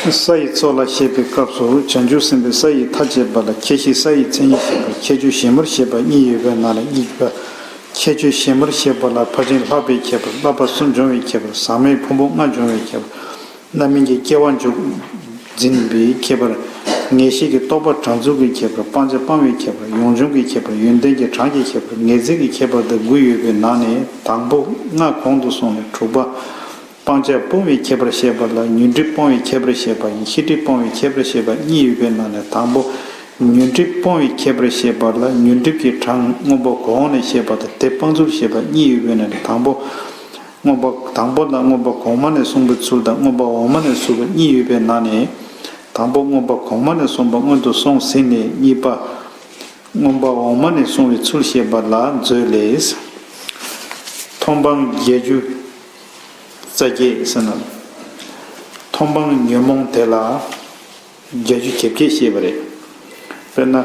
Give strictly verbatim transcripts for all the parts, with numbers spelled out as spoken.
ས་ཡི་ཚོགས་ལ་བཤད་པའི་སྐབས་སུ་བྱང་ཆུབ་སེམས་དཔའི་ས་ཡི་མཐའ་བཅད་པ་ལ་ཁྱད་གཞི་ས་ཡི་མཚན་ཉིད་བཤད་པ། ཁྱད་ཆོས་ཞན་མར་བཤད་པ་གཉིས་ཡོད་པའི་ནང་ནས་གཉིས་པ། ཁྱད་ཆོས་ཞན་མར་བཤད་པ་ལ་ཕར་ཕྱིན་ལྷག་པའི་ཁྱད་པར། བསླབ་པ་གསུམ་སྦྱོང་བའི་ཁྱད་པར། ཟག་མེད་ཕུང་པོ་ལྔ་སྦྱོང་བའི་ཁྱད་པར། རྣམ་སྨིན་གྱི་སྐྱེ་བ་འཇུག་འཛིན་པའི་ཁྱད་པར། ངེས་ཤེས་ཀྱི་རྟོགས་པ་དྲང་ཚུགས་ཀྱི་ཁྱད་པར། སྤང་བྱ་སྤང་བའི་ཁྱད་པར། ཡོངས་སྦྱོང་གི་ཁྱད་པར། ཡོན་ཏན་གྱི་གྲངས་ཀྱི་ཁྱད་པར། ངེས་ཚིག་གི་ཁྱད་པར་དང་དགུ་ཡོད་པའི་ནང་ནས་དང་པོ་ལྔ་གོང་དུ་སོང་ནས་དྲུག་པ། སྤང་བྱ་སྤོང་བའི་ཁྱད་པར་བཤད་པ་ལ་ཉོན་སྒྲིབ་སྤོང་བའི་ཁྱད་པར་བཤད་པ་ཡིན། ཤེས་སྒྲིབ་སྤོང་བའི་ཁྱད་པར་བཤད་པ་གཉིས་ཡོད་པའི་ནང་ནས་དང་པོ། ཉོན་སྒྲིབ་སྤོང་བའི་ཁྱད་པར་བཤད་པ་ལ་ཉོན་སྒྲིབ་ཀྱི་གྲངས་མངོན་པ་གོང་ནས་བཤད་པ་དང་དེ་སྤང་ཚུལ་བཤད་པ་གཉིས་ཡོད་པའི་ནང་ནས་དང་པོ། མངོན་པ་དང་པོ་ལ་མངོན་པ་གོང་མ་ནས་གསུངས་པའི་ཚུལ་དང་མངོན་པ་འོག་མ་ནས་གསུངས་པ་གཉིས་ཡོད་པའི་ནང་ནས། དང་པོ་མངོན་པ་གོང་མ་ནས་གསུངས་པ་སྔོན་དུ་སོང་ཟིན་ནས་གཉིས་པ། མངོན་པ་འོག་མ་ནས་གསུངས་པའི་ཚུལ་བཤད་པ་ལ་མཛོད་ལས། མཐོང་སྤང་བརྒྱད་ཅུ་རྩ་བརྒྱད་ཟེར་ན། མཐོང་སྤང་ཉོན་མོངས་དེ་ལ་བརྒྱད་ཅུ་གྱ་བརྒྱད་བཤད་པ་རེད། དཔེར་ན།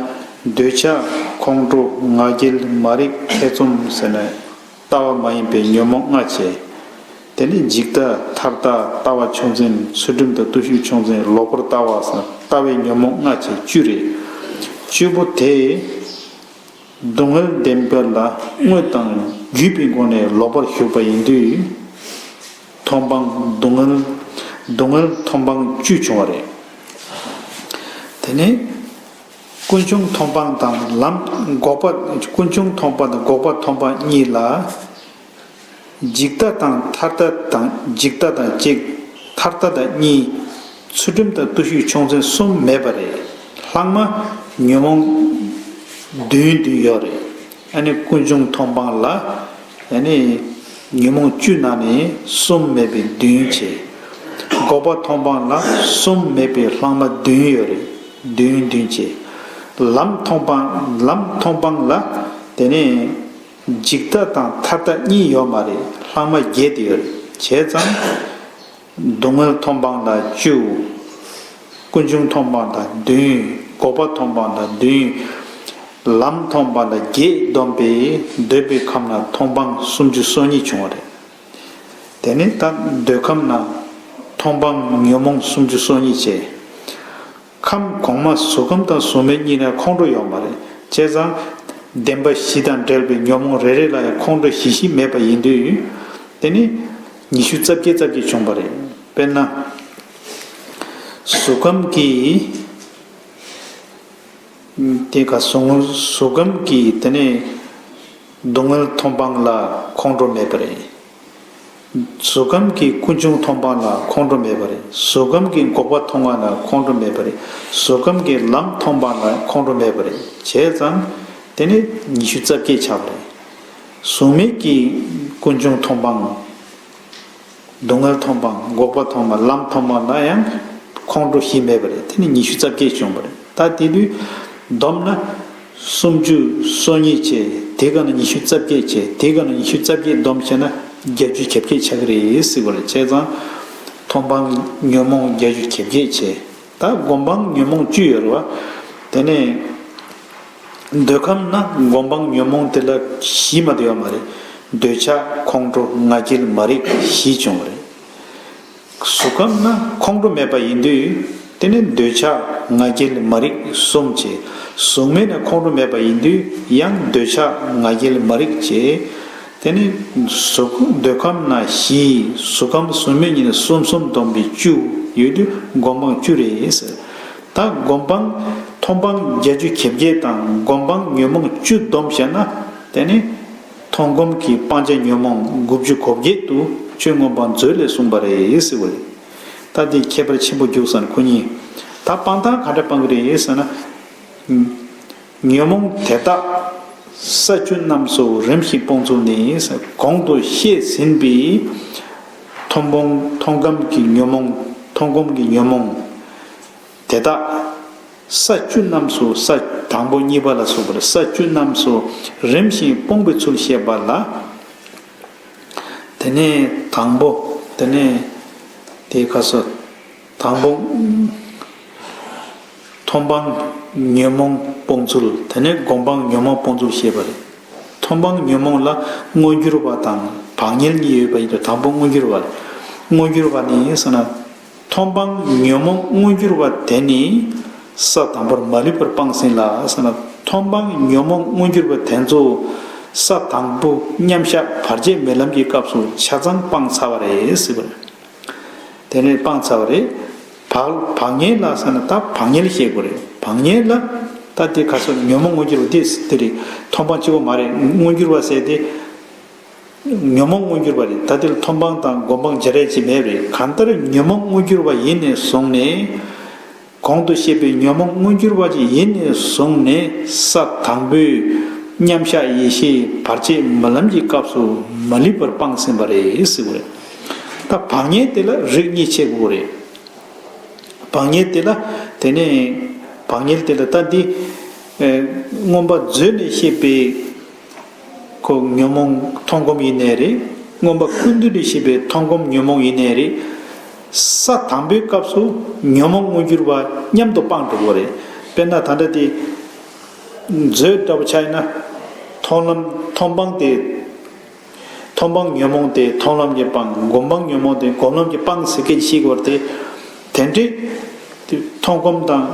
འདོད་ཆགས་ཁོང་ཁྲོ་ང་རྒྱལ་མ་རིག་ཐེ་ཚོམ་ཟེར་ན། ལྟ་བ་མ་ཡིན་པའི་ཉོན་མོངས་ལྔ་བྱས། དེ་ནས་འཇིག་ལྟ་མཐར་ལྟ་ལྟ་བ་ཆུང་འཛིན་ཚུལ་ཁྲིམས་དང་བརྟུལ་ཞུགས་ཆུང་འཛིན་ལོག་པར་ལྟ་བ་ཟེར་ལྟ་བའི་ཉོན་མོངས་ལྔ་བྱས་བཅུ་རེད། བཅུ་པོ་དེ། སྡུག་བསྔལ་བདེན་པ་ལ་དངོས་དང་བརྒྱུད་པའི་སྒོ་ནས་ལོག་པར་ཞུགས་པ་ཡིན་དུས། མཐོང་སྤང་སྡུག་བསྔལ། སྡུག་བསྔལ་མཐོང་སྤང་བཅུ་བྱུང་བ་རེད། དེ་ནས། ཀུན་འབྱུང་མཐོང་སྤང་དང་ལམ་འགོག་པ། ཀུན་འབྱུང་མཐོང་སྤང་དང་འགོག་པ་མཐོང་སྤང་གཉིས་ལ། འཇིག་ལྟ་དང་མཐར་ལྟ་དང་འཇིག་ལྟ་དང་གཅིག་མཐར་ལྟ་དང་གཉིས། ཚུལ་ཁྲིམས་དང་བརྟུལ་ཞུགས་ཆུང་འཛིན་གསུམ་མེད་པ་རེད། ལྷག་མ་ཉོན་མོངས་བདུན་བདུན་ཡོད་རེད། ཨ་ནི་ཀུན་འབྱུང་མཐོང་སྤང་ལ། ཨ་ནི་ཉོན་མོངས་བཅུ་ནང་ནས་གསུམ་མེད་པའི་བདུན་བྱས། འགོག་པ་མཐོང་སྤང་ལ་གསུམ་མེད་པའི་ལྷག་མ་བདུན་ཡོད་རེད། བདུན་བདུན་བྱས། ལམ་མཐོང་སྤང་ལམ་མཐོང་སྤང་ལ། དེ་ནས། འཇིག་ལྟ་དང་མཐར་ལྟ་གཉིས་ཡོད་མ་རེད། ལྷག་མ་བརྒྱད་དེ་ཡོད་རེད། བྱས་ཙང་། སྡུག་བསྔལ་མཐོང་སྤང་ལ་བཅུ། ཀུན་འབྱུང་མཐོང་སྤང་ལ་བདུན། འགོག་པ་མཐོང་སྤང་ལ་བདུན། ལམ་མཐོང་སྤང་ལ་བརྒྱད་བསྡོམས་པས་འདོད་པའི་ཁམས་ན་མཐོང་སྤང་སུམ་ཅུ་སོ་གཉིས་བྱུང་བ་རེད། དེ་ནས་ད་འདོད་ཁམས་ན་མཐོང་སྤང་ཉོན་མོངས་སུམ་ཅུ་སོ་གཉིས་བྱས། ཁམས་གོང་མ་གཟུགས་ཁམས་དང་གཟུགས་མེད་གཉིས་ལ་ཁོང་ཁྲོ་ཡོད་མ་རེད། བྱས་ཙང་། བདེན་པ་བཞི་དང་འབྲེལ་བའི་ཉོན་མོངས་རེ་རེ་ལ་ཡང་ཁོང་ཁྲོ་བཞི་བཞི་མེད་པ་ཡིན་དུས། དེ་ནི་ཉི་ཤུ་རྩ་བརྒྱད་རྩ་བརྒྱད་བྱུང་བ་རེད། དཔེར་ན། གཟུགས་ཁམས་ཀྱི། དེ་ག་གཟུགས་གཟུགས་ཁམས་ཀྱི་དེ་ནི། སྡུག་བསྔལ་མཐོང་སྤང་ལ་ཁོང་ཁྲོ་མེད་པ་རེད། གཟུགས་ཁམས་ཀྱི་ཀུན་འབྱུང་མཐོང་སྤང་ལ་ཁོང་ཁྲོ་མེད་པ་རེད། གཟུགས་ཁམས་ཀྱི་འགོག་པ་མཐོང་བ་ལ་ཁོང་ཁྲོ་མེད་པ་རེད། གཟུགས་ཁམས་ཀྱི་ལམ་མཐོང་སྤང་ལ་ཁོང་ཁྲོ་མེད་པ་རེད། བྱས་ཙང་དེ་ནི་ཉི་ཤུ་རྩ་བརྒྱད་ཆགས་པ་རེད། གཟུགས་མེད་ཀྱི་ཀུན་འབྱུང་མཐོང་སྤང་། སྡུག་བསྔལ་མཐོང་སྤང་འགོག་པ་མཐོང་སྤང་ལམ་མཐོང་སྤང་ལ་ཡང་ཁོང་ཁྲོ་བཞི་མེད་པ་རེད། དེ་ནི་ཉི་ཤུ་རྩ་བརྒྱད་བྱུང་བ་རེད། ད་དེ་དུས་བསྡོམས་ན། སུམ་ཅུ་སོ་གཉིས་བྱས། དེ་ག་ན་ཉི་ཤུ་རྩ་བརྒྱད་བྱས། དེ་ག་ན་ཉི་ཤུ་རྩ་བརྒྱད་བསྡོམས་བྱས་ན་བརྒྱད་ཅུ་གྱ་བརྒྱད་ཆགས་ཀྱི་རེད་ཟེར་བ་རེད། བྱས་ཙང་མཐོང་སྤང་ཉོན་མོངས་བརྒྱད་ཅུ་གྱ་བརྒྱད་བྱས། ད་སྒོམ་སྤང་ཉོན་མོངས་བཅུ་ཡོད་རེད་བ། དེ་ནས་འདོད་ཁམས་ན་སྒོམ་སྤང་ཉོན་མོངས་དེ་ལ་བཞི་མ་གཏོགས་ཡོད་མ་རེད། འདོད་ཆགས་ཁོང་ཁྲོ་ང་རྒྱལ་མ་རིག་བཞི་བྱུང་བ་རེད། གཟུགས་ཁམས་ན་ཁོང་ཁྲོ་མེད་པ་ཡིན་དུས། དེ་ནི་འདོད་ཆགས་ང་རྒྱལ་མ་རིག་གསུམ་བྱས། གཟུགས་མེད་ན་ཁོང་ཁྲོ་མེད་པ་ཡིན་དུས་ཡང་འདོད་ཆགས་ང་རྒྱལ་མ་རིག་བྱས། དེ་ནི་གཟུགས་འདོད་ཁམས་ན་བཞི། གཟུགས་ཁམས་གཟུགས་མེད་གཉིས་ན་གསུམ། གསུམ་བསྡོམས་པས་བཅུ་ཡོད་དུས་སྒོམ་སྤང་བཅུ་རེད་ཟེར། ད་སྒོམ་སྤང་མཐོང་སྤང་བརྒྱད་ཅུ་གྱ་བརྒྱད་དང་སྒོམ་སྤང་ཉོན་མོངས་བཅུ་བསྡོམས་བྱས་ན་དེ་ནི། མཐོང་སྒོམ་གྱི་སྤང་བྱ་ཉོན་མོངས་དགུ་བཅུ་གོ་བརྒྱད་དུ་ཆོས་མངོན་པ་མཛོད་ལས་གསུངས་པ་རེད་ཟེར་བ་རེད། ད་འདི་ཁྱད་པར་ཆེན་པོ་རྒྱུགས་སོང་ཁོ་གཉིས། ད་སྤང་ཐང་ག་འདྲ་སྤང་གི་རེད་ཟེར་ན། ཉོན་མོངས་དེ་དག་ས་བཅུ་རྣམས་སུ་རིམ་བཞིན་སྤོང་ཚུལ་ནི། གོང་དུ་བཤད་ཟིན་པའི་མཐོང་སྤང་མཐོང་སྒོམ་གྱི་ཉོན་མོངས་མཐོང་སྒོམ་གྱི་ཉོན་མོངས་དེ་དག་ས་བཅུ་རྣམས་སུ་ས་དང་པོ་གཉིས་པ་ལ་སོགས་པར་ས་བཅུ་རྣམས་སུ་རིམ་བཞིན་སྤོང་བའི་ཚུལ་བཤད་པ་ལ། དེ་ནས་དང་པོ། དེ་ནས་དེའི་ཁ་སོ། དང་པོ། མཐོང་སྤང་ཉོན་མོངས་སྤོང་ཚུལ། དེ་ནས་སྒོམ་སྤང་ཉོན་མོངས་སྤོང་ཚུལ་བཤད་པ་རེད། མཐོང་སྤང་ཉོན་མོངས་ལ་མངོན་གྱུར་བ་དང་བག་ཉལ་གཉིས་ཡོད་པ་ཡིན་ཏེ། དང་པོ་མངོན་གྱུར་བ་རེད། མངོན་གྱུར་བ་ནི་ཟེར་ན། མཐོང་སྤང་ཉོན་མོངས་མངོན་གྱུར་བ་དེ་ནི་ས་དང་པོར་མ་ལུས་པར་སྤངས་ཟིན་ལ་ཟེར་ན། མཐོང་སྤང་ཉོན་མོངས་མངོན་གྱུར་བ་དེ་ཚོ་ས་དང་པོ་མཉམ་གཞག་བར་ཆད་མེད་ལམ་གྱི་སྐབས་སུ་ཆ་ཚང་སྤངས་ཚར་བ་རེད་ཟེར་བ་རེད། དེ་ནས་སྤངས་ཚར་བ་རེད། བག་བག་ཉལ་ལ་ཟེར་ན་ད་བག་ཉལ་བཤད་དགོས་རེད། བག་ཉལ་ལ་ད་དེ་ག་ཚོད་ཉོན་མོངས་མངོན་གྱུར་བ་དེ་དེ་རེད། མཐོང་སྤང་གཅིག་པོ་མ་རེད། མངོན་གྱུར་བ་ཟེར་དེ། ཉོན་མོངས་མངོན་གྱུར་བ་རེད། ད་དེ་ལ་མཐོང་སྤང་དང་སྒོམ་སྤང་བརྗེ་རེས་ཅིག་མེད་པ་རེད། གང་ལྟར་ཉོན་མོངས་མངོན་གྱུར་བ་ཡིན་ནས་བཟུང་ནས། གོང་དུ་བཤད་པའི་ཉོན་མོངས་མངོན་གྱུར་བ་ཅིག་ཡིན་ནས་བཟུང་ནས་ས་དང་པོའི་མཉམ་གཞག་ཡེ་ཤེས་བར་ཆད་མེད་ལམ་གྱི་སྐབས་སུ་མ་ལུས་པར་སྤངས་ཟིན་པ་རེད་ཟེར་བ་རེད། ད་བག་ཉལ་དེ་ལ་རིགས་གཉིས་ཕྱེ་དགོས་རེད། བག་ཉལ་དེ་ལ་དེ་ནས་བག་ཉལ་དེ་ལ་ད་འདི། ཨེ། མངོན་པ་མཛོད་ནས་བཤད་པའི་ཁོ་ཉོན་མོངས་མཐོང་སྒོམ་ཡིན་ནའི་རེད། མངོན་པ་ཀུན་བཏུས་ནས་བཤད་པའི་མཐོང་སྒོམ་ཉོན་མོངས་ཡིན་ནའི་རེད། ས་དང་པོའི་སྐབས་སུ་ཉོན་མོངས་མངོན་གྱུར་བ་མཉམ་དུ་སྤངས་འགྲོ་དགོས་རེད། དཔེར་ན་ད་ལྟ་དེ་མཛོད་འདྲ་པོ་ཆགས་ཡིན་ན། མཐོང་ལམ་མཐོང་སྤང་དེ། མཐོང་སྤང་ཉོན་མོངས་དེ་མཐོང་ལམ་གྱིས་སྤང་། སྒོམ་སྤང་ཉོན་མོངས་དེ་སྒོམ་ལམ་གྱིས་སྤང་ཟེར་མཁན་ཞིག་བར་དེ། དེ་འདྲའི་དེ་མཐོང་སྒོམ་དང་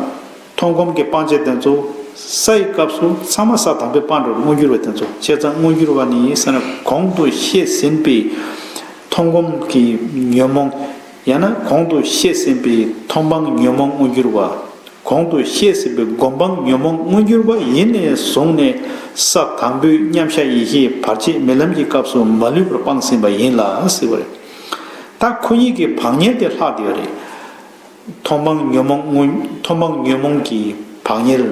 མཐོང་སྒོམ་གྱི་སྤང་བྱ་དེ་ཚོ་སའི་སྐབས་སུ་ཚང་མ་ས་དང་པོས་སྤངས་འགྲོ། མངོན་གྱུར་བ་དེ་ཚོ་བྱས་ཙང་མངོན་གྱུར་བ་ནི་ཟེར་ན་གོང་དུ་བཤད་ཟིན་པའི་མཐོང་སྒོམ་གྱི་ཉོན་མོངས། ཡང་ན་གོང་དུ་བཤད་ཟིན་པའི་མཐོང་སྤང་ཉོན་མོངས་མངོན་གྱུར་བ། གོང་དུ་བཤད་ཟིན་པའི་སྒོམ་སྤང་ཉོན་མོངས་མངོན་གྱུར་བ་ཡིན་ནས་བཟུང་ནས་ས་དང་པོའི་མཉམ་གཞག་ཡེ་ཤེས་བར་ཆད་མེད་ལམ་གྱི་སྐབས་སུ་མ་ལུས་པར་སྤངས་ཟིན་པ་ཡིན་ལ་ཟེར་བ་རེད། ད་ཁོ་གཉིས་ཀྱི་བག་ཉལ་དེ་ལྷག་བསྡད་པ་རེད། མཐོང་སྤང་ཉོན་མོངས་མངོན། མཐོང་སྤང་ཉོན་མོངས་ཀྱི་བག་ཉལ།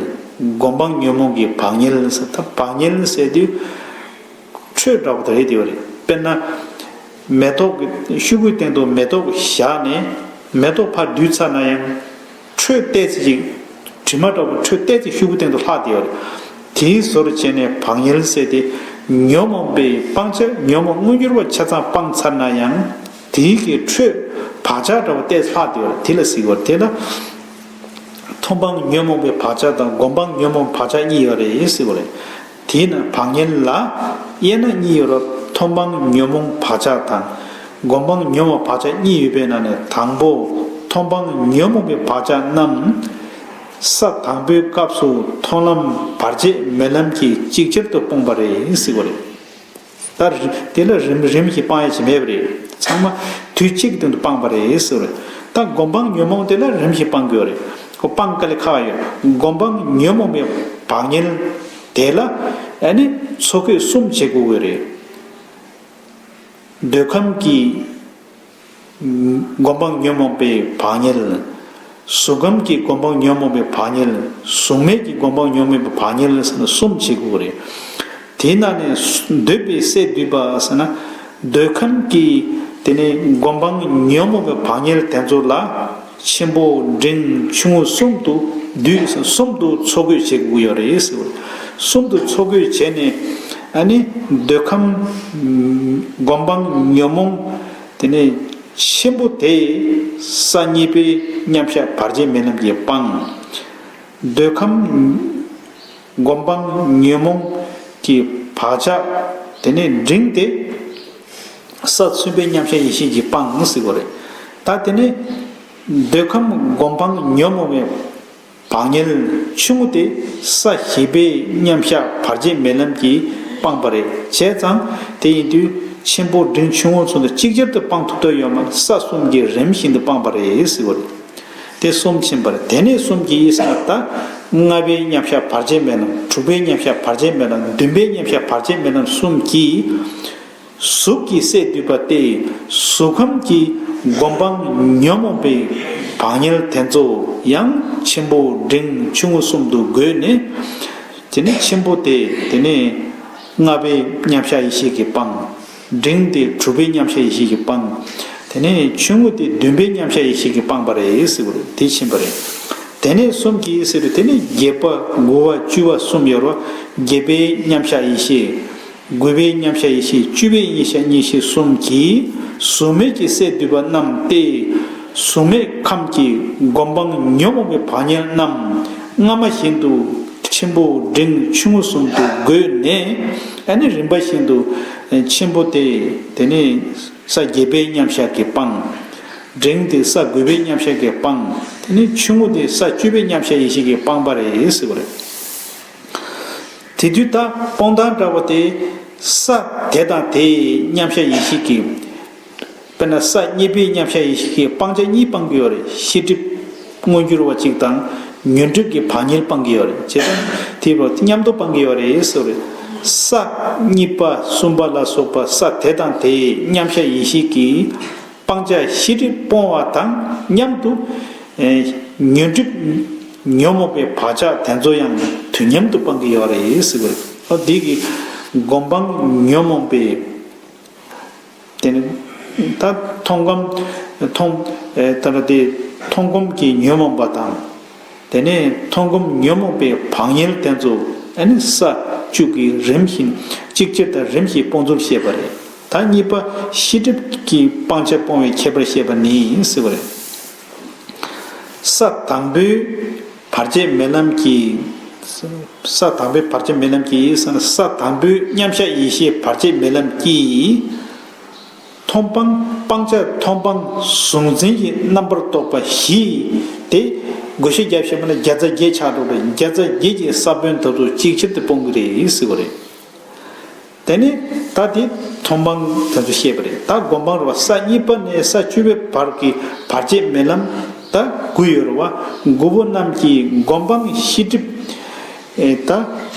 སྒོམ་སྤང་ཉོན་མོངས་ཀྱི་བག་ཉལ་ཟེར། ད་བག་ཉལ་ཟེར་དུས། ཁྲོད་འདྲ་པོ་དེ་རེད་བསྡད་པ་རེད། དཔེར་ན། མེ་ཏོག་གི་ཤོག་གུའི་སྟེང་དུ་མེ་ཏོག་བཞག་ནས་མེ་ཏོག་ཕར་བསྡུས་ཚར་ན་ཡང་། ཁྲོད་ཏོག་ཙམ་ཅིག་དྲི་མ་འདྲ་པོ་ཁྲོད་ཏོག་ཙམ་ཤོག་གུའི་སྟེང་དུ་ལྷག་བསྡད་པ་རེད། དེའི་བཟོ་འདྲ་བྱས་ནས་བག་ཉལ་ཟེར་ཏེ། ཉོན་མོངས་པའི་སྤང་བྱ་ཉོན་མོངས་མངོན་གྱུར་བ་ཆ་ཚང་སྤངས་ཚར་ན་ཡང་། དེའི་གི་ཁྲོད་བག་ཆགས་འདྲ་པོ་ཏོག་ཙམ་ལྷག་བསྡད་པ་རེད། དེ་ལ་ཟེར་བ་རེད། དེ་ལ། མཐོང་སྤང་ཉོན་མོངས་པའི་བག་ཆགས་དང་སྒོམ་སྤང་ཉོན་མོངས་བག་ཆགས་གཉིས་ཡོད་རེད་ཟེར་བ་རེད། དེས་ན་བག་ཉལ་ལ་དབྱེ་ན་གཉིས་ཡོད་རེད། མཐོང་སྤང་ཉོན་མོངས་བག་ཆགས་དང་། སྒོམ་སྤང་ཉོན་མོངས་བག་ཆགས་གཉིས་ཡོད་པའི་ནང་ནས་དང་པོ། མཐོང་སྤང་ཉོན་མོངས་པའི་བག་ཆགས་རྣམས། ས་དང་པོའི་སྐབས་སུ་མཐོང་ལམ་བར་ཆད་མེད་ལམ་གྱིས་ཅིག་ཅར་དུ་སྤངས་པ་རེད་ཟེར་བ་རེད། ད་རི་དེ་ལ་རིམ་རིམ་བཞིན་སྤང་ཡ་ཞིག་མེད་པ་རེད། ཚང་མ་དུས་གཅིག་གི་སྟེང་དུ་སྤངས་པ་རེད་ཟེར་བ་རེད། ད་སྒོམ་སྤང་ཉོན་མོངས་དེ་ལ་རིམ་བཞིན་སྤང་དགོས་རེད། ཁོ་སྤང་དཀའ་ལས་ཁག་ཡོད། སྒོམ་སྤང་ཉོན་མོངས་པའི་བག་ཉལ་དེ་ལ་ཨ་ནི་ཚོགས་དགོས་གསུམ་བྱེད་དགོས་ཀྱི་རེད། འདོད་ཁམས་ཀྱི་སྒོམ་སྤང་ཉོན་མོངས་པའི་བག་ཉལ། གཟུགས་ཁམས་ཀྱི་སྒོམ་སྤང་ཉོན་མོངས་པའི་བག་ཉལ། གཟུགས་མེད་ཀྱི་སྒོམ་སྤང་ཉོན་མོངས་པའི་བག་ཉལ་ཟེར་ན་གསུམ་བྱེད་དགོས་རེད། དེའི་ནང་ནས་འདོད་པའི་སས་བསྡུས་པ་ཟེར་ན། འདོད་ཁམས་ཀྱི་དེ་ནས་སྒོམ་སྤང་ཉོན་མོངས་པའི་བག་ཉལ་དེ་ཚོ་ལ་ཆེན་པོ་འབྲིང་ཆུང་ངུ་གསུམ་དུ་བསྡུས་ཟེར། གསུམ་དུ་ཚོགས་དགོས་བྱེད་དགོས་ཡོད་རེད་ཟེར་བ་རེད། གསུམ་དུ་ཚོགས་དགོས་བྱས་ནས་ཨ་ནི་འདོད་ཁམས་སྒོམ་སྤང་ཉོན་མོངས། དེ་ནས་ཆེན་པོ་དེ་ས་གཉིས་པའི་མཉམ་གཞག་བར་ཆད་མེད་ལམ་གྱིས་སྤང་། འདོད་ཁམས་སྒོམ་སྤང་ཉོན་མོངས་ཀྱི་བག་ཆགས་དེ་ནས་འབྲིང་དེ་ས་གསུམ་པའི་མཉམ་གཞག་ཡེ་ཤེས་ཀྱིས་སྤང་ཟེར་བ་རེད། ད་དེ་ནས་འདོད་ཁམས་སྒོམ་སྤང་ཉོན་མོངས་པའི་བག་ཉལ་ཆུང་ངུ་དེ་ས་བཞི་པའི་མཉམ་གཞག་བར་ཆད་མེད་ལམ་གྱིས་སྤངས་པ་རེད། བྱས་ཙང་དེ་ཡིན་དུས་ཆེན་པོ་འབྲིང་ཆུང་ངུ་ཚོ་འདི་གཅིག་ཅར་དུ་སྤང་ཐུབ་ཐབས་ཡོད་མ་རེད། ས་གསུམ་གྱིས་རིམ་བཞིན་དུ་སྤངས་པ་རེད་ཟེར་བ་རེད། དེ་གསུམ་ཕྱིན་པ་རེད། དེ་ནས་གསུམ་གྱིས་ཟེར་ན་ད་ལྔ་པའི་མཉམ་གཞག་བར་ཆད་མེད་ལམ། དྲུག་པའི་མཉམ་གཞག་བར་ཆད་མེད་ལམ། བདུན་པའི་མཉམ་གཞག་བར་ཆད་མེད་ལམ་གསུམ་གྱིས། གཟུགས་ཀྱི་སས་བསྡུས་པ་སྟེ། གཟུགས་ཁམས་ཀྱི་སྒོམ་སྤང་ཉོན་མོངས་པའི་བག་ཉལ་དེ་ཚོ་ཡང་ཆེན་པོ་འབྲིང་ཆུང་ངུ་གསུམ་དུ་བགོས་ནས། དེ་ནས་ཆེན་པོ་དེ་དེ་ནས་ལྔ་པའི་མཉམ་གཞག་ཡེ་ཤེས་ཀྱིས་སྤང་། འབྲིང་དེ་དྲུག་པའི་མཉམ་གཞག་ཡེ་ཤེས་ཀྱིས་སྤང་། དེ་ནས་ཆུང་ངུ་དེ་བདུན་པའི་མཉམ་གཞག་ཡེ་ཤེས་ཀྱིས་སྤངས་པ་རེད་ཟེར་བ་རེད། དེ་ཕྱིན་པ་རེད། དེ་ནས་གསུམ་གྱིས་ཟེར་དུས་དེ་ནས་བརྒྱད་པ་དགུ་པ་བཅུ་པ་གསུམ་ཡོད་རེད། བརྒྱད་པའི་མཉམ་གཞག་ཡེ་ཤེས། དགུ་པའི་མཉམ་གཞག་ཡེ་ཤེས། བཅུ་པའི་མཉམ་གཞག་ཡེ་ཤེས་གསུམ་གྱིས་གཟུགས་མེད་ཀྱི་སས་བསྡུས་པ་རྣམས་ཏེ། གཟུགས་མེད་ཁམས་ཀྱི་སྒོམ་སྤང་ཉོན་མོངས་པའི་བག་ཉལ་རྣམས་སྔ་མ་བཞིན་དུ་ཆེན་པོ་འབྲིང་ཆུང་ངུ་གསུམ་དུ་བགོས་ནས། ཨ་ནི་རིམ་པ་བཞིན་དུ་ཆེན་པོ་དེ་དེ་ནས་ས་བརྒྱད་པའི་མཉམ་གཞག་གིས་སྤང་། འབྲིང་དེ་ས་དགུ་པའི་མཉམ་གཞག་གིས་སྤངས། དེ་ནས་ཆུང་ངུ་དེ་ས་བཅུ་པའི་མཉམ་གཞག་ཡེ་ཤེས་ཀྱིས་སྤངས་པ་རེད་ཟེར་བ་རེད། དེ་དུས་ད་སྤོང་ཐང་འདྲ་བ་དེ་ས་དེ་དང་དེའི་མཉམ་གཞག་ཡེ་ཤེས་ཀྱིས། དཔེར་ན་ས་གཉིས་པའི་མཉམ་གཞག་ཡེ་ཤེས་ཀྱིས་སྤང་བྱ་གཉིས་སྤང་གི་ཡོད་རེད། ཤེས་སྒྲིབ་མངོན་གྱུར་བ་གཅིག་དང་ཉོན་སྒྲིབ་ཀྱི་བག་ཉལ་སྤང་གི་ཡོད་རེད། བྱས་ཙང་དེ་བར་མཉམ་དུ་སྤང་གི་ཡོད་རེད་ཟེར་བ་རེད། ས་གཉིས་པ་གསུམ་པ་ལ་སོགས་པ་ས་དེ་དང་དེའི་མཉམ་གཞག་ཡེ་ཤེས་ཀྱིས་སྤང་བྱ་ཤེས་སྒྲིབ་སྤོང་བ་དང་མཉམ་དུ། ཨེ། ཉོན་སྒྲིབ་ཉོན་མོངས་པའི་བག་ཆགས་དེ་ཚོ་ཡང་དུས་མཉམ་དུ་སྤང་གི་ཡོད་རེད་ཟེར་བ་རེད། ཨ། འདི་གི་སྒོམ་སྤང་ཉོན་མོངས་པའི། དེ་ནི་ད་མཐོང་སྒོམ་མཐོང་། ཨེ། ད་ལྟ་དེ་མཐོང་སྒོམ་གྱི་ཉོན་མོངས་པ་དང་། དེ་ནས་མཐོང་སྒོམ་ཉོན་མོངས་པའི་བག་ཉལ་དེ་ཚོ་ཨ་ནི་ས་བཅུ་གིས་རིམ་བཞིན་གཅིག་ཕྱིར་དང་རིམ་བཞིན་སྤོང་ཚུལ་བཤད་པ་རེད། ད་གཉིས་པ་ཤེས་སྒྲིབ་ཀྱིས་སྤང་བྱ་སྤོང་བའི་ཁྱད་པར་བཤད་པ་ནི་ཟེར་བ་རེད། ས་དང་པོའི་བར་ཆད་མེད་ལམ་གྱི། ས་དང་པོའི་བར་ཆད་མེད་ལམ་གྱི་ས་དང་པོའི་མཉམ་གཞག་ཡེ་ཤེས་བར་ཆད་མེད་ལམ་གྱིས། མཐོང་སྤང་སྤང་བྱ་མཐོང་སྤང་གཟུང་འཛིན་གྱི་རྣམ་པར་རྟོག་པ་བཞི་དེ། བགོ་བཤའ་རྒྱབ་བཤད་པ་ན་བརྒྱ་རྩ་བརྒྱད་ཆགས་འགྲོ་བས་བརྒྱ་རྩ་བརྒྱད་ཀྱི་ས་བོན་དེ་ཚོ་གཅིག་ཕྱིར་དུ་སྤོང་གི་རེད་ཟེར་བ་རེད། དེ་ནས་ད་དེ་མཐོང་སྤང་དེ་ཚོ་བཤད་པ་རེད། ད་སྒོམ་སྤང་རེད་བ། ས་གཉིས་པ་ནས་ས་བཅུ་པའི་བར་གྱི་བར་ཆད་མེད་ལམ་ད་དགུ་ཡོད་རེད་བ། དགུ་པོ་རྣམས་ཀྱི་སྒོམ་སྤང་ཤེས་སྒྲིབ། ཨེ། ད་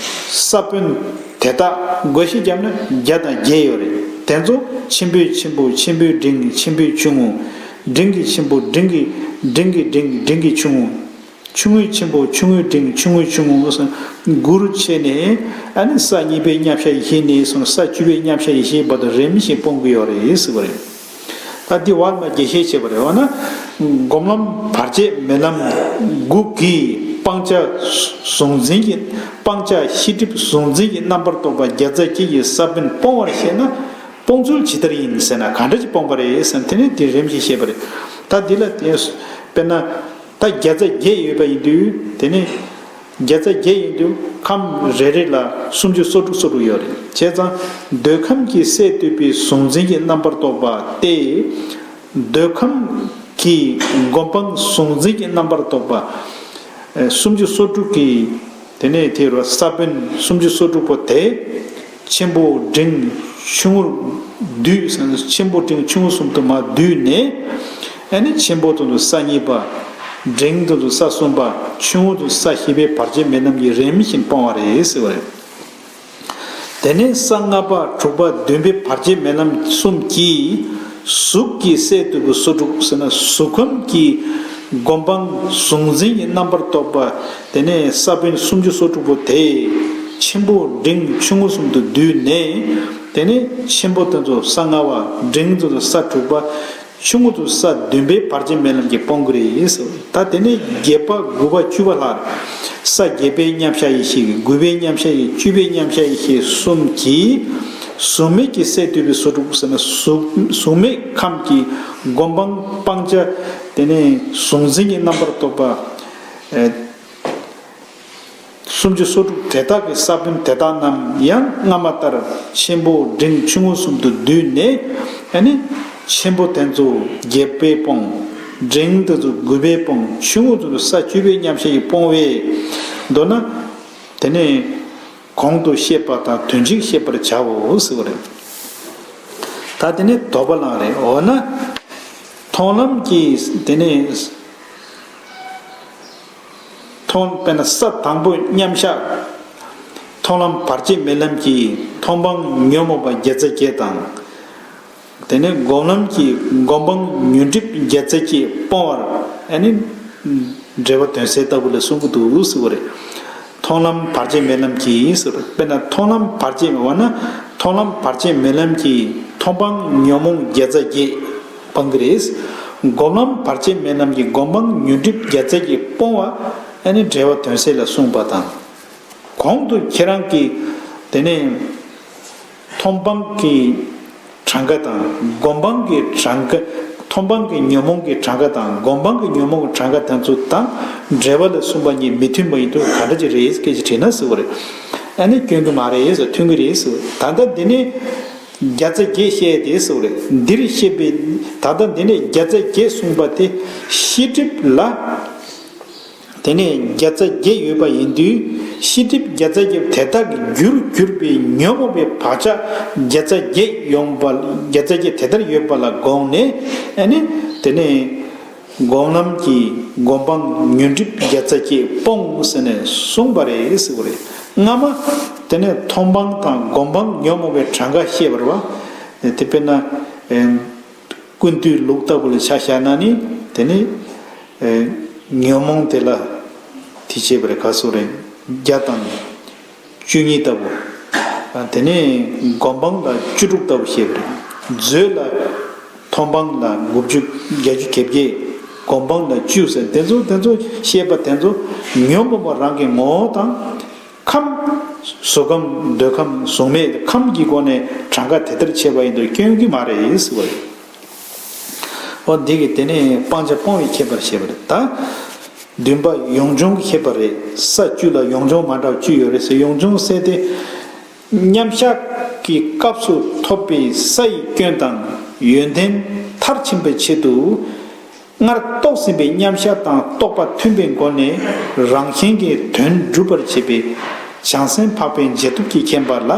ས་བོན་དེ་དག་བགོ་བཤའ་བརྒྱབ་ན་བརྒྱ་དང་བརྒྱད་ཡོད་རེད། དེ་ཚོ་ཆེན་པོའི་ཆེན་པོ། ཆེན་པོའི་འབྲིང་། ཆེན་པོའི་ཆུང་ངུ། འབྲིང་གི་ཆེན་པོ། འབྲིང་གི་འབྲིང་གི་འབྲིང་། འབྲིང་གི་ཆུང་ངུ། ཆུང་ངུའི་ཆེན་པོ། ཆུང་ངུའི་འབྲིང་། ཆུང་ངུའི་ཆུང་ངུ་སོགས་དགུ་རུ་ཕྱེ་ནས། ཨ་ནི་ས་གཉིས་པའི་མཉམ་གཞག་ཡེ་ཤེས་ནས་བཟུང་ས་བཅུ་པའི་མཉམ་གཞག་ཡེ་ཤེས་བར་དུ་རིམ་བཞིན་སྤོང་གི་ཡོད་རེད་ཟེར་བ་རེད། ད་འདི་བར་མ་རྒྱས་བཤད་བྱས་པ་རེད་བ་ན། སྒོམ་ལམ་བར་ཆད་མེད་ལམ་དགུ་གིས་སྤང་བྱ་གཟུང་འཛིན་གྱི། སྤང་བྱ་ཤེས་སྒྲིབ་གཟུང་འཛིན་གྱི་རྣམ་པར་རྟོག་པ་བརྒྱ་རྩ་བརྒྱད་ཀྱི་ས་བོན་སྤོང་བར་བཤད་ན། སྤོང་ཚུལ་ཇི་ལྟར་ཡིན་ཟེར་ན་ག་འདྲ་ཅིག་སྤོང་བ་རེད་ཟེར་ན། དེ་ནས་དེ་རིམ་བཞིན་བཤད་པ་རེད། ད་འདི་ལ་དེ་དཔེར་ན། ད་བརྒྱ་རྩ་བརྒྱད་ཡོད་པ་ཡིན་དུས་དེ་ནས། བརྒྱ་རྩ་བརྒྱད་ཡིན་དུས་ཁམས་རེ་རེ་ལ་སུམ་ཅུ་སོ་དྲུག་སོ་དྲུག་ཡོད་རེད། བྱས་ཙང་འདོད་ཁམས་ཀྱི་སས་བསྡུས་པའི་གཟུང་འཛིན་གྱི་རྣམ་པར་རྟོག་པ་སྟེ། འདོད་ཁམས་ཀྱི་སྒོམ་སྤང་གཟུང་འཛིན་གྱི་རྣམ་པར་རྟོག་པ། ཨེ། སུམ་ཅུ་སོ་དྲུག་གི། དེ་ནས་དེ་རུ་ས་བོན་སུམ་ཅུ་སོ་དྲུག་པོ་དེ། ཆེན་པོ་འབྲིང་ཆུང་ངུར་བསྡུས། ཆེན་པོ་འབྲིང་ཆུང་ངུ་གསུམ་དུ་མར་བསྡུས་ནས། ཨ་ནི་ཆེན་པོ་དེ་ཚོ་ས་གཉིས་པ། འབྲིང་དེ་ཚོ་ས་གསུམ་པ། ཆུང་ངུ་དེ་ཚོ་ས་བཞི་པའི་བར་ཆད་མེད་ལམ་གྱིས་རིམ་བཞིན་སྤོང་བ་རེད་ཟེར་བ་རེད། དེ་ནས་ས་ལྔ་པ་དྲུག་པ་བདུན་པའི་བར་ཆད་མེད་ལམ་གསུམ་གྱིས། གཟུགས་ཀྱི་སས་བསྡུས་པའི་སོ་དྲུག་ཟེར་ན་གཟུགས་ཁམས་ཀྱི་སྒོམ་སྤང་གཟུང་འཛིན་གྱི་རྣམ་པར་རྟོག་པ། དེ་ནས་ས་བོན་སུམ་ཅུ་སོ་དྲུག་པོ་དེ། ཆེན་པོ་འབྲིང་ཆུང་ངུ་གསུམ་དུ་བསྡུས་ནས། དེ་ནས་ཆེན་པོ་དེ་ཚོ་ས་ལྔ་པ། འབྲིང་དེ་ཚོ་ས་དྲུག་པ། ཆུང་ངུ་དེ་ཚོ་ས་བདུན་པའི་བར་ཆད་མེད་ལམ་གྱིས་སྤོང་གི་རེད་ཟེར། ད་དེ་ནས་བརྒྱད་པ་དགུ་པ་བཅུ་པ་ལྷག་རེད། ས་བརྒྱད་པའི་མཉམ་གཞག་ཡེ་ཤེས་ཀྱི། དགུ་པའི་མཉམ་གཞག་ཡེ། བཅུ་པའི་མཉམ་གཞག་ཡེ་ཤེས་གསུམ་གྱིས། གཟུགས་མེད་ཀྱི་སས་བསྡུས་པའི་སོ་དྲུག་ཟེར་ན་གཟུགས་གཟུགས་མེད་ཁམས་ཀྱི་སྒོམ་སྤང་སྤང་བྱ། དེ་ནས་གཟུང་འཛིན་གྱི་རྣམ་པར་རྟོག་པ། ཨེ། སུམ་ཅུ་སོ་དྲུག་དེ་དག་གི་ས་བོན་དེ་དག་རྣམས་ཡང་སྔ་མ་ལྟར་ཆེན་པོ་འབྲིང་ཆུང་ངུ་གསུམ་དུ་བསྡུས་ནས། ཨ་ནི་ཆེན་པོ་དེ་ཚོ་བརྒྱད་པས་སྤོང་། འབྲིང་དེ་ཚོ་དགུ་པས་སྤོང་། ཆུང་ངུ་དེ་ཚོ་ས་བཅུ་པའི་མཉམ་གཞག་གིས་སྤོང་བས། མདོར་ན། དེ་ནས་གོང་དུ་བཤད་པ་དང་དོན་གཅིག་ཤེས་པར་བྱའོ་ཟེར་བ་རེད། ད་དེ་ནས་དོགས་པ་ལངས་རེད། འོ་ན། མཐོང་ལམ་གྱི་དེ་ནས། མཐོང་། དཔེར་ན་ས་དང་པོ་མཉམ་གཞག་མཐོང་ལམ་བར་ཆད་མེད་ལམ་གྱིས་མཐོང་སྤང་ཉོན་མོངས་པ་བརྒྱ་རྩ་བརྒྱད་དང་། དེ་ནས་སྒོམ་ལམ་གྱིས་སྒོམ་སྤང་ཉོན་སྒྲིབ་བརྒྱ་རྩ་བརྒྱད་སྤོང་བར། ཨ་ནི་འགྲེལ་པ་དོན་གསལ་ལྟ་བུ་ལ་གསུང་གི་འདུག་ཟེར་བ་རེད། མཐོང་ལམ་བར་ཆད་མེད་ལམ་གྱིས་ཟེར། དཔེར་ན་མཐོང་ལམ་བར་ཆད་མེད་པ་ན། མཐོང་ལམ་བར་ཆད་མེད་ལམ་གྱིས་མཐོང་སྤང་ཉོན་མོངས་བརྒྱ་རྩ་བརྒྱད་སྤང་གི་རེད། སྒོམ་ལམ་བར་ཆད་མེད་ལམ་གྱིས་སྒོམ་སྤང་ཉོན་སྒྲིབ་བརྒྱ་རྩ་བརྒྱད་སྤོང་བ། ཨ་ནི་འགྲེལ་པ་དོན་གསལ་ལ་གསུངས་པ་དང་། གོང་དུ་ཁྱེད་རང་གིས་དེ་ནས་མཐོང་སྤང་གི་གྲངས་ཀ་དང་སྒོམ་སྤང་གི་གྲངས་ཀ། མཐོང་སྤང་གི་ཉོན་མོངས་ཀྱི་གྲངས་ཀ་དང་སྒོམ་སྤང་གི་ཉོན་མོངས་ཀྱི་གྲངས་ཀ་དེ་ཚོ་དང་འགྲེལ་པ་ལ་གསུངས་པ་གཉིས་མི་མཐུན་པ་ཡིན་དུས་ག་འདྲ་ཅིག་རེད་སྐད་ཅིག་དྲིས་ན་ཟེར་བ་རེད། ཨ་ནི་སྐྱོན་གྱི་མ་རེད་ཟེར། མཐུན་གྱི་རེད་ཟེར། ད་ལྟ་འདི་ནི། བརྒྱ་རྩ་བརྒྱད་བཤད་དེ་གསུངས་རེད། འདིར་བཤད་པའི་ད་ལྟ་འདི་ནས་བརྒྱ་རྩ་བརྒྱད་གསུངས་པ་དེ་ཤེས་སྒྲིབ་ལ། དེ་ནས་བརྒྱ་རྩ་བརྒྱད་ཡོད་པ་ཡིན་དུས། ཤེས་སྒྲིབ་བརྒྱ་རྩ་བརྒྱད་དེ་དག་གི་རྒྱུར་གྱུར་པའི་ཉོན་མོངས་པའི་བག་ཆགས་བརྒྱ་རྩ་བརྒྱད་ཡོང་བ། བརྒྱ་རྩ་བརྒྱད་དེ་ལྟར་ཡོད་པ་ལ་དགོངས་ནས། ཨ་ནི་དེ་ནས་སྒོམ་ལམ་གྱི་སྒོམ་སྤང་ཉོན་སྒྲིབ་བརྒྱ་རྩ་བརྒྱད་སྤོང་ཟེར་ནས་གསུངས་པ་རེད་ཟེར་བ་རེད། སྔ་མ་དེ་ནས་མཐོང་སྤང་དང་སྒོམ་སྤང་ཉོན་མོངས་པའི་གྲངས་ཀ་བཤད་པ་རེད་བ། དེ་དཔེར་ན། ཀུན་བཏུས་ལུགས་ལྟ་བུ་ལ་ཆ་བཞག་ན་ནི། དེ་ནི་ཨེ་ཉོན་མོངས་དེ་ལ་དེ་བྱེད་པ་རེད། ག་སོགས་རེད། བརྒྱ་དང་བཅུ་གཉིས་ལྟ་བུ། ཨ་དེ་ནས་སྒོམ་སྤང་ལ་བཅུ་དྲུག་ལྟ་བུ་བཤད་པ་རེད། མཛོད་ལ་མཐོང་སྤང་ལ་དགུ་བཅུ་བརྒྱད་ཅུ་གྱ་བརྒྱད། སྒོམ་སྤང་ལ་བཅུ་ཟེར། དེ་ཚོ་དེ་ཚོ་བཤད་པ་དེ་ཚོ་ཉོན་མོངས་པ་རང་གི་ངོ་བོ་དང་། ཁམས། གཟུགས་ཁམས་འདོད་ཁམས་གཟུགས་མེད་ཁམས་ཀྱི་སྒོ་ནས་གྲངས་ཀ་དེ་ལྟར་ཕྱེ་བ་ཡིན་དུས་སྐྱོན་གྱི་མ་རེད་ཟེར་བ་རེད། འོ་འདི་གིས་དེ་ནས་སྤང་བྱ་སྤོང་བའི་ཁྱད་པར་བཤད་པ་རེད་ད། བདུན་པ་ཡོངས་སྦྱོང་གི་ཁྱད་པར་རེད། ས་བཅུ་ལ་ཡོངས་སྦྱོང་མ་འདྲ་བ་བཅུ་ཡོད་རེད་ཟེར། ཡོངས་སྦྱོང་ཟེར་དེ། མཉམ་བཞག་གི་སྐབས་སུ་ཐོབ་པའི་ས་ཡི་སྐྱོན་དང་ཡོན་ཏན་མཐར་ཕྱིན་པའི་ཆེད་དུ། སྔར་རྟོགས་ཟིན་པའི་མཉམ་བཞག་དང་རྟོགས་པ་མཐུན་པའི་སྒོ་ནས་རང་གཞན་གྱི་དོན་སྒྲུབ་པར་བྱེད་པའི་བྱང་སེམས་འཕགས་པའི་རྗེས་ཐོབ་ཀྱི་མཁྱེན་པ་ལ་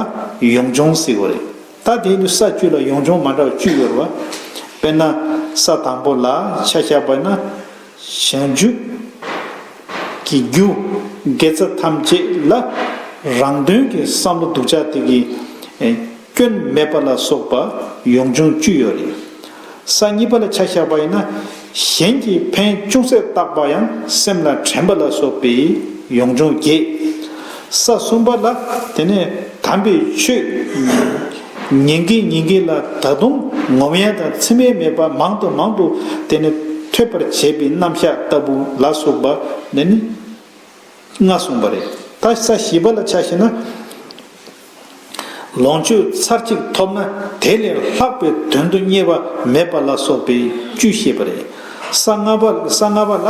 ཡོངས་སྦྱོང་ཟེར་བ་རེད། ད་དེ་ཡིན་དུས་ས་བཅུ་ལ་ཡོངས་སྦྱོང་མ་འདྲ་བ་བཅུ་ཡོད་རེད་བ། དཔེར་ན། ས་དང་པོ་ལ་ཆ་བཞག་པ་ན། བྱང་ཆུབ་ཀྱི་རྒྱུ་དགེ་རྩ་ཐམས་ཅད་ལ་རང་དོན་གྱི་བསམ་བློ་སྡུག་ཅག་དེ་གི་སྐྱོན་མེད་པ་ལ་སོགས་པ་ཡོངས་སྦྱོང་བཅུ་ཡོད་རེད། ས་གཉིས་པ་ལ་ཆ་བཞག་པ་ཡིན་ན། གཞན་གྱི་ཕན་ཅུང་ཟད་བཏགས་པ་ཡང་སེམས་ལ་དྲན་པ་ལ་སོགས་པའི་ཡོངས་སྦྱོང་བརྒྱད། ས་གསུམ་པ་ལ་དེ་ནས་དམ་པའི་ཆོས་ཉན་གྱིན་ཉན་གྱིན་ལ་ད་དུང་ངོམས་ཡ་དང་ཚིམ་ཡ་མེད་པ་མང་དུ་མང་དུ་དེ་ནས་ཐོས་པར་བྱེད་པའི་རྣམ་གཞག་ལྟ་བུ་ལ་སོགས་པ་འདི་ནི། ལྔ་གསུངས་པ་རེད། ད་ས་བཞི་པ་ལ་ཆ་བཞག་ན། ལོངས་སྤྱོད་ཚར་གཅིག་ཐོབ་ན་དེ་ལས་ལྷག་པའི་དོན་དུ་གཉེར་བ་མེད་པ་ལ་སོགས་པའི་བཅུ་བཤད་པ་རེད། ས་ལྔ་པ་ས་ལྔ་པ་ལ་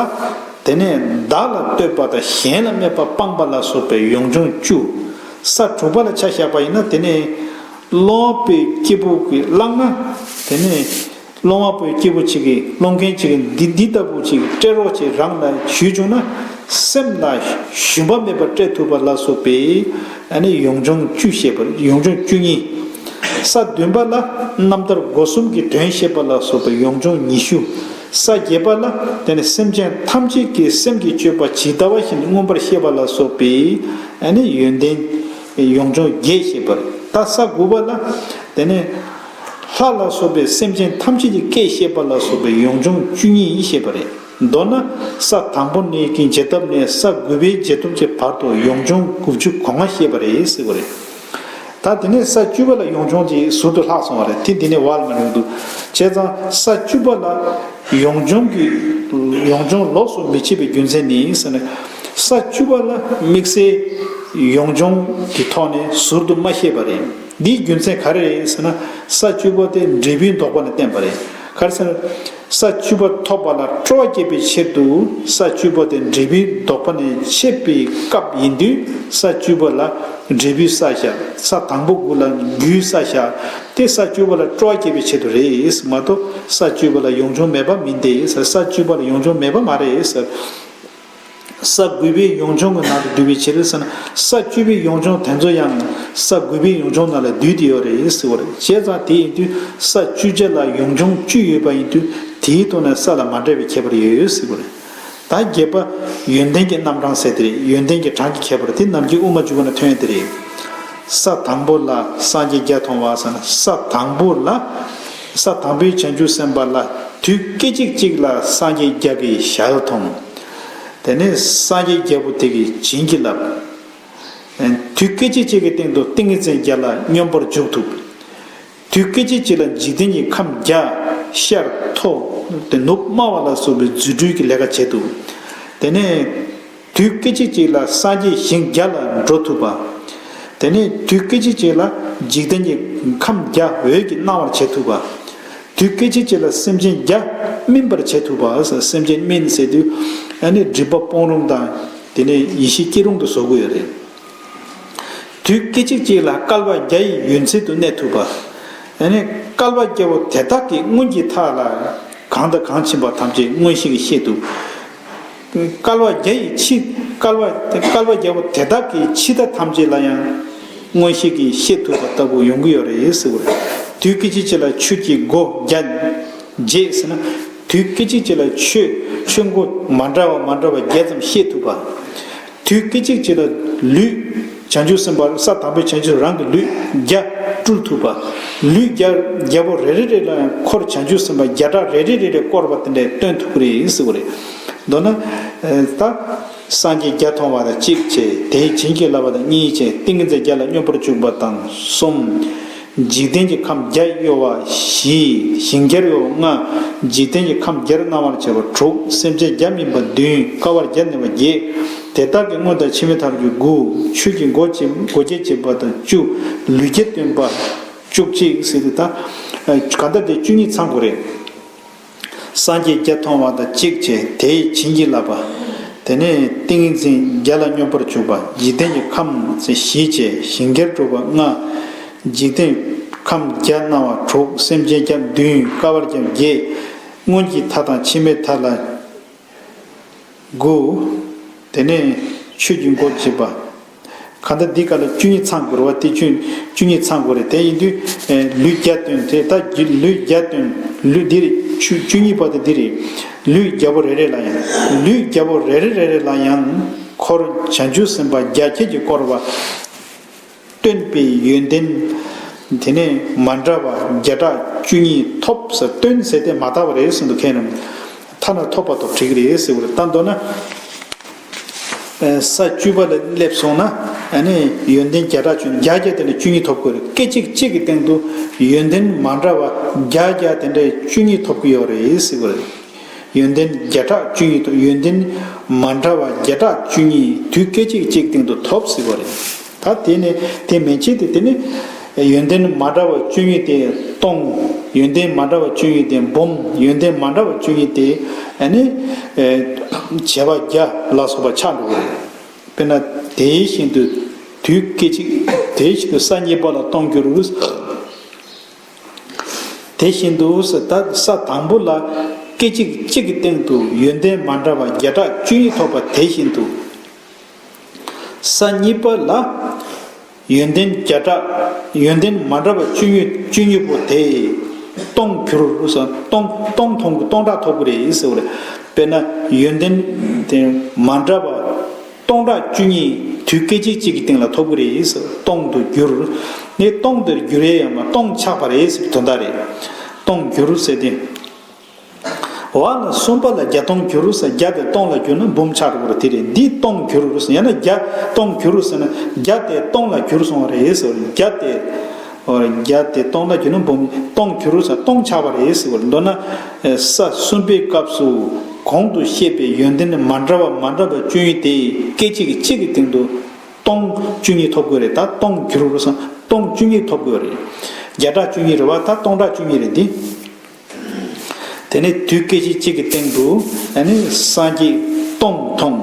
དེ་ནས་བདག་ལ་ལྟོས་པ་དང་གཞན་ལ་སྨད་པ་སྤངས་པ་ལ་སོགས་པའི་ཡོངས་སྦྱོང་བཅུ། ས་དྲུག་པ་ལ་ཆ་བཞག་པ་ཡིན་ན། དེ་ནས་སློང་བ་པོའི་སྐྱེས་བུ་གིས་བསླངས་ན། དེ་ནས། སློང་བ་པོའི་སྐྱེས་བུ་གཅིག་གིས་སློང་མཁན་གཅིག་གིས་འདི་འདི་ལྟ་བུ་ཅིག་སྤྲད་རོགས་ཅེས་རང་ལ་ཞུས་བྱུང་ན། སེམས་ལ་ཞུམ་པ་མེད་པར་སྤྲད་ཐུབ་པ་ལ་སོགས་པའི་ཨ་ནི་ཡོངས་སྦྱོང་བཅུ་བཤད་པ། ཡོངས་སྦྱོང་བཅུ་གཉིས། ས་བདུན་པ་ལ་རྣམ་ཐར་སྒོ་གསུམ་གྱི་དོན་བཤད་པ་ལ་སོགས་པའི་ཡོངས་སྦྱོང་ཉི་ཤུ། ས་བརྒྱད་པ་ལ་དེ་ནི་སེམས་ཅན་ཐམས་ཅད་ཀྱི་སེམས་ཀྱི་སྤྱོད་པ་ཇི་ལྟ་བ་བཞིན་མངོན་པར་ཤེས་པ་ལ་སོགས་པའི་ཨ་ནི་ཡོན་ཏན་ཡོངས་སྦྱོང་བརྒྱད་བཤད་པ་རེད། ད་ས་དགུ་པ་ལ་དེ་ནི། ལྷ་ལ་སོགས་པའི་སེམས་ཅན་ཐམས་ཅད་ཀྱི་སྐད་བཤད་པ་ལ་སོགས་པའི་ཡོངས་སྦྱོང་བཅུ་གཉིས་བཤད་པ་རེད། མདོར་ན་ས་དང་པོ་ནས་ཀྱི་རྗེས་ཐོབ་ནས་ས་དགུ་པའི་རྗེས་ཐོབ་ཀྱི་བར་དུ་ཡོངས་སྦྱོང་དགུ་བཅུ་གོ་ལྔ་བཤད་པ་རེད་ཟེར་བ་རེད། ད་དེ་ནས་ས་བཅུ་པ་ལ་ཡོངས་སྦྱོང་གི་ཟུར་དུ་ལྷག་སོང་བ་རེད། དེ་འདི་ནས་བར་མ་ཡོང་འདུག་བྱས་ཙང་ས་བཅུ་པ་ལ་ཡོངས་སྦྱོང་གི་ཡོངས་སྦྱོང་ལོགས་སུ་མི་བྱེད་པའི་རྒྱུ་མཚན་ནི་ཟེར་ན། ས་བཅུ་པ་ལ་དམིགས་བསལ་ཡོངས་སྦྱོང་གི་ཐོག་ནས་ཟུར་དུ་མ་བཤད་པ་རེད། འདིའི་རྒྱུ་མཚན་ག་རེ་རེད་ཟེར་ན། ས་བཅུ་པ་དེ་འབྲས་བུའི་ལྡོག་པ་ནས་བསྟན་པ་རེད། ག་རེ་ཟེར་ན། ས་བཅུ་པ་ཐོབ་པ་ལ་སྤྲོ་བ་སྐྱེད་པའི་ཕྱིར་དུ་ས་བཅུ་པ་དེ་འབྲས་བུའི་ལྡོག་པ་ནས་འཆད་པའི་སྐབས་ཡིན་དུས། ས་བཅུ་པ་ལ་འབྲས་བུའི་ས་བཞག་ས་དང་པོ་དགུ་ལ་རྒྱུའི་ས་བཞག་དེ་ས་བཅུ་པ་ལ་སྤྲོ་བ་སྐྱེད་པའི་ཆེད་དུ་རེད་མ་གཏོགས། ས་བཅུ་པ་ལ་ཡོངས་སྦྱོང་མེད་པ་མིན་ཏེ། ས་བཅུ་པ་ལ་ཡོངས་སྦྱོང་མེད་པ་མ་རེད་ཟེར། ས་དགུ་པའི་ཡོངས་སྦྱོང་གི་ནང་དུ་འདུས་པའི་ཕྱིར་ཟེར་ན། ས་བཅུ་པའི་ཡོངས་སྦྱོང་དེ་ཚོ་ཡང་ས་དགུ་པའི་ཡོངས་སྦྱོང་ནང་ལ་འདུས་ཏེ་ཡོད་རེད་ཟེར་བ་རེད། བྱས་ཙང་དེ་ཡིན་དུས་ས་བཅུ་ཆ་ལ་ཡོངས་སྦྱོང་བཅུ་ཡོད་པ་ཡིན་དུས། དེའི་ཐོག་ནས་ས་ལ་མ་འདྲ་བའི་ཁྱད་པར་ཡོད་ཟེར་བ་རེད། ད་བརྒྱད་པ་ཡོན་ཏན་གྱི་རྣམ་གྲངས་ཟེར་དེ་རེད། ཡོན་ཏན་གྱི་གྲངས་ཀྱི་ཁྱད་པར་དེ་ནམ་རྒྱུན་དབུ་མ་འཇུག་པ་ན་ཐོན་ཡོད་དེ་རེད། ས་དང་པོ་ལ་སངས་རྒྱས་བརྒྱ་མཐོང་བ་ཟེར་ན། ས་དང་པོ་ལ། ས་དང་པོའི་བྱང་ཆུབ་སེམས་དཔའ་ལ་དུས་སྐད་ཅིག་གཅིག་ལ་སངས་རྒྱས་བརྒྱ་གིས་ཞལ་མཐོང་། དེ་ནས་སངས་རྒྱས་བརྒྱ་པོ་དེ་གིས་བྱིན་གྱིས་བརླབས། དུས་སྐད་ཅིག་གཅིག་གི་སྟེང་དུ་ཏིང་ངེ་འཛིན་བརྒྱ་ལ་སྙོམས་པར་འཇུག་ཐུབ། དུས་སྐད་ཅིག་གཅིག་ལ་འཇིག་རྟེན་གྱི་ཁམས་བརྒྱ། ཤར་མཐོ། དེ་ནུབ་དམའ་བ་ལ་སོགས་པའི་རྫུ་འཕྲུལ་གྱི་ལས་ཀ་བྱེད་ཐུབ། དེ་ནས་དུས་སྐད་ཅིག་གཅིག་ལ་སངས་རྒྱས་ཞིང་བརྒྱ་ལ་འགྲོ་ཐུབ་པ། དེ་ནས་དུས་སྐད་ཅིག་གཅིག་ལ་འཇིག་རྟེན་གྱི་ཁམས་བརྒྱ་འོད་ཀྱིས་སྣང་བར་བྱེད་ཐུབ་པ། དུས་སྐད་ཅིག་གཅིག་ལ་སེམས་ཅན་བརྒྱ་སྨིན་པར་བྱེད་ཐུབ་པ། སེམས་ཅན་སྨིན་ཟེར་དུས་ཨ་ནི་སྒྲིབ་པ་སྤོང་རུང་དང་། དེ་ནས་ཡེ་ཤེས་སྐྱེ་རུང་དུ་བཟོ་དགོས་ཡོད་རེད། དུས་སྐད་ཅིག་གཅིག་ལ་བསྐལ་པ་བརྒྱ་ཡི་ཡུན་ཚད་དུ་གནས་ཐུབ་པ། ཨ་ནི་བསྐལ་པ་བརྒྱ་པོ་དེ་དག་གི་སྔོན་གྱི་མཐའ་ལ་གང་དང་གང་ཕྱིན་པ་ཐམས་ཅད་མངོན་ཤེས་ཀྱིས་ཤེས་ཐུབ། བསྐལ་པ་བརྒྱ་ཡི་ཕྱི་བསྐལ་པ་བསྐལ་པ་བརྒྱ་པོ་དེ་དག་གི་ཕྱི་མཐའ་ཐམས་ཅད་ལ་ཡང་མངོན་ཤེས་ཀྱིས་ཤེས་ཐུབ་པ་ལྟ་བུ་ཡོང་གི་ཡོད་རེད་ཟེར་བ་རེད། དུས་སྐད་ཅིག་གཅིག་ལ་ཆོས་ཀྱི་སྒོ་བརྒྱད་འབྱེད་ཟེར་ན། དུས་སྐད་ཅིག་གཅིག་ལ་ཆོས་ཆོས་སྒོ་མ་འདྲ་བ་མ་འདྲ་བ་བརྒྱད་ཙམ་ཤེས་ཐུབ་པ། དུས་སྐད་ཅིག་གཅིག་ལ་ལུས། བྱང་ཆུབ་སེམས་དཔའ་ས་དང་པོའི་བྱང་ཆུབ་རང་གི་ལུས་བརྒྱ་སྤྲུལ་ཐུབ་པ། ལུས་བརྒྱ་བརྒྱ་པོ་རེ་རེ་རེ་ལ་ཡང་འཁོར་བྱང་ཆུབ་སེམས་དཔའ་བརྒྱ་ཕྲག་རེ་རེ་རེ་རེ་བསྐོར་བ་དེ་འདྲས་སྟོན་ཐུབ་ཀྱི་རེད་ཟེར་བ་རེད། མདོར་ན། ད་སངས་རྒྱས་བརྒྱ་མཐོང་བ་དང་གཅིག་བྱས། དེས་བྱིན་གྱིས་བརླབས་པ་དང་གཉིས་བྱས། ཏིང་ངེ་འཛིན་བརྒྱ་ལ་སྙོམས་པར་འཇུག་པ་དང་གསུམ། འཇིག་རྟེན་གྱི་ཁམས་བརྒྱ་གཡོ་བ་བཞི། ཞིང་བརྒྱར་གཡོ་བ་ལྔ། འཇིག་རྟེན་གྱི་ཁམས་བརྒྱར་སྣང་བར་བྱེད་པ་དྲུག། སེམས་ཅན་བརྒྱ་སྨིན་པ་བདུན། བསྐལ་པ་བརྒྱར་གནས་པ་བརྒྱད། དེ་དག་གི་སྔོན་དང་ཕྱི་མའི་མཐར་གྱུར་དགུ། ཆོས་ཀྱི་སྒོ་འབྱེད་སྒོ་འབྱེད་བྱེད་པ་དང་བཅུ། ལུས་བརྒྱ་སྟོན་པ་བཅུ་གཅིག་ཟེར་ཏེ། ད་གང་ལྟར་དེ་བཅུ་གཉིས་ཚང་དགོས་རེད། སངས་རྒྱས་བརྒྱ་མཐོང་བ་དང་གཅིག་བྱས། དེས་བྱིན་གྱིས་བརླབས་པ། དེ་ནས་ཏིང་ངེ་འཛིན་བརྒྱ་ལ་སྙོམས་པར་འཇུག་པ། འཇིག་རྟེན་གྱི་ཁམས་བཞི་བྱས། ཞིང་བརྒྱར་གྲོལ་བ་ལྔ། འཇིག་རྟེན་ཁམས་བརྒྱ་སྣང་བ་དྲུག། སེམས་ཅན་བརྒྱ་བདུན། བསྐལ་པ་བརྒྱ་བརྒྱད། སྔོན་གྱི་མཐའ་དང་ཕྱི་མའི་མཐའ་ལ་དགུ། དེ་ནས་ཆོས་ཀྱི་སྒོ་འབྱེད་པ། གང་ལྟར་འདི་ག་ལ་བཅུ་གཉིས་ཚང་དགོས་རེད་བ། དེ་བཅུ་བཅུ་གཉིས་ཚང་དགོས་རེད། དེ་ཡིན་དུས་ལུས་བརྒྱ་སྟོན། དེ་ད་ལུས་བརྒྱ་སྟོན། ལུས་འདི་རེད། བཅུ་བཅུ་གཉིས་པ་དེ་འདི་རེད། ལུས་བརྒྱ་པོ་རེ་རེ་ལ་ཡང་། ལུས་བརྒྱ་པོ་རེ་རེ་རེ་རེ་ལ་ཡང་འཁོར་བྱང་ཆུབ་སེམས་དཔའ་བརྒྱ་ཁྱེད་ཀྱིས་བསྐོར་བ་སྟོན་པའི་ཡོན་ཏན་དེ་ནས་མ་འདྲ་བ་བརྒྱ་ཕྲག་བཅུ་གཉིས་ཐོབ་ཟེར། སྟོན་ཟེར་ཏེ་མ་དག་པ་རེད་གསུངས་འདུག་མཁན་རྣམས། ཐ་ན་ཐོབ་པ་ཐོབ་བྲིས་ཀྱི་རེད་ཟེར་བ་རེད། ད་མདོར་ན། ས་བཅུ་པ་ལ་སླེབས་སོང་ན། ཨ་ནི་ཡོན་ཏན་བརྒྱ་ཕྲག་བཅུ་བརྒྱ་བརྒྱ་དེ་ནས་བཅུ་གཉིས་ཐོབ་དགོས་རེད། སྐད་ཅིག་གཅིག་གི་སྟེང་དུ་ཡོན་ཏན་མ་འདྲ་བ་བརྒྱ་བརྒྱ་དེ་འདྲའི་བཅུ་གཉིས་ཐོབ་ཀྱི་ཡོད་རེད་ཟེར་བ་རེད། ཡོན་ཏན་བརྒྱ་ཕྲག་བཅུ་གཉིས་ཐོབ། ཡོན་ཏན་མ་འདྲ་བ་བརྒྱ་ཕྲག་བཅུ་གཉིས་དུས་སྐད་ཅིག་གཅིག་སྟེང་དུ་ཐོབ་ཟེར་བ་རེད། ད་དེ་ནས་དེ་མན་ཆད་དེ་དེ་ནི་ཡོན་ཏན་མ་འདྲ་བ་བཅུ་གཉིས་དེ་སྟོང་། ཡོན་ཏན་མ་འདྲ་བ་བཅུ་གཉིས་དེ་འབུམ། ཡོན་ཏན་མ་འདྲ་བ་བཅུ་གཉིས་དེ་ཨ་ནི་བྱེ་བ་བརྒྱ་ལ་སོགས་པ་ཆགས་འགྲོ་གི་རེད། དཔེར་ན་དེ་བཞིན་དུ་དུས་སྐད་ཅིག་དེ་བཞིན་དུ་ས་གཉིས་པ་ལ་སྟོང་འགྱུར། དེ་བཞིན་དུ་ས་ད་ས་དང་པོ་ལ་སྐད་ཅིག་གཅིག་གི་སྟེང་དུ་ཡོན་ཏན་མ་འདྲ་བ་བརྒྱ་ཕྲག་བཅུ་གཉིས་ཐོབ་པ་དེ་བཞིན་དུ། ས་གཉིས་པ་ལ་ཡོན་ཏན་བརྒྱ་ཕྲག་ཡོན་ཏན་མ་འདྲ་བ་བཅུ་གཉིས་བཅུ་གཉིས་པོ་དེ་སྟོང་འགྱུར་ཟེར། སྟོང་སྟོང་ཐོང་གི་སྟོང་ཕྲག་ཐོབ་ཀྱི་རེད་ཟེར་བ་རེད། དཔེར་ན་ཡོན་ཏན་དེ་མ་འདྲ་བ་སྟོང་ཕྲག་བཅུ་གཉིས་དུས་སྐད་ཅིག་གཅིག་གི་སྟེང་ལ་ཐོབ་ཀྱི་རེད་ཟེར། སྟོང་དུ་འགྱུར། ནས་སྟོང་དེར་འགྱུར་ཡས་ཡང་མ་སྟོང་ཆགས་པ་རེད་ཟེར་དོན་དག་རེད། སྟོང་འགྱུར་ཟེར་ཏེ། འོ་ན་གསུམ་པ་ལ་བརྒྱ་སྟོང་འགྱུར་ཟེར། བརྒྱ་དེ་སྟོང་ལ་བསྒྱུར་ན་འབུམ་ཆགས་འགྲོ་གི་རེད། དེ་རེད། འདི་སྟོང་འགྱུར་ཟེར། ཡང་ན་བརྒྱ་སྟོང་འགྱུར་ཟེར་ན་བརྒྱ་དེ་སྟོང་ལ་འགྱུར་སོང་བ་རེད་ཟེར། བརྒྱ་དེ་འོ་བརྒྱ་དེ་སྟོང་ལ་བསྒྱུར་ན་འབུམ། སྟོང་འགྱུར་ཟེར་སྟོང་ཆགས་པ་རེད་ཟེར་བ་རེད། མདོར་ན་ས་གསུམ་པའི་སྐབས་སུ་གོང་དུ་བཤད་པའི་ཡོན་ཏན་མ་འདྲ་བ་མ་འདྲ་བ་བཅུ་གཉིས་དེ་སྐད་ཅིག་གཅིག་གི་སྟེང་དུ་སྟོང་བཅུ་གཉིས་ཐོབ་དགོས་རེད། ད་སྟོང་འགྱུར་ཟེར་སྟོང་བཅུ་གཉིས་ཐོབ་དགོས་རེད། བརྒྱ་ཕྲག་བཅུ་གཉིས་རེད་བ། ད་སྟོང་ཕྲག་བཅུ་གཉིས་རེད་འདི། དེ་ནས་དུས་སྐད་ཅིག་གཅིག་གི་སྟེང་དུ་ཨ་ནི་སངས་རྒྱས་སྟོང་མཐོང་།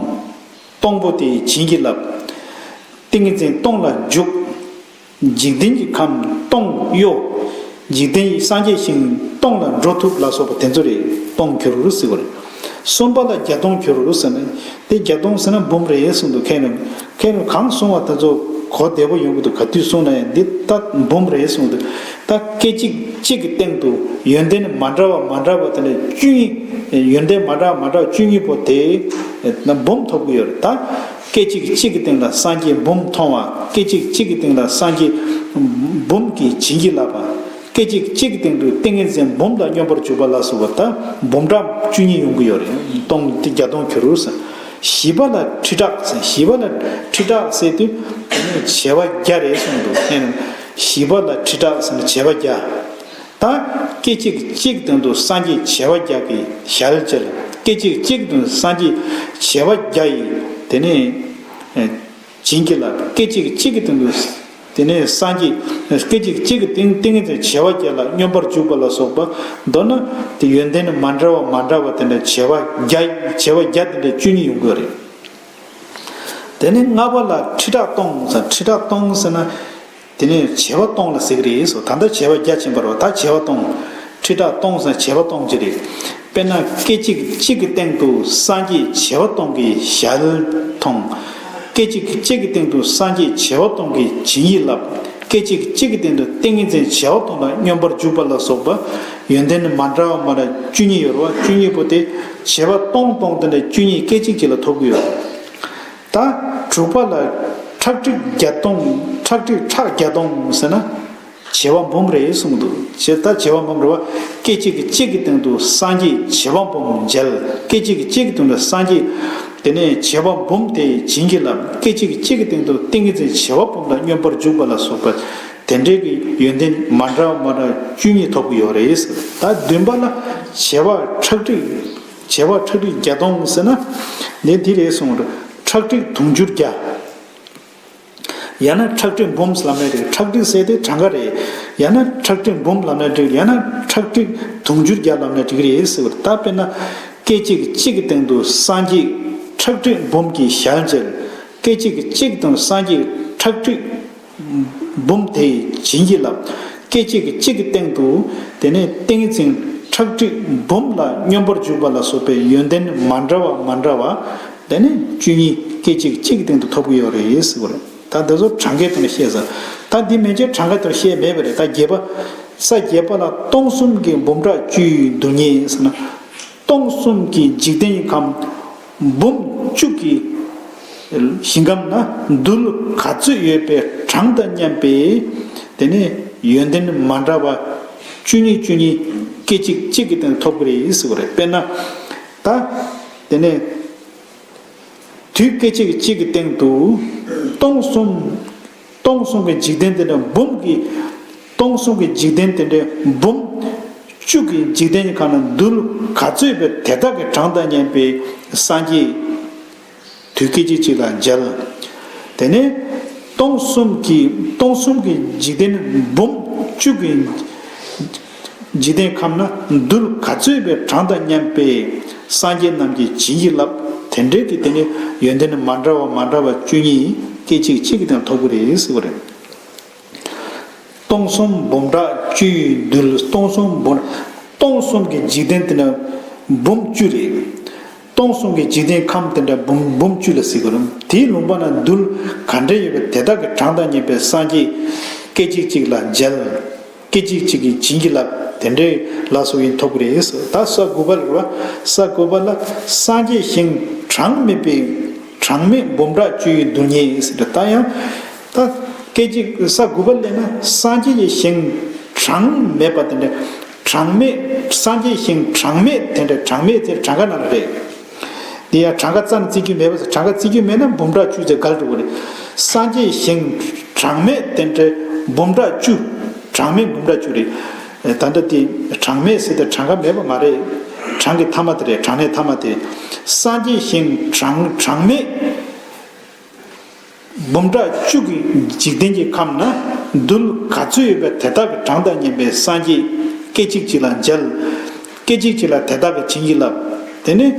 སྟོང་པོ་དེ་བྱིན་གྱིས་བརླབས། ཏིང་ངེ་འཛིན་སྟོང་ལ་འཇུག། འཇིག་རྟེན་གྱི་ཁམས་སྟོང་གཡོ། འཇིག་རྟེན་གྱི་སངས་རྒྱས་ཞིང་སྟོང་ལ་འགྲོ་ཐུབ་ལ་སོགས་པ་དེ་ཚོ་རེད། སྟོང་འགྱུར་ཟེར་བ་རེད། གསུམ་པ་ལ་བརྒྱ་སྟོང་འགྱུར་ཟེར་ནས། དེ་བརྒྱ་སྟོང་ཟེར་ན་འབུམ་རེད་གསུངས་འདུག་མཁན་རྣམས། མཁན་རྣམས་གང་གསུང་བ་དེ་ཚོ་གོ་བདེ་པོ་ཡོང་གི་འདུག་ག་དུས་གསུང་ན་ཡང་འདི་ལྟ་འབུམ་རེད་གསུངས་འདུག་ད་སྐད་ཅིག་གཅིག་གི་སྟེང་དུ་ཡོན་ཏན་མ་འདྲ་བ་མ་འདྲ་བ་དེ་འདྲ་བཅུ་གཉིས། ཡོན་ཏན་མ་འདྲ་བ་མ་འདྲ་བ་བཅུ་གཉིས་པོ་དེ་ན་འབུམ་ཐོབ་ཀྱི་ཡོད་རེད། ད་སྐད་ཅིག་གཅིག་གི་སྟེང་ལ་སངས་རྒྱས་འབུམ་མཐོང་བ། སྐད་ཅིག་གཅིག་གི་སྟེང་ལ་སངས་རྒྱས་འབུམ་གྱིས་བྱིན་གྱིས་བརླབས་པ། སྐད་ཅིག་གཅིག་གི་སྟེང་དུ་ཏིང་ངེ་འཛིན་འབུམ་ལ་སྙོམས་པར་འཇུག་པ་ལ་སོགས་པ་ད་འབུམ་ཕྲག་བཅུ་གཉིས་ཡོང་གི་ཡོད་རེད། སྟོང་དེ་བརྒྱ་སྟོང་འགྱུར་ཟེར། བཞི་པ་ལ་ཁྲི་ཕྲག་ཟེར། བཞི་པ་ལ་ཁྲི་ཕྲག་ཟེར་དུས་བྱེ་བ་བརྒྱ་རེད་གསུངས་འདུག་བཞི་པ་ལ་ཁྲི་ཕྲག་ཟེར་ན་བྱེ་བ་བརྒྱ། ད་སྐད་ཅིག་གཅིག་སྟེང་དུ་སངས་རྒྱས་བྱེ་བ་བརྒྱ་གི་ཞལ་ཅན། སྐད་ཅིག་གཅིག་སྟེང་དུ་སངས་རྒྱས་བྱེ་བ་བརྒྱ་ཡི་དེ་ནས། བྱིན་གྱིས་བརླབས། སྐད་ཅིག་གཅིག་གི་སྟེང་དུ། དེ་ནས་སངས་རྒྱས་སྐད་ཅིག་གཅིག་གི་སྟེང་ཏིང་ངེ་འཛིན་བྱེ་བ་བརྒྱ་ལ་སྙོམས་པར་འཇུག་པ་ལ་སོགས་པ། མདོར་ན་དེ་ཡོན་ཏན་མ་འདྲ་བ་མ་འདྲ་བ་དེ་འདྲ་བྱེ་བ་བརྒྱ། བྱེ་བ་བརྒྱ་དེ་འདྲ་བཅུ་གཉིས་ཡོང་གི་རེད། དེ་ནས་ལྔ་པ་ལ་ཁྲི་ཕྲག་སྟོང་ཟེར། ཁྲི་ཕྲག་སྟོང་ཟེར་ན། དེ་ནས་བྱེ་བ་སྟོང་ལ་ཟེར་གི་རེད་ཟེར། ད་ལྟ་བྱེ་བ་བརྒྱ་ཕྱིན་པ་རེད་བ། ད་བྱེ་བ་སྟོང་། ཁྲི་ཕྲག་སྟོང་ཟེར་བྱེ་བ་སྟོང་ཅིག་རེད། དཔེར་ན་སྐད་ཅིག་གཅིག་གི་སྟེང་དུ་སངས་རྒྱས་བྱེ་བ་སྟོང་གི་ཞལ་མཐོང་། སྐད་ཅིག་གཅིག་གི་སྟེང་དུ་སངས་རྒྱས་བྱེ་བ་སྟོང་གིས་བྱིན་གྱིས་བརླབས། སྐད་ཅིག་གཅིག་གི་སྟེང་དུ་ཏིང་ངེ་འཛིན་བྱེ་བ་སྟོང་ལ་སྙོམས་པར་འཇུག་པ་ལ་སོགས་པ་ཡོན་ཏན་མ་འདྲ་བ་མ་འདྲ་བཅུ་གཉིས་ཡོད་རེད་བ། བཅུ་གཉིས་པོ་དེ་བྱེ་བ་སྟོང་སྟོང་དེ་འདྲ་བཅུ་གཉིས་སྐད་ཅིག་གཅིག་ལ་ཐོབ་ཀྱི་ཡོད་རེད། ད་དྲུག་པ་ལ་ཁྲག་ཁྲིག་བརྒྱ་སྟོང་། ཁྲག་ཁྲིག་ཕྲག་བརྒྱ་སྟོང་ཟེར་ན་བྱེ་བ་འབུམ་རེད་གསུངས་འདུག། བྱེ་ད་བྱེ་བ་འབུམ་རེད་བ། སྐད་ཅིག་གཅིག་གི་སྟེང་དུ་སངས་རྒྱས་བྱེ་བ་འབུམ་མཇལ། སྐད་ཅིག་གཅིག་གི་སྟེང་དུ་སངས་རྒྱས། དེ་ནས་བྱེ་བ་འབུམ་དེས་བྱིན་གྱིས་བརླབས། སྐད་ཅིག་གཅིག་གི་སྟེང་དུ་ཏིང་ངེ་འཛིན་བྱེ་བ་འབུམ་ལ་སྙོམས་པར་འཇུག་པ་ལ་སོགས་པ་དེ་འདྲའི་གི་ཡོན་ཏན་མ་འདྲ་བ་མ་འདྲ་བ་བཅུ་གཉིས་ཐོབ་ཀྱི་ཡོད་རེད། ད་བདུན་པ་ལ་བྱེ་བ་ཁྲག་ཁྲིག། བྱེ་བ་ཁྲག་ཁྲིག་བརྒྱ་སྟོང་ཟེར་ན་ནི་འདི་རེད་གསུངས་རེད། ཁྲག་ཁྲིག་དུང་ཕྱུར་བརྒྱ། ཡང་ན་ཁྲག་ཁྲིག་འབུམ་ལབ་ནའི་འགྲིག། ཁྲག་ཁྲིག་ཟེར་དེ་གྲངས་ཀ་རེད། ཡང་ན་ཁྲག་ཁྲིག་འབུམ་ལབ་ནའི་འགྲིག། ཡང་ན་ཁྲག་ཁྲིག་དུང་ཕྱུར་བརྒྱ་ལབ་ནའི་འགྲིག་རེད་ཟེར་བ་རེད། ད་དཔེར་ན་སྐད་ཅིག་གཅིག་གི་སྟེང་དུ་སངས་རྒྱས་ཁྲག་ཁྲིག་འབུམ་གྱི་ཞལ་མཇལ། སྐད་ཅིག་གཅིག་གི་སྟེང་དུ་སངས་རྒྱས་ཁྲག་ཁྲིག་འབུམ་དེས་བྱིན་གྱིས་བརླབས། སྐད་ཅིག་གཅིག་གི་སྟེང་དུ་དེ་ནས་ཏིང་ངེ་འཛིན་ཁྲག་ཁྲིག་འབུམ་ལ་སྙོམས་པར་འཇུག་པ་ལ་སོགས་པའི་ཡོན་ཏན་མ་འདྲ་བ་མ་འདྲ་བ། དེ་ནས་བཅུ་གཉིས་སྐད་ཅིག་གཅིག་གི་སྟེང་དུ་ཐོབ་ཀྱི་ཡོད་རེད་ཟེར་བ་རེད། ད་འདི་ཚོ་གྲངས་ཀའི་སྟེང་ནས་བཤད་ས། ད་འདི་མན་ཆད་གྲངས་ཀ་དེར་བཤད་མེད་པ་རེད། ད་བརྒྱད་པ། ས་བརྒྱད་པ་ལ་སྟོང་གསུམ་གྱི་འབུམ་ཕྲག་བཅུའི་རྡུལ་སྙེད་ཟེར་ན། སྟོང་གསུམ་གྱི་འཇིག་རྟེན་གྱི་ཁམས་འབུམ་བཅུ་གི་ཞིང་ཁམས་ན་རྡུལ་ག་ཚོད་ཡོད་པའི་གྲངས་དང་མཉམ་པའི་དེ་ནས་ཡོན་ཏན་མ་འདྲ་བ་བཅུ་གཉིས་བཅུ་གཉིས་སྐད་ཅིག་གཅིག་གི་སྟེང་ཐོབ་ཀྱི་རེད་ཟེར་བ་རེད། དཔེར་ན་ད་དེ་ནས། དུས་སྐད་ཅིག་གཅིག་གི་སྟེང་དུ་སྟོང་གསུམ། སྟོང་གསུམ་གྱི་འཇིག་རྟེན་དེ་འདྲ་འབུམ་གྱི། སྟོང་གསུམ་གྱི་འཇིག་རྟེན་དེ་འདྲ་འབུམ་བཅུ་གི་འཇིག་རྟེན་གྱི་ཁམས་ན་རྡུལ་ག་ཚོད་པའི་དེ་དག་གི་གྲངས་དང་མཉམ་པའི་སངས་རྒྱས་དུས་སྐད་ཅིག་གཅིག་ལ་མཇལ། དེ་ནས་སྟོང་གསུམ་གྱི། སྟོང་གསུམ་གྱི་འཇིག་རྟེན་འབུམ་བཅུ་གི་འཇིག་རྟེན་ཁམས་ན་རྡུལ་ག་ཚོད་པའི་གྲངས་དང་མཉམ་པའི་སངས་རྒྱས་རྣམས་ཀྱིས་བྱིན་གྱིས་བརླབས། དེ་འདྲའི་གི་དེ་ནི་ཡོན་ཏན་མ་འདྲ་བ་མ་འདྲ་བ་བཅུ་གཉིས་སྐད་ཅིག་གཅིག་གི་སྟེང་ཐོབ་ཀྱི་རེད་ཟེར་བ་རེད། སྟོང་གསུམ་འབུམ་ཕྲག་བཅུའི་རྡུལ། སྟོང་གསུམ་འབུམ། སྟོང་གསུམ་གྱི་འཇིག་རྟེན་དེ་ནི་འབུམ་བཅུ་རེད། སྟོང་གསུམ་གྱི་འཇིག་རྟེན་ཁམས་དེ་འདྲ་འབུམ་འབུམ་བཅུ་ལ་ཟེར་གི་རེད། དེའི་ལུང་པ་ན་རྡུལ་ག་འདྲ་ཡོད་པ་དེ་དག་གི་གྲངས་དང་མཉམ་པའི་སངས་རྒྱས་སྐད་ཅིག་གཅིག་ལ་མཇལ། སྐད་ཅིག་གཅིག་གིས་བྱིན་གྱིས་བརླབས། དེ་འདྲའི་ལ་སོགས་ཡིན་ཐོབ་ཀྱི་རེད། ད་ས་དགུ་པ་ལ་རེད་བ། ས་དགུ་པ་ལ་སངས་རྒྱས་ཞིང་གྲངས་མེད་པའི་གྲངས་མེད་འབུམ་ཕྲག་བཅུ་ཡི་རྡུལ་སྙེད་ཟེར། ད་ཡང་ད་སྐད་ཅིག། ས་དགུ་པ་ལ་ན་སངས་རྒྱས་ཀྱི་ཞིང་གྲངས་མེད་པ་དེ་འདྲ། གྲངས་མེད། སངས་རྒྱས་ཞིང་གྲངས་མེད་དེ་འདྲ། གྲངས་མེད་དེ་གྲངས་ཀ་ནང་ལ་རེད། དེ་ཡང་གྲངས་ཀ་རྩ་ནས་བརྩི་རྒྱུ་མེད་པ། གྲངས་ཀ་བརྩི་རྒྱུ་མེད་ན་འབུམ་ཕྲག་བཅུ་ཙམ་འགལ་འགྲོ་གི་རེད། སངས་རྒྱས་ཞིང་གྲངས་མེད་དེ་འདྲའི་འབུམ་ཕྲག་བཅུ། གྲངས་མེད་འབུམ་ཕྲག་བཅུ་རེད། ད་ལྟ་དེ་གྲངས་མེད་ཟེར་ཏེ་གྲངས་ཀ་མེད་པ་མ་རེད། གྲངས་ཀྱི་མཐའ་མ་དེ་རེད། གྲངས་གནས་མཐའ་མ་དེ། སངས་རྒྱས་ཞིང་གྲངས་གྲངས་མེད་འབུམ་ཕྲག་བཅུ་གི་འཇིག་རྟེན་གྱི་ཁམས་ན་རྡུལ་ག་ཚོད་ཡོད་པའི་དེ་དག་གི་གྲངས་དང་མཉམ་པའི་སངས་རྒྱས་སྐད་ཅིག་གཅིག་ལ་མཇལ། སྐད་ཅིག་གཅིག་ལ་དེ་དག་གིས་བྱིན་གྱིས་བརླབས། དེ་ནས་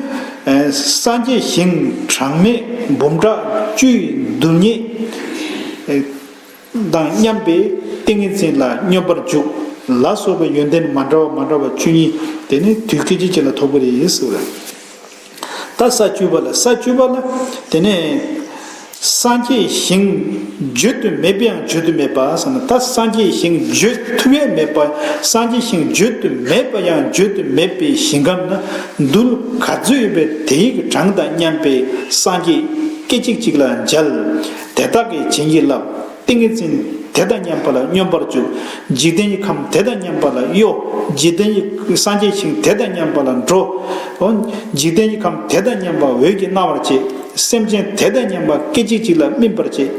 ཨ་སངས་རྒྱས་ཞིང་གྲངས་མེད་འབུམ་ཕྲག་བཅུའི་རྡུལ་སྙེད་དང་མཉམ་པའི་ཏིང་ངེ་འཛིན་ལ་སྙོམས་པར་འཇུག་ལ་སོགས་པའི་ཡོན་ཏན་མ་འདྲ་བ་མ་འདྲ་བ་བཅུ་གཉིས་དེ་ནི་དུས་སྐད་ཅིག་གཅིག་ལ་ཐོབ་ཀྱི་རེད་ཟེར་བ་རེད། ད་ས་བཅུ་པ་ལ། ས་བཅུ་པ་ལ་དེ་ནས་སངས་རྒྱས་ཞིང་བརྗོད་དུ་མེད་པ་ཡང་བརྗོད་དུ་མེད་པ་ཟེར་ན། ད་སངས་རྒྱས་ཞིང་བརྗོད་ཐུབ་ཡས་མེད་པ། སངས་རྒྱས་ཞིང་བརྗོད་དུ་མེད་པ་ཡང་བརྗོད་དུ་མེད་པའི་ཞིང་ཁམས་ན་རྡུལ་ག་ཚོད་ཡོད་པའི་དེའི་གྲངས་དང་མཉམ་པའི་སངས་རྒྱས་སྐད་ཅིག་གཅིག་ལ་མཇལ། དེ་དག་གིས་བྱིན་གྱིས་བརླབས། ཏིང་ངེ་འཛིན་དེ་དང་མཉམ་པ་ལ་སྙོམས་པར་འཇུག། འཇིག་རྟེན་གྱི་ཁམས་དེ་དང་མཉམ་པ་ལ་གཡོ། འཇིག་རྟེན་གྱི་སངས་རྒྱས་ཞིང་དེ་དང་མཉམ་པ་ལ་འགྲོ། འོ། འཇིག་རྟེན་གྱི་ཁམས་དེ་དང་མཉམ་པ་འོད་ཀྱིས་སྣང་བར་བྱེད། སེམས་ཅན་དེ་དང་མཉམ་པ་སྐད་ཅིག་གཅིག་ལ་སྨིན་པར་བྱེད།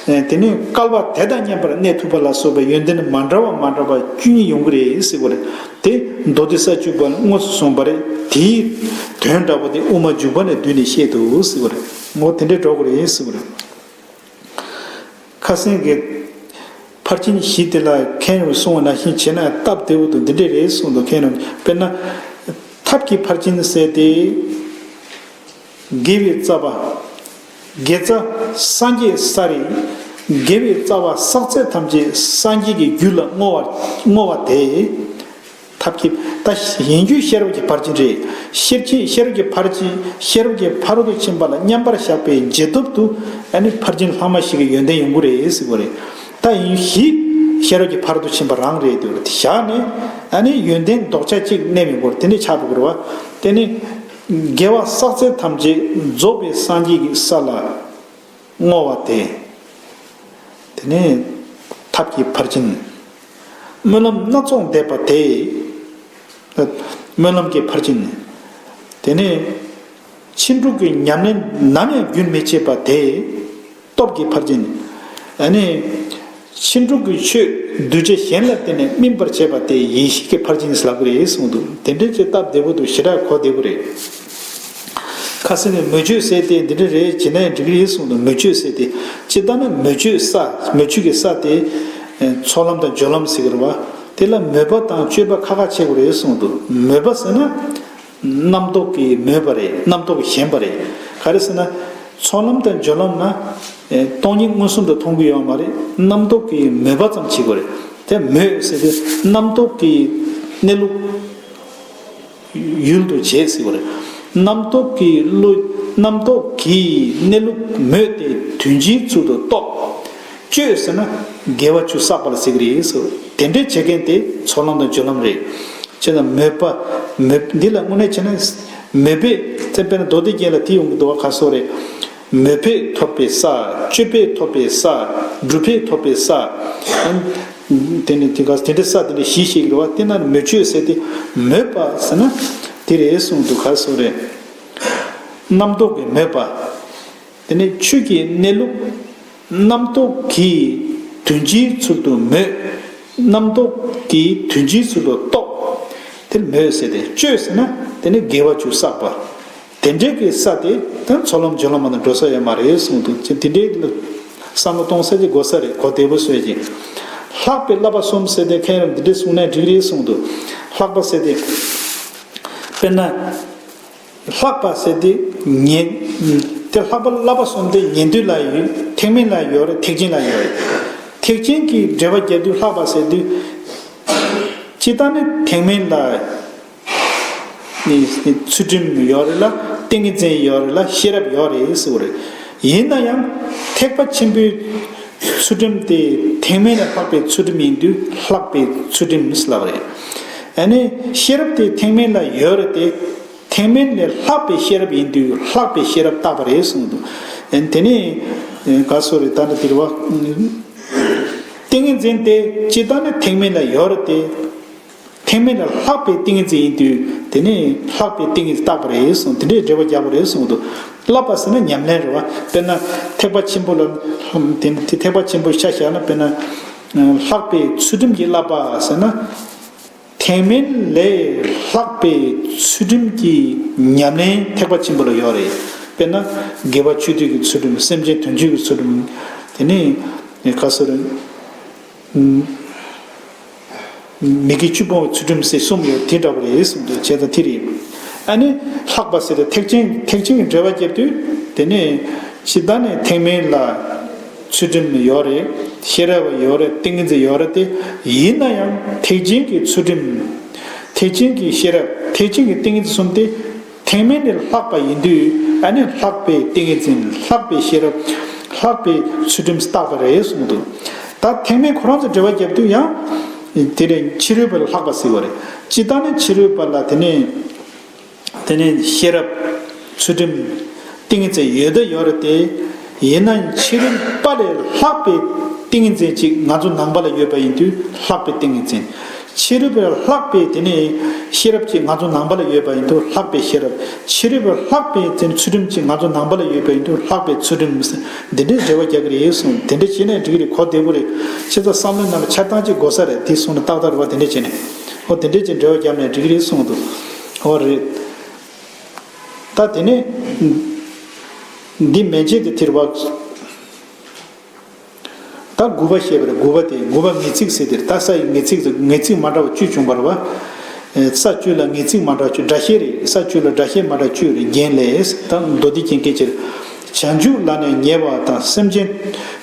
ཨེ་དེ་ནས་བསྐལ་པ་དེ་དང་མཉམ་པར་གནས་ཐུབ་པ་ལ་སོགས་པའི་ཡོན་ཏན་མ་འདྲ་བ་མ་འདྲ་བ་བཅུ་གཉིས་ཡོང་གི་རེད་ཟེར་བ་རེད། དེ་མདོ་སྡེ་ས་བཅུ་པ་དངོས་སུ་གསུངས་པ་རེད། དེའི་དོན་འདྲ་པོ་དེ་དབུ་མ་འཇུག་པ་ནས་བསྡུས་ནས་བཤད་འདུག་ཟེར་བ་རེད། ངོ་དེ་འདྲས་འགྲོ་གི་རེད་ཟེར་བ་རེད། ཁ་སང་གི་ཕར་ཕྱིན་བཞི་དེ་ལ་མཁན་རྣམས་གསུངས་པ་ནང་བཞིན་བྱས་ན་སྟབས་བདེ་པོ་འདུག། འདི་འདྲས་རེད་གསུངས་འདུག། མཁན་རྣམས་དཔེར་ན་ཐབས་ཀྱི་ཕར་ཕྱིན་ཟེར་ཏེ། དགེ་བའི་རྩ་བ། དགེ་རྩ་སངས་རྒྱས་ས་རེད། དགེ་བའི་རྩ་བ་བསགས་ཚད་ཐམས་ཅད་སངས་རྒྱས་ཀྱི་རྒྱུད་ལ་བསྔོ་བ་བསྔོ་བ་དེ། ཐབས་ཀྱི་ད་ཡིན་རྒྱུ་ཤེས་རབ་ཀྱི་ཕར་ཕྱིན་རེད། ཤེར་ཕྱིན་ཤེས་རབ་ཀྱི་ཕར་ཕྱིན་ཤེས་རབ་ཀྱི་ཕ་རོལ་ཏུ་ཕྱིན་པ་ལ་མཉམ་པར་བཞག་པའི་རྗེས་ཐོབ་ཏུ་ཨ་ནི་ཕར་ཕྱིན་ལྷག་མ་ཞིག་གི་ཡོན་ཏན་ཡོང་གི་རེད་ཟེར་གྱི་རེད། ད་ཡིན་གཞི་ཤེས་རབ་ཀྱི་ཕ་རོལ་ཏུ་ཕྱིན་པ་རང་རེད་དེ་བཞག་ནས་ཨ་ནི་ཡོན་ཏན་ལྡོག་ཆ་གཅིག་གནས་མི་དགོས་དེ་འདྲ་ཆགས་འགྲོ་གི་རེད་བ། དེ་ནི་དགེ་བ་བསགས་ཚད་ཐམས་ཅད་རྫོགས་པའི་སངས་རྒྱས་ཀྱི་ས་ལ་བསྔོ་བ་དེ། དེ་ནས་ཐབས་ཀྱི་ཕར་ཕྱིན། སྨོན་ལམ་སྣ་ཚོགས་འདེབས་པ་དེ། སྨོན་ལམ་གྱི་ཕར་ཕྱིན། དེ་ནས་ཕྱིན་དྲུག་གི་ཉམས་ལེན་ནམ་ཡང་རྒྱུན་མི་ཆད་པ་དེ། སྟོབས་ཀྱི་ཕར་ཕྱིན། ཨ་ནི། ཕྱིན་དྲུག་གི་ཆོས་གདུལ་བྱ་གཞན་ལ་བརྟེན་ནས་སྨིན་པར་བྱེད་པ་དེ་ཡེ་ཤེས་ཀྱི་ཕར་ཕྱིན་ཟེར་ལབ་ཀྱི་རེད་གསུངས་འདུག་དེ་འདྲའི་ཅིག་སྟབས་བདེ་པོ་འདུག་ཞེ་དྲག་གོ་བདེ་པོ་རེད། ཁ་སང་ནས་མོས་སྤྱོད་ཟེར་ཏེ་འདི་འདྲ་རེད་བྱེད་ན་ཡང་འགྲིག་གི་རེད་གསུངས་འདུག་མོས་སྤྱོད་ཟེར་ཏེ་སྤྱིར་བཏང་ན་མོས་སྤྱོད་ས་མོས་སྤྱོད་ཀྱི་ས་དེ་ཚོགས་ལམ་དང་སྦྱོར་ལམ་ཟེར་གྱི་རེད་བ། དེ་ལ་མོས་པ་དང་སྤྱོད་པ་ཁ་ཁ་ཕྱེ་དགོས་རེད་གསུངས་འདུག་མོས་པ་ཟེར་ན་རྣམ་རྟོག་གིས་མོས་པ་རེད། རྣམ་རྟོག་གིས་ཞེན་པ་རེད། ག་རེ་ཟེར་ན་ཚོགས་ལམ་དང་སྦྱོར་ལམ་ན་སྟོང་ཉིད་མངོན་སུམ་དུ་མཐོང་གི་ཡོད་མ་རེད། རྣམ་རྟོག་གིས་མོས་པ་ཙམ་བྱེད་དགོས་རེད། དེ་མོས་ཟེར་དུས་རྣམ་རྟོག་གི་གནས་ལུགས་ཡུལ་དུ་བྱེད་ཟེར་བ་རེད། རྣམ་རྟོག་གི་བློ། རྣམ་རྟོག་གི་གནས་ལུགས་མོས་ཏེ་དོན་སྤྱིའི་ཚུལ་དུ་རྟོགས། སྤྱོད་ཟེར་ན་དགེ་བ་བཅུ་བསགས་པ་ལ་ཟེར་གྱི་རེད་ཟེར། དེ་འདྲའི་བྱེད་མཁན་དེ་ཚོགས་ལམ་དང་སྦྱོར་ལམ་རེད། བྱས་ཙང་མོས་པ། མོས་འདི་ལ་དངོས་གནས་བྱས་ན་མོས་པས་ཙམ་དཔེར་ན་མདོ་སྡེ་རྒྱན་ལ་དེ་ཡོང་གི་འདུག་བ། ག་སོགས་རེད། མོས་པས་ཐོབ་པའི་ས། སྤྱོད་པས་ཐོབ་པའི་ས། སྒྲུབ་པས་ཐོབ་པའི་ས། དེ་ནི་དེ་ག་དེ་འདྲའི་ས་དེ་འདྲ་བཞི་ཞིག་རེད་བ། དེ་ན་མོས་སྤྱོད་ཟེར་ཏེ་མོས་པ་ཟེར་ན་དེ་རེད་གསུངས་འདུག་ག་སོགས་རེད། རྣམ་རྟོག་གི་མོས་པ། དེ་ནི་ཆོས་ཀྱི་གནས་ལུགས་རྣམ་རྟོག་གིས་དོན་སྤྱིའི་ཚུལ་དུ་མོས། རྣམ་རྟོག་གིས་དོན་སྤྱིའི་ཚུལ་དུ་རྟོགས། དེ་མོས་ཟེར་ཏེ་སྤྱོད་ཟེར་ན་དེ་ནི་དགེ་བ་བཅུ་བསགས་པ། དེ་འདྲའི་གི་ས་དེ་ད་ཚོགས་ལམ་སྦྱོར་ལམ་མ་ནས་འགྲོ་ས་ཡོད་མ་རེད་གསུངས་འདུག་དེ་འདྲའི་བསམ་བློ་གཏོང་ས་ཅིག་དགོས་ས་རེད། གོ་བདེ་པོ་བཟོས་ཅིག་ལྷག་པའི་བསླབ་པ་གསུམ་ཟེར་ཏེ་མཁན་རབས་འདི་འདྲའི་གསུངས་ནས་འགྲིག་རེད་གསུངས་འདུག་ལྷག་པ་ཟེར་ཏེ། དཔེར་ན། ལྷག་པ་ཟེར་ཏེ་ཉན། དེ་ལྷག་པ་བསླབ་པ་གསུམ་དེ་ཉན་ཐོས་ལ་ཡོད། ཐེག་དམན་ལ་ཡོད་རེད། ཐེག་ཆེན་ལ་ཡོད་རེད། ཐེག་ཆེན་གྱི་འགྲེལ་པ་རྒྱབ་དུས་ལྷག་པ་ཟེར་དུས། སྤྱིར་བཏང་ནི་ཐེག་དམན་ལ་ནི་ཚུལ་ཁྲིམས་ཡོད་རེད་ལ། ཏིང་ངེ་འཛིན་ཡོད་རེད་ལ། ཤེས་རབ་ཡོད་རེད་ཟེར་བ་རེད། ཡིན་ན་ཡང་ཐེག་པ་ཆེན་པོའི་ཚུལ་ཁྲིམས་དེ་ཐེག་དམན་ལས་ལྷག་པའི་ཚུལ་ཁྲིམས་ཡིན་དུས་ལྷག་པའི་ཚུལ་ཁྲིམས་ལབ་རེད། ཨ་ནི་ཤེས་རབ་དེ་ཐེག་དམན་ལ་ཡོད་རེད་དེ། ཐེག་དམན་ལས་ལྷག་པའི་ཤེས་རབ་ཡིན་དུས་ལྷག་པའི་ཤེས་རབ་བཏགས་པ་རེད་གསུངས་འདུག་ཨ་ནི་དེ་ནི་ག་སོ་རེད། ད་ནི་དེ་རེད་བ། ཏིང་ངེ་འཛིན་དེ་སྤྱིར་བཏང་ནི་ཐེག་དམན་ལ་ཡོད་རེད་དེ། ཐེག་དམན་ལ་ལྷག་པའི་ཏིང་ངེ་འཛིན་ཡིན་དུས་དེ་ནི་ལྷག་པའི་ཏིང་ངེ་འཛིན་བཏགས་པ་རེད་གསུངས། དེ་འདྲའི་འགྲེལ་པ་རྒྱག་པ་རེད་གསུངས་འདུག་བསླབ་པ་ཟེར་ན་ཉམས་ལེན་རེད་བ། དཔེར་ན་ཐེག་པ་ཆེན་པོ་ལ་དེ་ཐེག་པ་ཆེན་པོ་ཆ་བཞག་ན། དཔེར་ན་ལྷག་པའི་ཚུལ་ཁྲིམས་ཀྱི་བསླབ་པ་ཟེར་ན། ཐེག་དམན་ལས་ལྷག་པའི་ཚུལ་ཁྲིམས་ཀྱི་ཉམས་ལེན་ཐེག་པ་ཆེན་པོ་ལ་ཡོད་རེད། དཔེར་ན་དགེ་བ་བཅུ་དྲུག་གི་ཚུལ་ཁྲིམས། སེམས་ཅན་དོན་བྱེད་ཀྱི་ཚུལ་ཁྲིམས། དེ་ནི་ག་སོ་རེད། མི་དགེ་བཅུ་སྤོང་བའི་ཚུལ་ཁྲིམས་ཟེར་གསུམ་ཡོད། དེ་འདྲ་བ་རེད་གསུངས་འདུག་བྱས་ཙང་དེ་རེད། ཨ་ནི་ལྷག་པ་ཟེར་ཏེ་ཐེག་ཆེན་ཐེག་ཆེན་གྱི་འགྲེལ་པ་རྒྱབ་དུས་དེ་ནི་སྤྱིར་བཏང་ནས་ཐེག་དམན་ལ་ཚུལ་ཁྲིམས་ཡོད་རེད། ཤེས་རབ་ཡོད་རེད། ཏིང་ངེ་འཛིན་ཡོད་རེད་དེ། ཡིན་ན་ཡང་ཐེག་ཆེན་གྱི་ཚུལ་ཁྲིམས། ཐེག་ཆེན་གྱི་ཤེས་རབ། ཐེག་ཆེན་གྱི་ཏིང་ངེ་འཛིན་གསུམ་དེ་ཐེག་དམན་ལས་ལྷག་པ་ཡིན་དུས་ཨ་ནི་ལྷག་པའི་ཏིང་ངེ་འཛིན། ལྷག་པའི་ཤེས་རབ། ལྷག་པའི་ཚུལ་ཁྲིམས་བཏགས་པ་རེད་གསུངས་འདུག་ད་ཐེག་དམན་ཁོ་རང་ཚོ་འགྲེལ་པ་རྒྱབ་དུས་ཡང་དེ་ནས་ཕྱི་རོལ་པ་ལ་ལྷག་པ་ཟེར་བ་རེད། སྤྱིར་བཏང་ནི་ཕྱི་རོལ་པ་ལ་དེ་ནས། དེ་ནས་ཤེས་རབ། ཚུལ་ཁྲིམས། ཏིང་ངེ་འཛིན་ཡོད་ད་ཡོད་རེད་དེ། ཡིན་ན་ཕྱི་རོལ་པ་ལས་ལྷག་པའི་ཏིང་ངེ་འཛིན་ཅིག་ང་ཚོ་ནང་པ་ལ་ཡོད་པ་ཡིན་དུས་ལྷག་པའི་ཏིང་ངེ་འཛིན། ཕྱི་རོལ་པ་ལས་ལྷག་པའི་དེ་ནས་ཤེས་རབ་ཅིག་ང་ཚོ་ནང་པ་ལ་ཡོད་པ་ཡིན་དུས་ལྷག་པའི་ཤེས་རབ། ཕྱི་རོལ་པ་ལས་ལྷག་པའི་དེ་ནས་ཚུལ་ཁྲིམས་ཅིག་ང་ཚོ་ནང་པ་ལ་ཡོད་པ་ཡིན་དུས་ལྷག་པའི་ཚུལ་ཁྲིམས། འདི་འདྲའི་འགྲེལ་པ་རྒྱག་གི་རེད་གསུངས། དེ་འདྲ་བྱས་ནས་འགྲིག་གི་རེད། གོ་བདེ་པོ་རེད། ཁྱེད་ཚོ་བསམ་བློའི་ནང་ལ་འཆར་སྟངས་ཅིག་དགོས་ས་རེད། དེ་གསུངས་ནས་ཏག་ཏག་རེད་བ། དེ་འདྲ་བྱས་ནས། ཨོ་དེ་འདྲ་བྱས་འགྲེལ་པ་བརྒྱབ་ནས་འགྲིག་གི་རེད་གསུངས་འདུག་ཨོ་རེད། ད་དེ་ནས་འདི་མན་ཆད་དེ་ཐེར་བ། ད་དགུ་པ་བཤད་པ་རེད། དགུ་པ་དེ་དགུ་པ་ངེས་ཚིག་ཟེར་དེ་རེད། ད་ས་ཡི་ངེས་ཚིག་ངེས་ཚིག་མ་འདྲ་བ་བཅུ་བྱུང་བ་རེད་བ། ས་བཅུ་ལ་ངེས་ཚིག་མ་འདྲ་བ་བཅུ། སྒྲ་བཤད་རེད། ས་བཅུ་ལ་སྒྲ་བཤད་མ་འདྲ་བཅུ་རེད། རྒྱན་ལས། ད་མདོ་སྡེ་རྒྱན་སྐད་ཅིག་རེད། བྱང་ཆུབ་ལ་ནི་ཉེ་བ་དང་། སེམས་ཅན་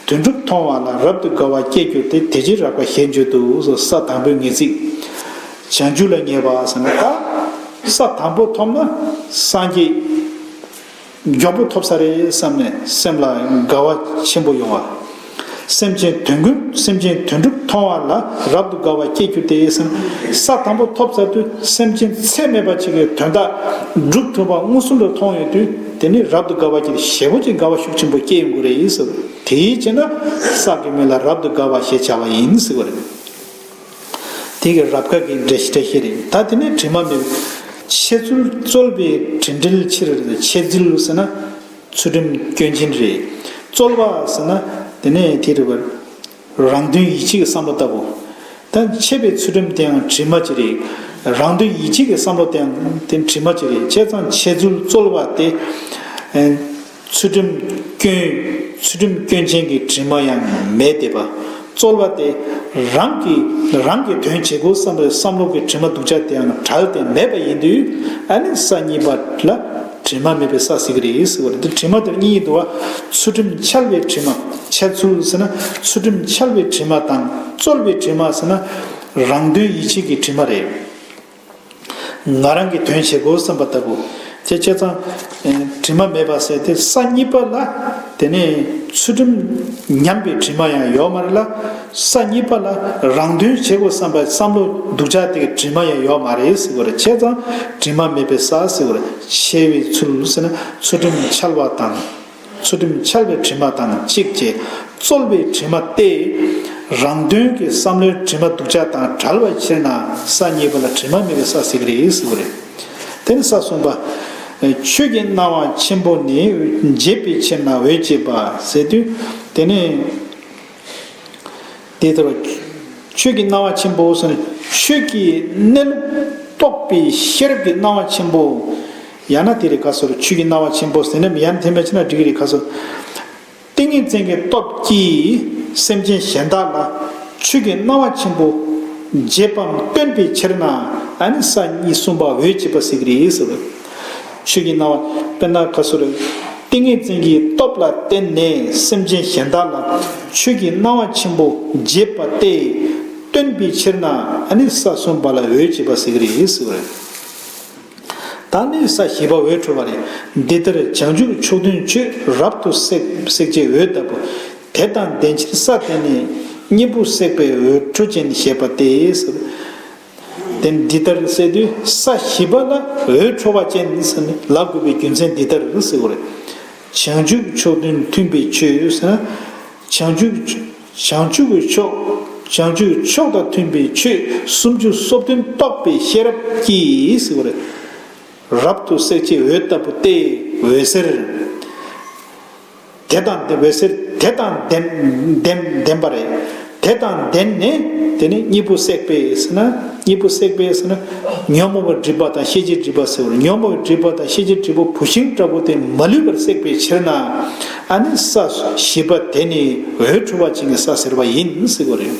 དོན་གྲུབ་མཐོང་བ་ལ། རབ་ཏུ་དགའ་བ་སྐྱེས་གྱུར་ཏེ། དེ་ཕྱིར་རབ་དགའ་ཞེས་བརྗོད་དོ། ས་དང་པོའི་ངེས་ཚིག་བྱང་ཆུབ་ལ་ཉེ་བ་ཟེར་ན། ད་ས་དང་པོ་ཐོབ་ན་སངས་རྒྱས་མགྱོགས་པོ་ཐོབ་ས་རེད་བསམ་ནས་སེམས་ལ་དགའ་བ་ཆེན་པོ་ཡོང་བ། སེམས་ཅན་དོན་ཀུན་སེམས་ཅན་དོན་གྲུབ་མཐོང་བ་ལ། རབ་ཏུ་དགའ་བ་སྐྱེས་གྱུར་ཏེ་ཟེར་ན། ས་དང་པོ་ཐོབ་ཚར་དུས་སེམས་ཅན་ཚད་མེད་པ་ཅིག་གི་དོན་དག་གྲུབ་ཐུབ་པ་མངོན་སུམ་དུ་མཐོང་ཡོང་དུས། དེ་ནི་རབ་ཏུ་དགའ་བ་སྐྱེས་ཞེ་པོ་ཅིག་དགའ་བ་ཤུགས་ཆེན་པོ་སྐྱེ་ཡོང་གི་རེད་ཟེར། དེའི་ཕྱིར་ན་ས་གི་མིང་ལ་རབ་ཏུ་དགའ་བ་ཞེས་བྱ་བ་ཡིན་ཟེར་བ་རེད། དེ་གི་རབ་དགའ་གི་འགྲེལ་བཤད་ཞིག་རེད། ད་དེ་ནས་དྲི་མ་མེད་པའི་འཆད་ཚུལ། རྩོལ་བའི་དྲི་འབྲེལ་ཕྱིར། འཆད་ཚུལ་ཟེར་ན་ཚུལ་ཁྲིམས་སྐྱོན་ཅན་རེད། རྩོལ་བ་ཟེར་ན་དེ་ནས་དེ་རེད་པ། རང་དོན་ཡིད་བྱེད་ཀྱི་བསམ་བློ་ལྟ་བུ། ད་འཆད་པའི་ཚུལ་ཁྲིམས་དེའང་དྲི་མ་ཅིག་རེད། རང་དོན་ཡིད་བྱེད་ཀྱི་བསམ་བློ་དེའང་དེ་དྲི་མ་ཅིག་རེད། བྱས་ཙང་འཆད་ཚུལ་རྩོལ་བ་དེ། ཚུལ་ཁྲིམས་སྐྱོན། ཚུལ་ཁྲིམས་སྐྱོན་ཅན་གྱི་དྲི་མ་ཡང་མེད་བསྡད་པ། རྩོལ་བ་དེ་རང་གི་རང་གི་དོན་བྱེད་དགོས་བསམ་པའི་བསམ་བློ་གི་དྲི་མ་སྡུག་ཅག་དེའང་བྲལ་ཏེ་མེད་པ་ཡིན་དུས། ཨ་ནི་ས་གཉིས་པ་ལ་དྲི་མ་མེད་པའི་ས་ཟེར་གྱི་རེད་ཟེར་བ་རེད། དེ་དྲི་མ་དེ་གཉིས་འདུག་བ། ཚུལ་ཁྲིམས་འཆལ་བའི་དྲི་མ། འཆལ་ཚུལ་ཟེར་ན་ཚུལ་ཁྲིམས་འཆལ་བའི་དྲི་མ་དང་རྩོལ་བའི་དྲི་མ་ཟེར་ན་རང་དོན་ཡིད་བྱེད་ཀྱི་དྲི་མ་རེད། ང་རང་གི་དོན་བྱེད་དགོས་བསམ་པ་ལྟ་བུ། དེ་བྱས་ཙང་། ཨེ། དྲི་མ་མེད་པ་ཟེར་དེ་ས་གཉིས་པ་ལ། དེ་ནས་ཚུལ་ཁྲིམས་ཉམས་པའི་དྲི་མ་ཡང་ཡོད་མ་རེད་ལ། ས་གཉིས་པ་ལ་རང་དོན་བྱེད་དགོས་བསམ་པའི་བསམ་བློ་སྡུག་ཅག་དེ་གི་དྲི་མ་ཡང་ཡོད་མ་རེད་ཟེར་བ་རེད། བྱས་ཙང་དྲི་མ་མེད་པའི་ས་ཟེར་བ་རེད། འཆལ་བའི་ཚུལ་ཟེར་ན་ཚུལ་ཁྲིམས་འཆལ་བ་དང་། ཚུལ་ཁྲིམས་འཆལ་བའི་དྲི་མ་དང་གཅིག་བྱས། རྩོལ་བའི་དྲི་མ་སྟེ། རང་དོན་གྱི་བསམ་བློའི་དྲི་མ་སྡུག་ཅག་དང་བྲལ་བའི་ཕྱིར་ན་ས་གཉིས་པ་ལ་དྲི་མ་མེད་པའི་ས་ཟེར་གྱི་རེད་ཟེར་བ་རེད། དེ་ནི་ས་གསུམ་པ། ཆོས་ཀྱི་སྣང་བ་ཆེན་པོ་ནི། བརྗེད་པའི་ཕྱིར་ན་འོད་བྱེད་པ་ཟེར་དུས། དེ་ནི། དེ་ལྟར་ཆོས་ཀྱི་སྣང་བ་ཆེན་པོ་ཟེར་ན་ཆོས་ཀྱི་གནས་ལུགས་རྟོགས་པའི་ཤེས་རབ་ཀྱི་སྣང་བ་ཆེན་པོ། ཡང་ན་དེ་རེད། ག་སོར་ཆོས་ཀྱི་སྣང་བ་ཆེན་པོ་ཟེར་ན་ཡང་དེ་མེད་ཕྱིར་ན་འགྲིག་གི་རེད། ག་སོར། ཏིང་ངེ་འཛིན་གྱི་སྟོབས་ཀྱིས་སེམས་ཅན་གཞན་དག་ལ་ཆོས་ཀྱི་སྣང་བ་ཆེན་པོ་བྱེད་པའམ་སྟོན་པའི་ཕྱིར་ན། ཨ་ནི་ས་གཉིས་གསུམ་པ་འོད་བྱེད་པ་ཟེར་གྱི་རེད་ཟེར་བ། ཆོས་ཀྱི་སྣང་བ་དཔེར་ན་ག་སོ་རེད། ཏིང་ངེ་འཛིན་གྱི་སྟོབས་ལ་བརྟེན་ནས་སེམས་ཅན་གཞན་དག་ལ་ཆོས་ཀྱི་སྣང་བ་ཆེན་པོ་བྱེད་པ་སྟེ། སྟོན་པའི་ཕྱིར་ན་ཨ་ནི་ས་གསུམ་པ་ལ་འོད་བྱེད་པ་ཟེར་གྱི་རེད་ཟེར་བ་རེད། ད་ནི་ས་བཞི་པ་འོད་འཕྲོ་བ་རེད། འདི་ལྟར་བྱང་ཆུབ་མཆོག་ཐུན་ཆོས་རབ་ཏུ་བསྲེག་བསྲེག་བྱའི་འོད་ལྟ་བུ། དེ་དང་ལྡན་ཕྱིར་ས་དེ་ནི་སྙིང་པོ་བསྲེག་པའི་འོད་འཕྲོ་ཅན་ཞེས་པ་སྟེ། དེ་འདི་ལྟར་ཟེར་དུས་ས་བཞི་པ་ལ་འོད་འཕྲོ་བ་ཅན་ཟེར་ནས་ལབ་དགོས་པའི་རྒྱུ་མཚན་འདི་ལྟར་ཟེར་བ་རེད། བྱང་ཆུབ་མཆོག་ཐུན་མཐུན་པའི་ཆོས་ཟེར་ན། བྱང་ཆུབ། བྱང་ཆུབ་ཀྱི་ཕྱོགས། བྱང་ཆུབ་ཀྱི་ཕྱོགས་དང་མཐུན་པའི་ཆོས་སུམ་ཅུ་སོ་བདུན་རྟོགས་པའི་ཤེས་རབ་ཀྱིས་ཟེར་བ་རེད། རབ་ཏུ་བསྲེག་བྱའི་འོད་ལྟ་བུ་སྟེ། འོད་ཟེར། དེ་དང་ལྡན། འོད་ཟེར་དེ་དང་ལྡན་ལྡན་ལྡན་པ་རེད། དེ་དང་ལྡན་ནས་དེ་ནི་སྙིང་པོ་བསྲེག་པས་ཟེར་ན། སྙིང་པོ་བསྲེག་པས་ཟེར་ན། ཉོན་མོངས་པའི་སྒྲིབ་པ་དང་ཤེས་བྱའི་སྒྲིབ་པ་ཟེར་བ་རེད། ཉོན་མོངས་པའི་སྒྲིབ་པ་དང་ཤེས་བྱའི་སྒྲིབ་པ་བུད་ཤིང་འདྲ་པོ་དེ་མ་ལུས་པར་བསྲེག་པའི་ཕྱིར་ན། ཨ་ནི་ས་བཞི་པ་དེ་ནི་འོད་འཕྲོ་བ་ཅན་གྱི་ས་ཟེར་བ་ཡིན་ཟེར་བ་རེད།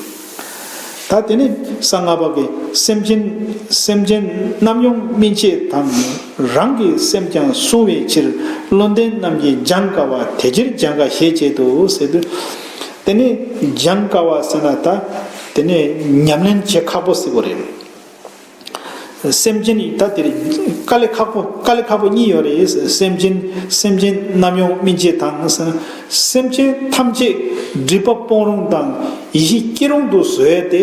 ད་དེ་ནི་ས་ལྔ་པ་གི་སེམས་ཅན། སེམས་ཅན་རྣམས་ཡང་སྨིན་བྱེད་དང་། རང་གི་སེམས་ཀྱང་བསྲུང་བའི་ཕྱིར། བློ་ལྡན་རྣམས་ཀྱིས་སྦྱང་དཀའ་བ། དེ་ཕྱིར་སྦྱང་དཀའ་ཞེས་བྱེད་དོ་ཟེར་དུས། དེ་ནི་སྦྱང་དཀའ་བ་ཟེར་ན་ད་དེ་ནི་ཉམས་ལེན་བྱེད་ཁག་པོ་ཟེར་བ་རེད། སེམས་ཅན་ནི་ད་དེ་རེད། དཀའ་ལས་ཁག་པོ། དཀའ་ལས་ཁག་པོ་གཉིས་ཡོད་རེད། སེམས་ཅན། སེམས་ཅན་རྣམས་ཡང་སྨིན་བྱེད་དང་ཟེར་ན། སེམས་ཅན་ཐམས་ཅད་སྒྲིབ་པ་སྤོང་རུང་དང་ཡེ་ཤེས་སྐྱེ་རུང་དུ་བཟོ་ཡ་དེ་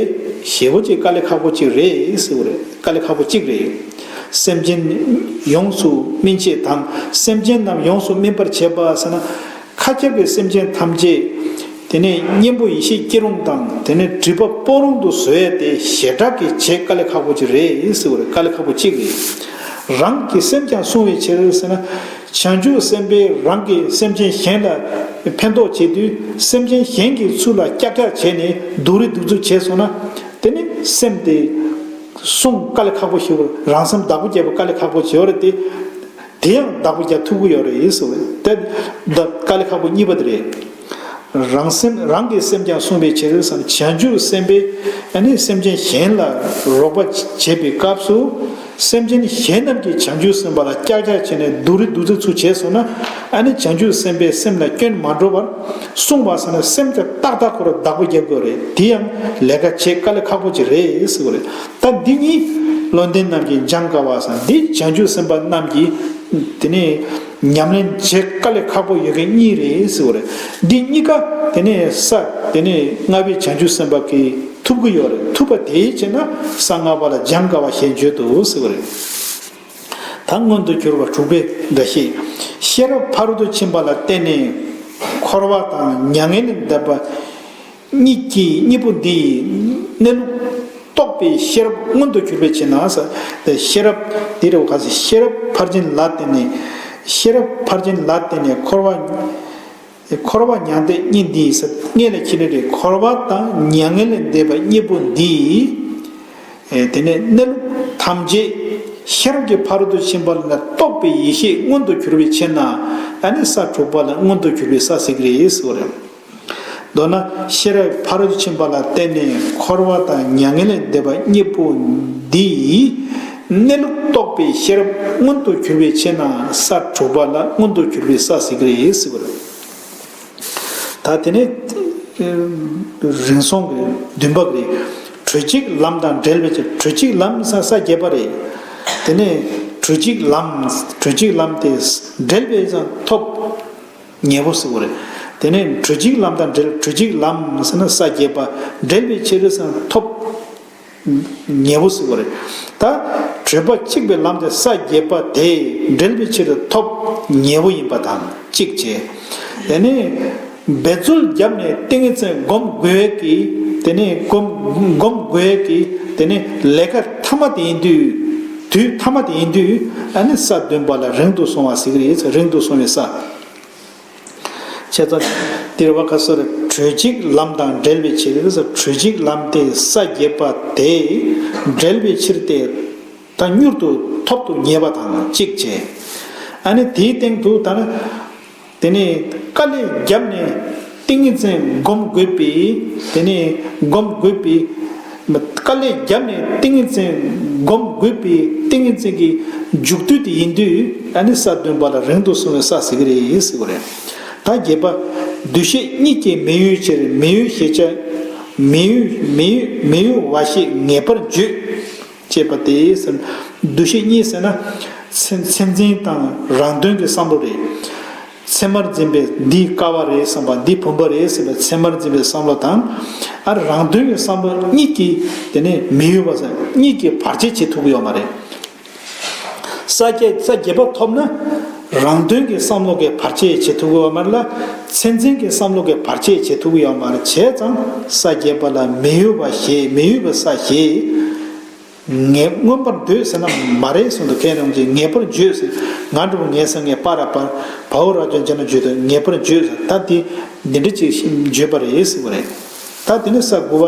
ཞེ་པོ་ཅིག་དཀའ་ལས་ཁག་པོ་ཅིག་རེད་ཟེར་བ་རེད། དཀའ་ལས་ཁག་པོ་གཅིག་རེད། སེམས་ཅན་ཡོངས་སུ་སྨིན་བྱེད་དང་། སེམས་ཅན་རྣམས་ཡོངས་སུ་སྨིན་པར་བྱེད་པ་ཟེར་ན། མཁའ་ཁྱབ་པའི་སེམས་ཅན་ཐམས་ཅད་དེ་ནས་གཉེན་པོ་ཡེ་ཤེས་སྐྱེ་རུང་དང་། དེ་ནས་སྒྲིབ་པ་སྤོང་རུང་དུ་བཟོ་ཡ་དེ་ཞེ་དྲག་གི་བྱེད་དཀའ་ལས་ཁག་པོ་ཅིག་རེད་ཟེར་བ་རེད། དཀའ་ལས་ཁག་པོ་གཅིག་རེད། རང་གི་སེམས་ཀྱང་བསྲུང་བའི་ཕྱིར་ཟེར་ན། བྱང་ཆུབ་སེམས་དཔས་རང་གི་སེམས་ཅན་གཞན་ལ་ཕན་ཐོགས་བྱེད་དུས། སེམས་ཅན་གཞན་གྱི་ཚུལ་ལ་ཀྱག་ཀྱག་བྱས་ནས་སྡུག་རུས་སྡུག་རྩུབ་བྱས་སོང་ན། དེ་ནི་སེམས་དེ་བསྲུང་དཀའ་ལས་ཁག་པོ་ཞིག་རེད། རང་སེམས་བདག་པོ་རྒྱག་པ་དཀའ་ལས་ཁག་པོ་ཞིག་རེད་དེ། དེ་ཡང་བདག་པོ་རྒྱག་ཐུབ་ཀྱི་ཡོད་རེད་ཟེར་བས། དེ་དཀའ་ལས་ཁག་པོ་གཉིས་པ་དེ་རེད། རང་སེམས། རང་གི་སེམས་ཀྱང་བསྲུང་བའི་ཕྱིར་ཟེར་ན། བྱང་ཆུབ་སེམས་དཔས་ཨ་ནི་སེམས་ཅན་གཞན་ལ་རོགས་པ་བྱེད་པའི་སྐབས་སུ། སེམས་ཅན་གཞན་རྣམས་ཀྱིས་བྱང་ཆུབ་སེམས་དཔའ་ལ་ཀྱག་ཀྱག་བྱས་ནས་སྡུག་རུས་སྡུག་རྩུབ་ཚུལ་བྱས་སོང་ན། ཨ་ནི་བྱང་ཆུབ་སེམས་དཔའི་སེམས་ལ་སྐྱོན་མ་འགྲོ་བར་སྲུང་བ་ཟེར་ན། སེམས་དེ་ཏག་ཏག་ཁོ་རང་བདག་པོ་རྒྱབ་དགོས་རེད། དེ་ཡང་ལས་ཀ་བྱེད་དཀའ་ལས་ཁག་པོ་ཅིག་རེད་ཟེར་བ་རེད། ད་འདི་གཉིས་བློ་ལྡན་རྣམས་ཀྱིས་སྦྱང་དཀའ་བ་ཟེར། འདི་བྱང་ཆུབ་སེམས་དཔའ་རྣམས་ཀྱིས་དེ་ནས་ཉམས་ལེན་བྱེད་དཀའ་ལས་ཁག་པོ་ཡོད་མཁན་གཉིས་རེད་ཟེར་བ་རེད། འདི་གཉིས་ཀ་དེ་ནས་ས་དེ་ནས་ལྔ་པའི་བྱང་ཆུབ་སེམས་དཔའ་གིས་ཐུབ་ཀྱི་ཡོད་རེད། ཐུབ་པ་དེའི་ཕྱིར་ན་ས་ལྔ་པ་ལ་སྦྱང་དཀའ་བ་ཞེས་བརྗོད་དོ་ཟེར་བ་རེད། ད་མངོན་དུ་གྱུར་པ་དྲུག་པའི་འགའ་ཞིག་ཤེས་རབ་ཕ་རོལ་ཏུ་ཕྱིན་པ་ལ་བརྟེན་ནས་འཁོར་བ་དང་མྱ་ངན་ལས་འདས་པ་གཉིས་ཀྱི་གཉིས་པོ་འདི་ཡི་གནས་ལུགས་རྟོགས་པའི་ཤེས་རབ་མངོན་དུ་གྱུར་པའི་ཕྱིར་ན་ཟེར། ཤེས་རབ་འདི་རེད་བ། ག་ཟེར། ཤེས་རབ་ཕར་ཕྱིན་ལ་བརྟེན་ནས། ཤེས་རབ་ཕར་ཕྱིན་ལ་བརྟེན་ནས་འཁོར་བ། འཁོར་བ་མྱང་འདས་གཉིས་འདི་ཡི་ཟེར། སྔོན་ལ་ཁྱེད་ནས་རེད། འཁོར་བ་དང་མྱ་ངན་ལས་འདས་པ་གཉིས་པོ་འདི་ཡི། ཨེ། དེ་ནས་གནས་ལུགས་ཐམས་ཅད་ཤེས་རབ་ཀྱི་ཕ་རོལ་ཏུ་ཕྱིན་པ་ལ་རྟོགས་པའི་ཡེ་ཤེས་མངོན་དུ་གྱུར་པའི་ཕྱིར་ན། ཨ་ནི་ས་དྲུག་པ་ལ་མངོན་དུ་གྱུར་པའི་ས་ཟེར་གྱི་རེད་ཟེར་བ་རེད། མདོར་ན་ཤེས་རབ་ཕ་རོལ་ཏུ་ཕྱིན་པ་ལ་བརྟེན་ནས་འཁོར་བ་དང་མྱ་ངན་ལས་འདས་པ་གཉིས་པོ་འདི་ཡི་གནས་ལུགས་རྟོགས་པའི་ཤེས་རབ་མངོན་དུ་གྱུར་པའི་ཕྱིར་ན་ས་དྲུག་པ་ལ་མངོན་དུ་གྱུར་པའི་ས་ཟེར་གྱི་རེད་ཟེར་བ་རེད། ད་དེ་ནས་རིང་སོང་གི་བདུན་པ་གི་རེད། གྲོལ་འཇིག་ལམ་དང་བྲལ་བའི་ཕྱིར། གྲོལ་འཇིག་ལམ་ས་ས་བརྒྱད་པ་རེད། དེ་ནས་གྲོལ་འཇིག་ལམ། གྲོལ་འཇིག་ལམ་དེ་བྲལ་བའི་ས་ཐོབ། ཉེ་བོ་ཟེར་བ་རེད། དེ་ནས་གྲོལ་འཇིག་ལམ་དང་བྲལ། གྲོལ་འཇིག་ལམ་ཟེར་ན་ས་བརྒྱད་པ། བྲལ་བའི་ཕྱིར་ཟེར་ན་ཐོབ་ཉེ་བོ་ཟེར་བ་རེད། ད་གྲོལ་པ་གཅིག་པའི་ལམ་དེ་ས་བརྒྱད་པ་དེ་བྲལ་བའི་ཕྱིར་ཐོབ་ཉེ་བོ་ཡིན་པ་དང་གཅིག་བྱས། དེ་ནས་འབད་རྩོལ་བརྒྱབ་ནས་ཏིང་ངེ་འཛིན་སྒོམ་དགོས་ཀྱི། དེ་ནས་སྒོམ་སྒོམ་དགོས་ཀྱི། དེ་ནས་ལས་ཀ་མཐའ་མ་དེ་ཡིན་དུས། དུས་མཐའ་མ་དེ་ཡིན་དུས། ཨ་ནི་ས་བདུན་པ་ལ་རིང་དུ་སོང་བ་ཟེར་གྱི་རེད། རིང་དུ་སོང་བའི་ས། བྱས་ཙང་དེ་རེད་བ། ག་ཟེར། གྲོལ་འཇིག་ལམ་དང་བྲལ་བའི་ཕྱིར། གྲོལ་འཇིག་ལམ་དེ་ས་བརྒྱད་པ་དེ་བྲལ་བའི་ཕྱིར་ཏེ། ད་མྱུར་དུ་ཐོབ་ཏུ་ངེས་པ་དང་གཅིག་བྱས། ཨ་ནི་དེའི་སྟེང་དུ་ད་ནི་དེ་ནས་དཀའ་ལས་བརྒྱབ་ནས་ཏིང་ངེ་འཛིན་སྒོམ་དགོས་པའི། དེ་ནས་སྒོམ་དགོས་པའི། དཀའ་ལས་བརྒྱབ་ནས་ཏིང་ངེ་འཛིན་སྒོམ་དགོས་པའི་ཏིང་ངེ་འཛིན་གྱི་མཇུག་སྡུད་དེ་ཡིན་དུས། ཨ་ནི་ས་བདུན་པ་ལ་རིང་དུ་སོང་བའི་ས་ཟེར་གྱི་རེད་ཟེར་བ་རེད། ད་བརྒྱད་པ། འདུ་ཤེས་གཉིས་ཀྱིས་མི་གཡོ་ཕྱིར། མི་གཡོ་ཞེས་བྱ། མི་གཡོ་མི་གཡོ་མི་གཡོ་བ་ཞེས་ངེས་པར་བརྗོད། ཅེས་པ་དེ་ཟེར། འདུ་ཤེས་གཉིས་ཟེར་ན། མཚན་མཚན་འཛིན་དང་རང་དོན་གྱི་བསམ་བློ་རེད། མཚན་མར་འཛིན་པའི་འདི་ཀ་བ་རེད་བསམ་པ། འདི་བུམ་པ་རེད་ཟེར་བའི་མཚན་མར་འཛིན་པའི་བསམ་བློ་དང་། ཨ། རང་དོན་གྱི་བསམ་བློ་གཉིས་ཀྱིས་དེ་ནས་མི་གཡོ་བ་ཟེར། གཉིས་ཀྱིས་བར་ཆད་བྱེད་ཐུབ་ཀྱི་ཡོད་མ་རེད། ས་བརྒྱད་ས་བརྒྱད་པ་ཐོབ་ན། རང་དོན་གྱི་བསམ་བློ་གིས་བར་ཆད་བྱེད་ཐུབ་ཀྱི་ཡོད་མ་རེད་ལ། མཚན་འཛིན་གྱི་བསམ་བློ་གིས་བར་ཆད་བྱེད་ཐུབ་ཀྱི་ཡོད་མ་རེད། བྱས་ཙང་ས་བརྒྱད་པ་ལ་མི་གཡོ་བ་ཞེས། མི་གཡོ་བའི་ས་ཞེས། ངས་མངོན་པར་འདོད་ཟེར་ན་མ་རེད་གསུངས་འདུག་མཁན་རྣམས་ཀྱིས་ངེས་པར་བརྗོད་ཟེར། ང་འདྲ་བོ་ངས་ཟེར། ངས་པ་ར་པར་བའོ་ར་ཅན་ཅན་ན་བརྗོད་དུས་ངེས་པར་བརྗོད་ཟེར། ད་དེ་འདི་འདྲ་ཅིག་བརྗོད་པ་རེད་ཟེར་བ་རེད། ད་དེ་ནས་ས་དགུ་པ་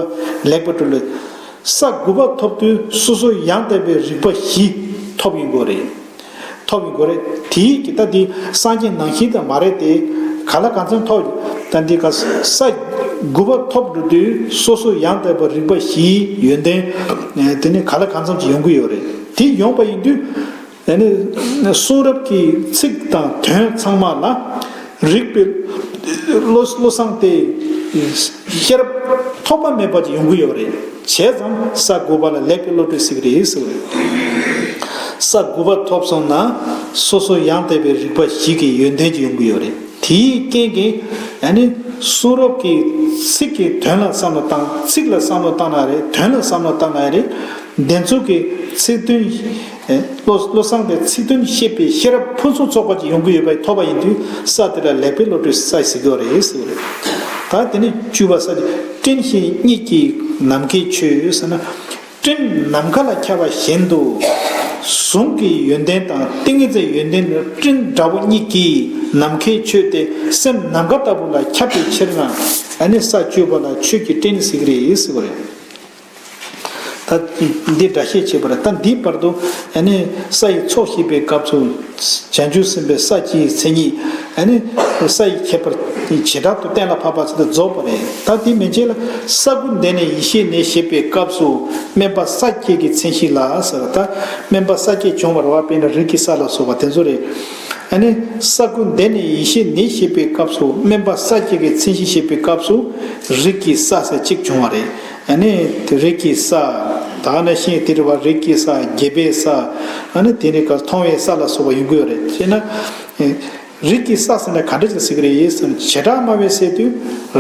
ལེགས་པར་གྲོལ་ལོ། ས་དགུ་པ་ཐོབ་དུས་སོ་སོ་ཡང་དག་པའི་རིག་པ་བཞི་ཐོབ་ཡོང་གི་རེད། ཐོབ་ཡོང་གི་རེད། དེའི་གི་ད་དེ་སངས་རྒྱས་ནང་བཞིན་དུ་མ་རེད་དེ། ག་ལ་གང་འཚམ་ཐོབ། ད་འདི་ག་ས་དགུ་པ་ཐོབ་འགྲོ་དུས་སོ་སོ་ཡང་དག་པའི་རིག་པ་བཞིའི་ཡོན་ཏན་དེ་ནི་ག་ལ་གང་འཚམ་ཅིག་ཡོང་གི་ཡོད་རེད། དེ་ཡོང་པ་ཡིན་དུས། ཨ་ནི་གསུང་རབ་ཀྱི་ཚིག་དང་དོན་ཚང་མ་ལ་རིག་པའི་བློ་བློ་བཟང་དེ་ཤེས་རབ་ཐོགས་པ་མེད་པ་ཅིག་ཡོང་གི་ཡོད་རེད། བྱས་ཙང་ས་དགུ་པ་ལ་ལེགས་པའི་བློ་གྲོས་ཟེར་གྱི་རེད་ཟེར་བ་རེད། ས་དགུ་པ་ཐོབ་སོང་ན་སོ་སོ་ཡང་དག་པའི་རིག་པ་བཞི་གི་ཡོན་ཏན་ཅིག་ཡོང་གི་ཡོད་རེད། དེའི་རྐྱེན་གྱིས་ཨ་ནི་གསུང་རབ་ཀྱི་ཚིག་གི་དོན་ལ་བསམ་བློ་བཏང་། ཚིག་ལ་བསམ་བློ་བཏང་ན་རེད། དོན་ལ་བསམ་བློ་བཏང་ན་རེད། དེ་ཚོ་གི་ཚིག་དོན། བློ་བློ་བཟང་པའི་ཚིག་དོན་ཤེས་པའི་ཤེས་རབ་ཕུན་སུམ་ཚོགས་པ་ཅིག་ཡོང་གི་ཡོད་པ་ཐོབ་པ་ཡིན་དུས་ས་དེ་ལ་ལེགས་པའི་བློ་གྲོས་ས་ཟེར་གྱི་ཡོད་རེད་ཟེར་བ་རེད། ད་དེ་ནས་བཅུ་པ་ས་དེ་སྤྲིན་ཞེས་གཉིས་ཀྱིས་ནམ་མཁའི་ཆོས་ཟེར་ན། སྤྲིན་ནམ་མཁའ་ལ་ཁྱབ་པ་བཞིན་དུ། གཟུངས་ཀྱི་ཡོན་ཏན་དང་ཏིང་ངེ་འཛིན་ཡོན་ཏན་ནི་སྤྲིན་འདྲ་བོ་གཉིས་ཀྱིས་ནམ་མཁའི་ཆོས་དེ་སེམས་ནམ་མཁའ་ལྟ་བུ་ལ་ཁྱབ་པའི་ཕྱིར་ན། ཨ་ནི་ས་བཅུ་པ་ལ་ཆོས་ཀྱི་སྤྲིན་ཟེར་གྱི་རེད་ཟེར་བ་རེད། ད་འདི་འདྲ་བཤད་བྱེད་པར་ད་འདིའི་བར་དུ་ཨ་ནི་ས་ཡི་ཚོགས་བཤད་པའི་སྐབས་སུ་བྱང་ཆུབ་སེམས་དཔའི་ས་བཅུའི་མཚན་ཉིད་ཨ་ནི་ས་ཡི་ཁྱད་པར་བྱེ་བྲག་ཏུ་གཏན་ལ་ཕབ་པ་ཟེར་ཏེ་རྫོགས་པ་རེད། ད་དེ་མན་ཆད་ལ་ས་དགུ་འདས་ནས་ཡེ་ཤེས་ནི་ཞེས་པའི་སྐབས་སུ་སྨན་པ་ས་བརྒྱད་ཀྱི་མཚན་གཞི་ལ་ཟེར། ད་སྨན་པ་ས་བརྒྱད་བྱུང་བར་བ་དཔེར་ན་རིགས་ཀྱི་ས་ལ་སོགས་པ་དེ་ཚོ་རེད། ཨ་ནི་ས་དགུ་འདས་ནས་ཡེ་ཤེས་ནི་ཞེས་པའི་སྐབས་སུ་སྨན་པ་ས་བརྒྱད་ཀྱི་མཚན་གཞི་ཞེས་པའི་སྐབས་སུ་རིགས་ཀྱི་ས་ཟེར་གཅིག་བྱུང་བ་རེད། ཨ་ནི་རིགས་ཀྱི་ས། ད་ནི་ཤིང་དེ་རེད་བ། རིགས་ཀྱི་ས། བརྒྱད་པའི་ས། ཨ་ནི་དེ་ནི་ག་མཐོང་བའི་ས་ལ་སོགས་པ་ཡོང་གི་ཡོད་རེད། བྱས་ན། རིགས་ཀྱི་ས་ཟེར་ན་ག་འདྲ་ཅིག་ཟེར་གི་རེད་ཟེར་ན། བྱེ་བྲག་སྨྲ་བས་ཟེར་དུས་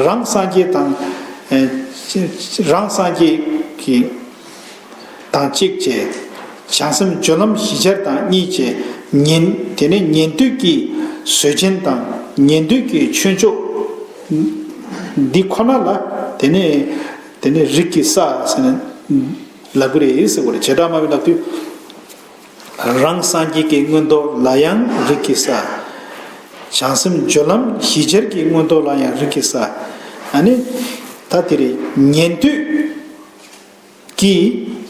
རང་སངས་རྒྱས་དང་། རང་སངས་རྒྱས་ཀྱི་དང་གཅིག་བྱས། བྱང་སེམས་སྦྱོར་ལམ་བཞི་ཆར་དང་གཉིས་བྱས། ཉན། དེ་ནས་ཉན་ཐོས་ཀྱི་བཟོད་ཆེན་དང་ཉན་ཐོས་ཀྱི་ཆོས་མཆོག་འདི་ཁོ་ན་ལ་དེ་ནས་དེ་ནས་རིགས་ཀྱི་ས་ཟེར་ནས་ལབ་གི་རེད་ཟེར་བ་རེད། བྱེ་བྲག་སྨྲ་བས་ལབ་དུས། རང་སངས་རྒྱས་ཀྱི་མངོན་རྟོགས་ལ་ཡང་རིགས་ཀྱི་ས། བྱང་སེམས་སྦྱོར་ལམ་བཞི་ཆར་གྱི་མངོན་རྟོགས་ལ་ཡང་རིགས་ཀྱི་ས། ཨ་ནི་ད་དེ་རེད། ཉན་ཐོས་ཀྱི་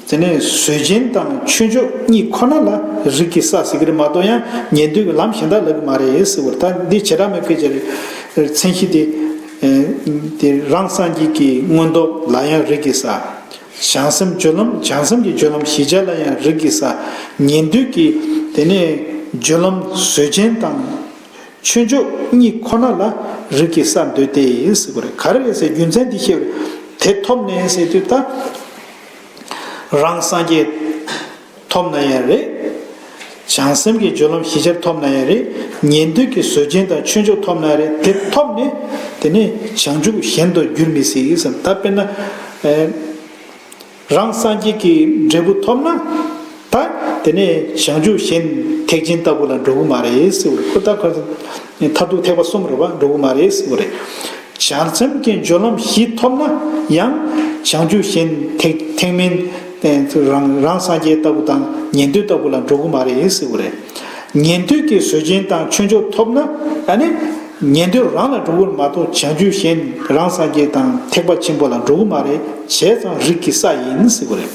དེ་ནས་བཟོད་ཆེན་དང་ཆོས་མཆོག་གཉིས་ཁོ་ན་ལ་རིགས་ཀྱི་ས་ཟེར་གྱི་རེད་མ་གཏོགས། ཡང་ཉན་ཐོས་ཀྱི་ལམ་གཞན་དག་ལབ་གི་མ་རེད་ཟེར་བ་རེད། ད་འདི་བྱེ་བྲག་སྨྲ་བའི་སྐད་ཆ་རེད། མཚན་གཞི་དེ་དེ་རང་སངས་རྒྱས་ཀྱི་མངོན་རྟོགས་ལ་ཡང་རིགས་ཀྱི་ས། བྱང་སེམས་སྦྱོར་ལམ། བྱང་སེམས་ཀྱི་སྦྱོར་ལམ་བཞི་ཆ་ལ་ཡང་རིགས་ཀྱི་ས། ཉན་ཐོས་ཀྱི་དེ་ནས་སྦྱོར་ལམ་བཟོད་ཆེན་དང་ཆོས་མཆོག་གཉིས་ཁོ་ན་ལ་རིགས་ཀྱི་ས་འདོད་དེ་ཟེར་དགོས་རེད། ག་རེ་རེད་ཟེར་རྒྱུ་མཚན་འདི་བཤད་པ་རེད། དེ་ཐོབ་ནས་ཟེར་དུས་ད་རང་སངས་རྒྱས་ཐོབ་ན་ཡང་རེད། བྱང་སེམས་ཀྱི་སྦྱོར་ལམ་བཞི་ཆར་ཐོབ་ན་ཡང་རེད། ཉན་ཐོས་ཀྱི་བཟོད་ཆེན་དང་ཆོས་མཆོག་ཐོབ་ན་ཡང་རེད། དེ་ཐོབ་ནས་དེ་ནས་བྱང་ཆུབ་གཞན་དུ་འགྱུར་མི་སྲིད་ཟེར། ད་དཔེར་ན། རང་སངས་རྒྱས་ཀྱི་འབྲས་བུ་ཐོབ་ན། ད་དེ་ནས་བྱང་ཆུབ་གཞན་ཐེག་ཆེན་ལྟ་བུ་ལ་འགྲོ་གི་མ་རེད་ཟེར་བ་རེད། ཁོ་ད་ཁོ་མཐར་ཐུག་ཐེག་པ་གསུམ་རེད་བ། འགྲོ་གི་མ་རེད་ཟེར་བ་རེད། བྱང་སེམས་ཀྱི་སྦྱོར་ལམ་བཞི་ཐོབ་ན་ཡང་བྱང་ཆུབ་གཞན་ཐེག་ཐེག་དམན་རང་རང་སངས་རྒྱས་ལྟ་བུ་དང་ཉན་ཐོས་ལྟ་བུ་ལ་འགྲོ་གི་མ་རེད་ཟེར་བ་རེད། ཉན་ཐོས་ཀྱི་བཟོད་ཆེན་དང་ཆོས་མཆོག་ཐོབ་ན་ཨ་ནི། ཉན་ཐོས་རང་ལ་འགྲོ་གི་མ་གཏོགས་བྱང་ཆུབ་གཞན་རང་སངས་རྒྱས་དང་ཐེག་པ་ཆེན་པོ་ལ་འགྲོ་གི་མ་རེད། བྱས་ཙང་རིགས་ཀྱི་ས་ཡིན་ཟེར་བ་རེད།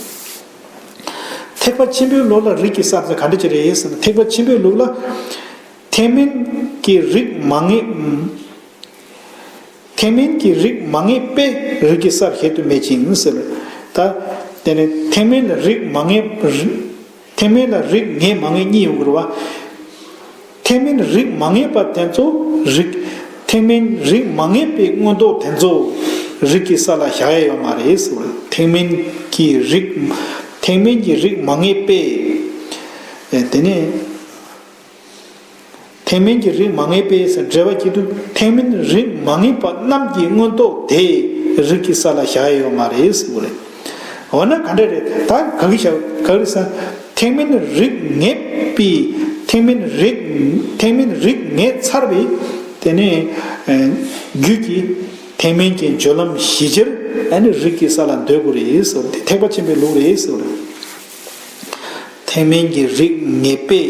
ཐེག་པ་ཆེན་པོའི་ལུགས་ལ་རིགས་ཀྱི་ས་ཟེར་ག་འདྲ་ཅིག་རེད་ཟེར་ན། ཐེག་པ་ཆེན་པོའི་ལུགས་ལ་ཐེག་དམན་གྱི་རིགས་མ་ངེས། ཐེག་དམན་གྱི་རིགས་མ་ངེས་པས་རིགས་ཀྱི་སར་བཞེད་དུ་མེད་ཅིང་ཟེར། ད་དེ་ནི་ཐེག་དམན་ལ་རིགས་མ་ངེས། ཐེག་དམན་ལ་རིགས་ངེས་མ་ངེས་གཉིས་ཡོང་གི་རེད་བ། ཐེག་དམན་རིགས་མ་ངེས་པ་དེ་ཚོ་རིགས། ཐེག་དམན་རིགས་མ་ངེས་པའི་མངོན་རྟོགས་དེ་ཚོ་རིགས་ཀྱི་ས་ལ་བཞག་ཡ་ཡོད་མ་རེད་ཟེར་བ་རེད། ཐེག་དམན་གྱི་རིགས། ཐེག་དམན་གྱི་རིགས་མ་ངེས་པས། དེ་ནས། ཐེག་དམན་གྱི་རིགས་མ་ངེས་པས་ཟེར་འགྲེལ་པ་བགྱིས་དུས། ཐེག་དམན་རིགས་མ་ངེས་པ་རྣམས་ཀྱི་མངོན་རྟོགས་དེ་རིགས་ཀྱི་ས་ལ་བཞག་ཡ་ཡོད་མ་རེད་ཟེར་བ་རེད། འོ་ན་ག་འདྲ་རེད། ད་ག་གི་བཞག་ག་རེ་ཟེར། ཐེག་དམན་རིགས་ངེས་པའི། ཐེག་དམན་རིགས། ཐེག་དམན་རིགས་ངེས་ཚར་བའི་དེ་ནས་རྒྱུད་ཀྱི་ཐེག་དམན་གྱི་སྦྱོར་ལམ་བཞི་ཆར་ཨ་ནི་རིགས་ཀྱི་ས་ལ་འདོད་དགོས་རེད་ཟེར་བ་དེ་ཐེག་པ་ཆེན་པོའི་ལུགས་རེད་ཟེར་བ་རེད། ཐེག་དམན་གྱི་རིགས་ངེས་པས།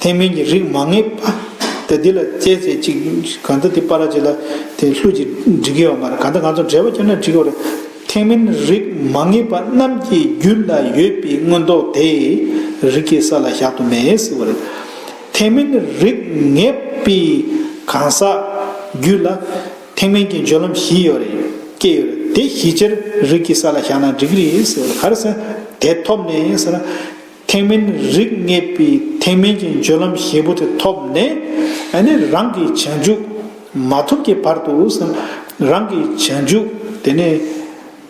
ཐེག་དམན་གྱི་རིགས་མ་ངེས་པ། དེ་འདི་ལ་རྩད་རྩད་ཅིག་གང་ལྟར་དེ་པར་ཅིག་ལ་དེ་ལྷུག་ཅིག་འབྲི་གི་ཡོད་མ་རེད། གང་ལྟར་ང་ཚོ་འགྲེལ་པ་བརྒྱབ་ན་འགྲིག་གི་རེད། ཐེག་དམན་རིགས་མ་ངེས་པ་རྣམས་ཀྱི་རྒྱུད་ལ་ཡོད་པའི་མངོན་རྟོགས་དེ་རིགས་ཀྱི་ས་ལ་བཞག་ཏུ་མེད་ཟེར་བ་རེད། ཐེག་དམན་རིགས་ངེས་པའི་གང་ཟག་རྒྱུད་ལ་ཐེག་དམན་གྱི་སྦྱོར་ལམ་བཞི་ཡོད་རེད། སྐྱེ་ཡོད་རེད། དེ་བཞི་ཆར་རིགས་ཀྱི་ས་ལ་བཞག་ན་འགྲིག་གི་རེད་ཟེར་བ་རེད། ག་རེ་ཟེར་ན་དེ་ཐོབ་ནས་ཟེར་ན། ཐེག་དམན་རིགས་ངེས་པའི་ཐེག་དམན་གྱི་སྦྱོར་ལམ་བཞི་པོ་དེ་ཐོབ་ནས། ཨ་ནི་རང་གི་བྱང་ཆུབ་མ་ཐོབ་ཀྱི་བར་དུ་ཟེར། རང་གི་བྱང་ཆུབ་དེ་ནས་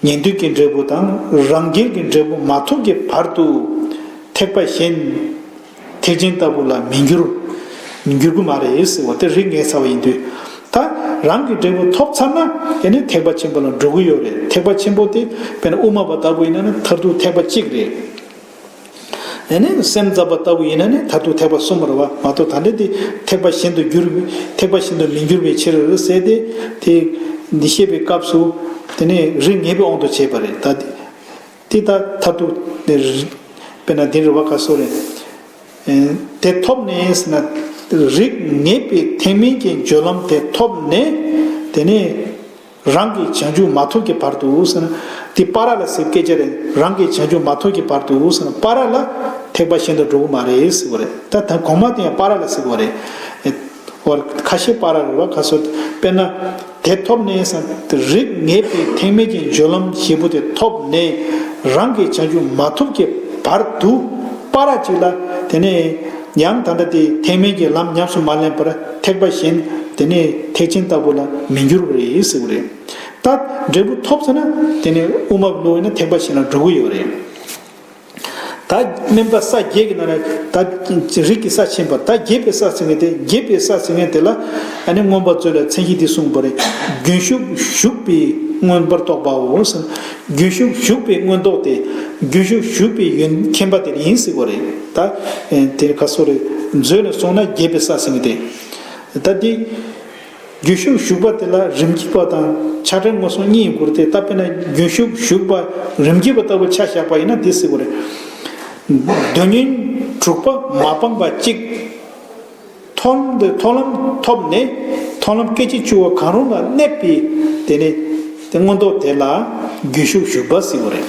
ཉན་ཐོས་ཀྱི་འབྲས་བུ་དང་རང་རྒྱལ་གྱི་འབྲས་བུ་མ་ཐོབ་ཀྱི་བར་དུ་ཐེག་པ་གཞན་ཐེག་ཆེན་ལྟ་བུ་ལ་མི་འགྱུར། མི་འགྱུར་གྱི་མ་རེད་ཟེར་བ་དེ་རིགས་ངེས་ཚར་བ་ཡིན་དུས། ད་རང་གི་འབྲས་བུ་ཐོབ་ཚར་ན་ཨ་ནི་ཐེག་པ་ཆེན་པོ་ལ་འགྲོ་གི་ཡོད་རེད། ཐེག་པ་ཆེན་པོ་དེ་དཔེར་ན་དབུ་མ་པ་ལྟ་བུ་ཡིན་ན་ནི་མཐར་ཐུག་ཐེག་པ་གཅིག་རེད། ཨ་ནི་སེམས་ཙམ་པ་ལྟ་བུ་ཡིན་ན་ནི་མཐར་ཐུག་ཐེག་པ་གསུམ་རེད་བ། མ་གཏོགས་ད་ལྟ་དེ་ཐེག་པ་གཞན་དུ་འགྱུར། ཐེག་པ་གཞན་དུ་མི་འགྱུར་བའི་ཕྱིར་ཟེར་ཏེ། དེ་འདི་བཤད་པའི་སྐབས་སུ་དེ་ནས་རིགས་ངེས་པའི་དབང་དུ་བྱས་པ་རེད། ད་དེ་ད་མཐར་ཐུག་དེ་རིགས་དཔེར་ན་དེ་རེད་བ། ག་སོ་རེད། ཨེ་དེ་ཐོབ་ནས་ཟེར་ན། རིགས་ངེས་པའི་ཐེག་དམན་གྱི་སྦྱོར་ལམ་དེ་ཐོབ་ནས་དེ་ནས། རང་གིས་བྱང་ཆུབ་མ་ཐོབ་ཀྱི་བར་དུ་ཟེར་ན། དེ་པཱ་ལགས་ལ་ཟེར་སྐད་ཆ་རེད། རང་གིས་བྱང་ཆུབ་མ་ཐོབ་ཀྱི་བར་དུ་ཟེར་ན། པཱ་ལགས་ལ་ཐེག་པ་གཞན་དུ་འགྲོ་གི་མ་རེད་ཟེར་བ་རེད། ད་ད་གོང་མ་དེ་ཡང་པཱ་ལགས་ལ་ཟེར་བ་རེད། ཨེ། བར་ཁ་ཤས་པཱ་ལགས་རེད་བ། ཁ་སོ་དཔེར་ན། དེ་ཐོབ་ནས་ཟེར་ན། རིགས་ངེས་པའི་ཐེག་དམན་གྱི་སྦྱོར་ལམ་བཞི་པོ་དེ་ཐོབ་ནས། རང་གིས་བྱང་ཆུབ་མ་ཐོབ་ཀྱི་བར་དུ། པཱ་ལགས་གཅིག་ལ་དེ་ནས་ཡང་ད་ལྟ་དེ་ཐེག་དམན་གྱི་ལམ་ཉམས་སུ་མ་ལེན་པར་ཐེག་པ་གཞན་དེ་ནས་ཐེག་ཆེན་ལྟ་བུ་ལ་མི་འགྱུར་བ་རེད་ཟེར་བ་རེད། ད་འབྲས་བུ་ཐོབ་ཚར་ན་དེ་ནས་དབུ་མ་བླུགས་ན་ཐེག་པ་གཞན་ལ་འགྲོ་གི་ཡོད་རེད། ད་དམན་པ་ས་བརྒྱད་ཀྱི་ནང་ནས་ད་རིགས་ཀྱི་ས་ཆེན་པོ། ད་རྒྱས་པའི་ས་ཟེར་མཁན་དེ། རྒྱས་པའི་ས་ཟེར་མཁན་དེ་ལ་ཨ་ནི་མངོན་པ་མཛོད་ལ་མཚན་གཞི་འདི་གསུངས་པ་རེད། རྒྱུན་ཞུགས་ཞུགས་པའི་མངོན་པར་རྟོགས་པའོ་ཟེར། རྒྱུན་ཞུགས་ཞུགས་པའི་མངོན་རྟོགས་དེ། རྒྱུན་ཞུགས་ཞུགས་པའི་ཡོན་མཁྱེན་པ་དེ་ཡིན་ཟེར་བ་རེད། ད་དེ་ག་སོ་རེད། མཛོད་ནས་སོང་ན་རྒྱས་པའི་ས་ཟེར་མཁན་དེ། ད་དེ། རྒྱུན་ཞུགས་ཞུགས་པ་དེ་ལ་རིམ་གྱིས་པ་དང་ཆ་ཕྲ་མངོན་སུམ་གཉིས་དགོས་ཏེ། ད་དཔེར་ན་རྒྱུན་ཞུགས་ཞུགས་པ་རིམ་གྱིས་པ་ལྟ་བུ་ཆ་བཞག་པ་ཡིན་ན་འདི་ཟེར་དགོས་རེད། དོན་སྙིང་གྲུབ་པ་མ་སྤངས་པ་གཅིག། མཐོང་ལམ་མཐོང་ལམ་ཐོབ་ནས་མཐོང་ལམ་སྐད་ཅིག་བཅུ་པ་གང་རུང་ལ་གནས་པའི་དེ་ནི་དེ་མངོན་རྟོགས་དེ་ལ་རྒྱུན་ཞུགས་ཞུགས་པ་ཟེར་དགོས་རེད།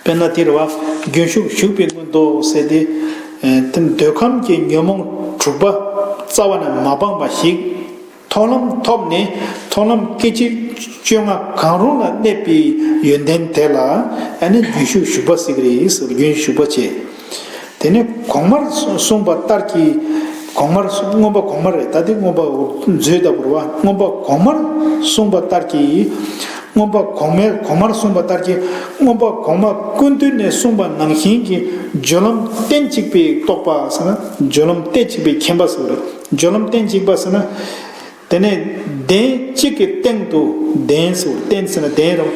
དཔེར་ན་དེ་རེད་བ། རྒྱུན་ཞུགས་ཞུགས་པའི་མངོན་རྟོགས་ཟེར་ཏེ། ཨེ། དེ་འདོད་ཁམས་ཀྱི་ཉོན་མོངས་དྲུག་པ་རྩ་བ་ནས་མ་སྤངས་པ་ཞིག། མཐོང་ལམ་ཐོབ་ནས་མཐོང་ལམ་སྐད་ཅིག་བཅོ་ལྔ་གང་རུང་ལ་གནས་པའི་ཡོན་ཏན་དེ་ལ་ཨ་ནི་རྒྱུན་ཞུགས་ཞུགས་པ་ཟེར་གྱི་རེད་ཟེར། རྒྱུན་ཞུགས་པ་བྱས། དེ་ནས་གོང་མར་གསུངས་པ་ལྟར་གྱི། གོང་མར་གསུངས། མངོན་པ་གོང་མ་རེད། ད་དེ་མངོན་པ་མཛོད་ལྟ་བུ་རེད་བ། མངོན་པ་གོང་མར་གསུངས་པ་ལྟར་གྱི། མངོན་པ་གོང་མའི་གོང་མར་གསུངས་པ་ལྟར་གྱི། མངོན་པ་གོང་མ་ཀུན་བཏུས་ནས་གསུངས་པ་ནང་བཞིན་གྱི་སྦྱོར་ལམ་རྟེན་གཅིག་པའི་རྟོགས་པ་ཟེར་ན། སྦྱོར་ལམ་རྟེན་གཅིག་པའི་མཁྱེན་པ་ཟེར་བ་རེད། སྦྱོར་ལམ་རྟེན་གཅིག་པ་ཟེར་ན། དེ་ནས་གདེང་གཅིག་གི་སྟེང་དུ། གདེང་ཟེར་བ་རྟེན་ཟེར་ན་གདེང་རེད།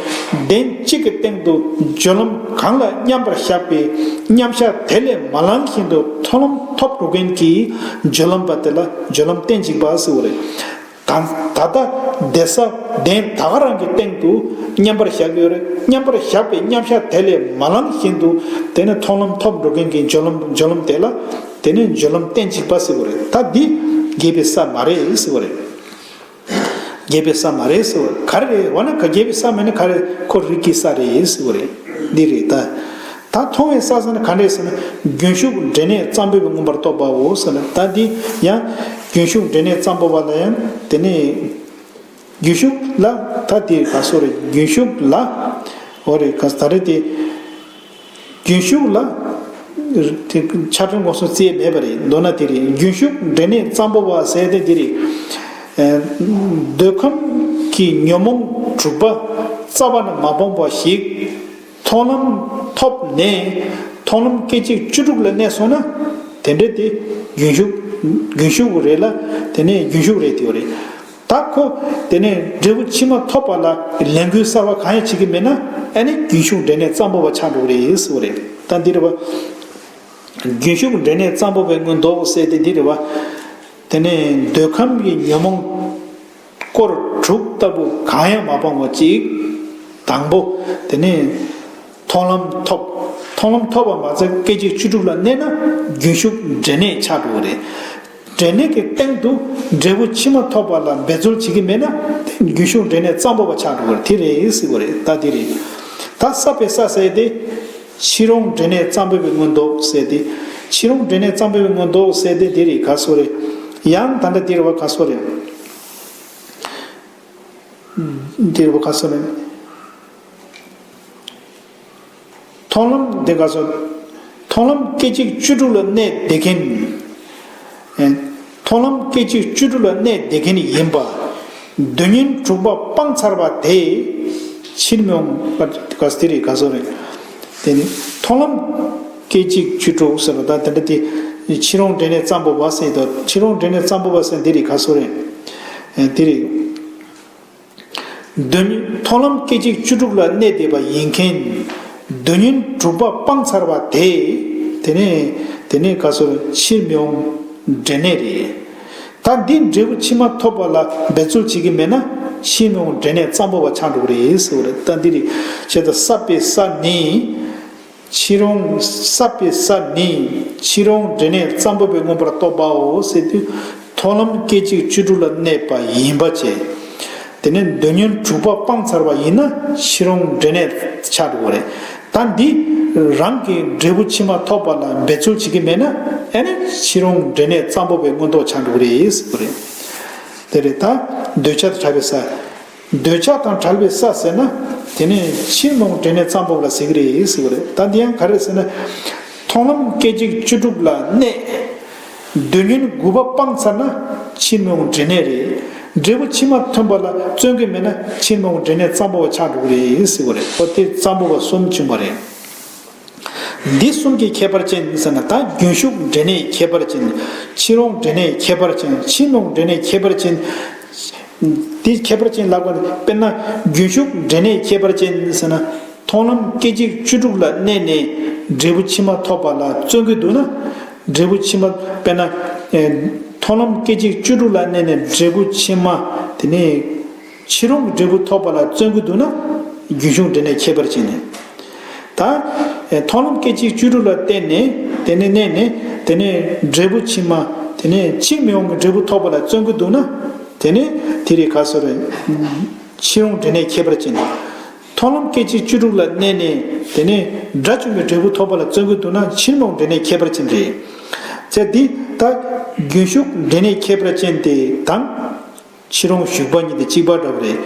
གདེང་གཅིག་གི་སྟེང་དུ་སྦྱོར་ལམ་གང་ལ་མཉམ་པར་བཞག་པའི་མཉམ་བཞག་དེ་ལས་མ་ལངས་བཞིན་དུ་མཐོང་ལམ་ཐོབ་འགྲོ་མཁན་གྱི་སྦྱོར་ལམ་པ་དེ་ལ་སྦྱོར་ལམ་རྟེན་གཅིག་པ་ཟེར་བ་རེད། ད་ད་ལྟ་བསྡད་ས་གདེང་ད་ག་རང་གི་སྟེང་དུ་མཉམ་པར་བཞག་ཡོད་རེད། མཉམ་པར་བཞག་པའི་མཉམ་བཞག་དེ་ལས་མ་ལངས་བཞིན་དུ་དེ་ནས་མཐོང་ལམ་ཐོབ་འགྲོ་མཁན་གྱི་སྦྱོར་ལམ་སྦྱོར་ལམ་དེ་ལ་དེ་ནས་སྦྱོར་ལམ་རྟེན་གཅིག་པ་ཟེར་བ་རེད། ད་འདི་རྒྱས་པའི་ས་མ་རེད་ཟེར་བ་རེད། རྒྱས་པའི་ས་མ་རེད་ཟེར་བ་ག་རེ་རེད། འོ་ན་ག་རྒྱས་པའི་ས་མེད་ན་ག་རེ། ཁོ་རིགས་ཀྱི་ས་རེད་ཟེར་བ་རེད། འདི་རེད་ད། ད་མཐོང་བའི་ས་ཟེར་ན་ག་འདྲས་ཟེར་ན། རྒྱུན་ཞུགས་འབྲས་གནས་ཙམ་པོའི་མངོན་པར་རྟོགས་པའོ་ཟེར་ན། ད་འདི་ཡང་རྒྱུན་ཞུགས་འབྲས་གནས་ཙམ་པོ་བ་ལ་ཡང་དེ་ནས་རྒྱུན་ཞུགས་ལ་ད་དེ་ག་སོ་རེད། རྒྱུན་ཞུགས་ལ། འོ་རེད། ག་ད་རེད་དེ། རྒྱུན་ཞུགས་ལ་དེ་ཆ་ཕྲ་མངོན་སུམ་རྩིས་མེད་པ་རེད། མདོར་ན་དེ་རེད། རྒྱུན་ཞུགས་འབྲས་གནས་ཙམ་པོ་བ་ཟེར་དེ་དེ་རེད། ཨ། འདོད་ཁམས་ཀྱི་ཉོན་མོངས་དྲུག་པ་རྩ་བ་ནས་མ་སྤངས་པ་ཞིག། མཐོང་ལམ་ཐོབ་ནས་མཐོང་ལམ་སྐད་ཅིག་བཅུ་དྲུག་ལ་གནས་སོང་ན། དེ་འདྲ་དེ་རྒྱུན་ཞུགས་རྒྱུན་ཞུགས་རེད་ལ། དེ་ནས་རྒྱུན་ཞུགས་རེད་དེ་བ་རེད། ད་ཁོ་དེ་ནས་འབྲས་བུ་ཕྱི་མ་ཐོབ་པ་ལ་ལས་འགུལ་གསར་བ་གང་ཡང་བྱེད་ཀྱི་མེད་ན། ཨ་ནི་རྒྱུན་ཞུགས་འབྲས་གནས་ཙམ་པོ་བ་ཆགས་འགྲོ་གི་རེད་ཟེར་བ་རེད། ད་འདི་རེད་བ། རྒྱུན་ཞུགས་འབྲས་གནས་ཙམ་པོ་བའི་མངོན་རྟོགས་ཟེར་དེ་འདི་རེད་བ། དེ་ནས་འདོད་ཁམས་ཀྱི་ཉོན་མོངས་སྐོར་དྲུག་ལྟ་བུ་གང་ཡང་མ་སྤངས་པ་གཅིག། དང་པོ། དེ་ནས་མཐོང་ལམ་ཐོབ། མཐོང་ལམ་ཐོབ་པ་མ་ཚད་སྐད་ཅིག་བཅུ་དྲུག་ལ་གནས་ན་རྒྱུན་ཞུགས་འབྲས་གནས་ཆགས་འགྲོ་གི་རེད། འབྲས་གནས་ཀྱི་སྟེང་དུ་འབྲས་བུ་ཕྱི་མ་ཐོབ་པ་ལ་འབད་རྩོལ་བྱེད་ཀྱི་མེད་ན། རྒྱུན་ཞུགས་འབྲས་གནས་ཙམ་པོ་བ་ཆགས་འགྲོ་གི་རེད། དེ་རེད་ཟེར་བ་རེད། ད་དེ་རེད། ད་བསྲབས་པའི་ས་ཟེར་དེ། ཕྱི་རོང་འབྲས་གནས་ཙམ་པོ་བའི་མངོན་རྟོགས་ཟེར་དེ། ཕྱི་རོང་འབྲས་གནས་ཙམ་པོ་བའི་མངོན་རྟོགས་ཟེར་དེ་དེ་རེད། ག་སོ་རེད། ཡང་ད་ལྟ་དེ་རེད་བ། ག་སོ་རེད། འདིར་བ་ག་སོ་ནས། མཐོང་ལམ་འདི་ག་སོ། མཐོང་ལམ་སྐད་ཅིག་བཅུ་དྲུག་ལ་གནས་བསྡད་མཁན། ཨེ། མཐོང་ལམ་སྐད་ཅིག་བཅུ་དྲུག་ལ་གནས་བསྡད་མཁན་ཡིན་པ། དོན་སྙིང་གྲུབ་པ་སྤངས་ཚར་བ་དེ། ཕྱིར་མི་འོང་བ་ག་སོ་དེ་རེད། ག་སོ་རེད། དེ་ནི་མཐོང་ལམ་སྐད་ཅིག་བཅུ་དྲུག་ཟེར་བ་དང་དེ་འདྲ་དེ། ཕྱི་རོང་འབྲས་གནས་ཙམ་པོ་བ་ཟེར་དོ། ཕྱི་རོང་འབྲས་གནས་ཙམ་པོ་བ་ཟེར་འདི་རེད། ག་སོ་རེད། ཨེ། འདི་རེད། དོན་མཐོང་ལམ་སྐད་ཅིག་བཅུ་དྲུག་ལ་གནས་བསྡད་པ་ཡིན་མཁན། དོན་སྙིང་གྲུབ་པ་སྤངས་ཚར་བ་དེ། དེ་ནས་དེ་ནས་ག་སོ་ཕྱིར་མི་འོང་འབྲས་གནས་རེད། ད་འདི་འབྲས་བུ་ཕྱི་མ་ཐོབ་པ་ལ་འབད་རྩོལ་བྱེད་ཀྱི་མེད་ན་ཕྱིར་མི་འོང་འབྲས་གནས་ཙམ་པོ་བ་ཆགས་འགྲོ་གི་རེད་ཟེར་བ་རེད། ད་འདི་རེད། བྱས་ཙང་བསྲབས་པའི་ས་ནི། ཕྱི་རོང་བསྲབས་པའི་ས་ནི་ཕྱི་རོང་འབྲས་གནས་ཙམ་པོ་བའི་མངོན་པར་རྟོགས་པའོ་ཟེར་དུས། མཐོང་ལམ་སྐད་ཅིག་བཅུ་དྲུག་ལ་གནས་པ་ཡིན་པ་བྱས། དེ་ནས་འདོད་ཉོན་དྲུག་པ་སྤངས་ཚར་བ་ཡིན་ན་ཕྱི་རུང་འབྲས་གནས་ཆགས་འགྲོ་གི་རེད། ད་འདི་རང་གི་འབྲས་བུ་ཕྱི་མ་ཐོབ་པ་ལ་འབད་རྩོལ་བྱེད་ཀྱི་མེད་ན་ཨེ་ནི་ཕྱི་རུང་འབྲས་གནས་ཙམ་པོ་པའི་མངོན་རྟོགས་ཆགས་འགྲོ་གི་རེད་ཟེར་གི་རེད། དེ་རེད། ད་འདོད་ཆགས་དང་བྲལ་བའི་ས། འདོད་ཆགས་དང་བྲལ་བའི་ས་ཟེར་ན། དེ་ནས་ཕྱིར་མི་འོང་འབྲས་གནས་ཙམ་པོ་ལ་ཟེར་གི་རེད་ཟེར་གི་རེད། ད་འདི་ཡང་ག་རེ་ཟེར་ན། མཐོང་ལམ་སྐད་ཅིག་བཅུ་དྲུག་ལ་གནས། འདོད་ཉོན་དགུ་པ་སྤངས་ཚར་ན་ཕྱིར་མི་འོང་འབྲས་གནས་རེད། འབྲས་བུ་ཕྱི་མ་ཐོན་པ་ལ་བརྩོན་གྱི་མེད་ན་ཕྱིར་མི་འོང་འབྲས་གནས་ཙམ་པོ་བ་ཆགས་འགྲོ་གི་རེད་ཟེར་གི་རེད། འོ་དེ་ཙམ་པོ་བ་གསུམ་བྱུང་བ་རེད། འདི་གསུམ་གྱི་ཁྱད་པར་ཅན་ཟེར་ན། ད་རྒྱུན་ཞུགས་འབྲས་གནས་ཁྱད་པར་ཅན། ཕྱིར་འོང་འབྲས་གནས་ཁྱད་པར་ཅན། ཕྱིར་མི་འོང་འབྲས་གནས་ཁྱད་པར་ཅན། འདི་ཁྱད་པར་ཅན་ལབ་པ་ནི། དཔེར་ན་རྒྱུན་ཞུགས་འབྲས་གནས་ཁྱད་པར་ཅན་ཟེར་ན། མཐོང་ལམ་སྐད་ཅིག་བཅུ་དྲུག་ལ་གནས་ནས་འབྲས་བུ་ཕྱི་མ་ཐོབ་པ་ལ་བརྩོན་གྱི་འདུག་ན། འབྲས་བུ་ཕྱི་མ། དཔེར་ན། ཨེ། མཐོང་ལམ་སྐད་ཅིག་བཅུ་དྲུག་ལ་གནས་ནས་འབྲས་བུ་ཕྱི་མ། དེ་ནས་ཕྱི་རུང་གི་འབྲས་བུ་ཐོབ་པ་ལ་བརྩོན་གྱི་འདུག་ན། རྒྱུན་ཞུགས་འབྲས་གནས་ཁྱད་པར་ཅན་ནི། ད། ཨེ། མཐོང་ལམ་སྐད་ཅིག་བཅུ་དྲུག་ལ་བརྟེན་ནས་དེ་ནས་གནས་ནས་དེ་ནས་འབྲས་བུ་ཕྱི་མ། དེ་ནས་ཕྱིར་མི་འོང་གི་འབྲས་བུ་ཐོབ་པ་ལ་བརྩོན་གྱི་འདུག་ན། དེ་ནས་དེ་རེད། ག་སོ་རེད། ཕྱིར་འོང་འབྲས་གནས་ཁྱད་པར་ཅན། མཐོང་ལམ་སྐད་ཅིག་བཅུ་དྲུག་ལ་གནས་ནས་དེ་ནས་དགྲ་བཅོམ་པའི་འབྲས་བུ་ཐོབ་པ་ལ་བརྩོན་གྱི་འདུག་ན་ཕྱིར་མི་འོང་འབྲས་གནས་ཁྱད་པར་ཅན་རེད། བྱས་འདི་ལྟར་རྒྱུན་ཞུགས་འབྲས་གནས་ཁྱད་པར་ཅན་དེ་དང་། ཕྱིར་འོང་ཞུགས་པ་གཉིས་དེ་གཅིག་པ་འདྲ་བ་རེད།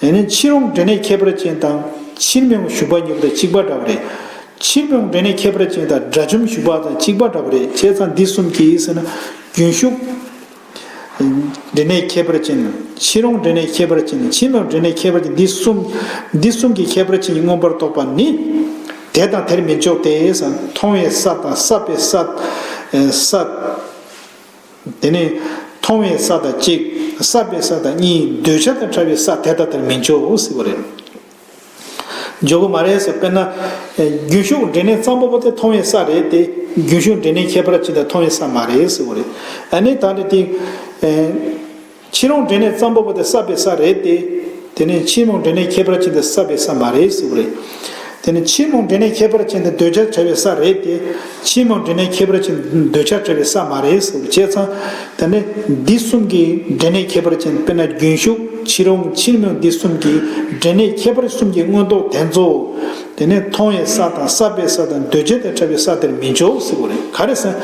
ཡང་ན་ཕྱིར་འོང་འབྲས་གནས་ཁྱད་པར་ཅན་དང་ཕྱིར་མི་འོང་ཞུགས་པ་གཉིས་དེ་གཅིག་པ་འདྲ་བ་རེད། ཕྱིར་མི་འོང་འབྲས་གནས་ཁྱད་པར་ཅན་དང་དགྲ་བཅོམ་ཞུགས་པ་དང་གཅིག་པ་འདྲ་བ་རེད། བྱས་ཙང་འདི་གསུམ་གྱིས་ཟེར་ན། རྒྱུན་ཞུགས་འབྲས་གནས་ཁྱད་པར་ཅན། ཕྱིར་འོང་འབྲས་གནས་ཁྱད་པར་ཅན། ཕྱིར་མི་འོང་འབྲས་གནས་ཁྱད་པར་ཅན། འདི་གསུམ། འདི་གསུམ་གྱི་ཁྱད་པར་ཅན་གྱི་མངོན་པར་རྟོགས་པ་ནི། དེ་དང་དེར་མི་འཇོག་སྟེ་ཟེར། མཐོང་བའི་ས་དང་བསགས་པའི་ས། ས། དེ་ནས་མཐོང་བའི་ས་དང་གཅིག། བསགས་པའི་ས་དང་གཉིས། འདོད་ཆགས་དང་བྲལ་བའི་ས་དེ་དང་དེར་མི་འཇོག་ཟེར་བ་རེད། འཇོག་གི་མ་རེད་ཟེར། དཔེར་ན། རྒྱུན་ཞུགས་འབྲས་གནས་ཙམ་པོ་པོ་དེ་མཐོང་བའི་ས་རེད་དེ། རྒྱུན་ཞུགས་འབྲས་གནས་ཁྱད་པར་ཅན་དེ་མཐོང་བའི་ས་མ་རེད་ཟེར་བ་རེད། ཨ་ནི་ད་ནི་དེ། ཕྱིར་འོང་འབྲས་གནས་ཙམ་པོ་པོ་དེ་བསགས་པའི་ས་རེད་དེ། དེ་ནས་ཕྱིར་མི་འོང་འབྲས་གནས་ཁྱད་པར་ཅན་དེ་བསགས་པའི་ས་མ་རེད་ཟེར་བ་རེད། དེ་ནས་ཕྱིར་མི་འོང་འབྲས་གནས་ཁྱད་པར་ཅན་དེ་འདོད་ཆགས་བྲལ་བའི་ས་རེད་དེ། ཕྱིར་མི་འོང་འབྲས་གནས་ཁྱད་པར་ཅན་འདོད་ཆགས་བྲལ་བའི་ས་མ་རེད་ཟེར་བ་བྱས་ཙང་། དེ་ནས་འདི་གསུམ་གྱི་འབྲས་གནས་ཁྱད་པར་ཅན། དཔེར་ན་རྒྱུན་ཞུགས། ཕྱིར་འོང་། ཕྱིར་མི་འོང་། འདི་གསུམ་གྱི་འབྲས་གནས་ཁྱད་པར་གསུམ་གྱི་མངོན་རྟོགས་དེ་ཚོ། དེ་ནས་མཐོང་བའི་ས་དང་བསགས་པའི་ས་དང་འདོད་ཆགས་དང་བྲལ་བའི་ས་དེར་མི་འཇོག་ཟེར་བ་རེད། ག་རེ་ཟེར་ན།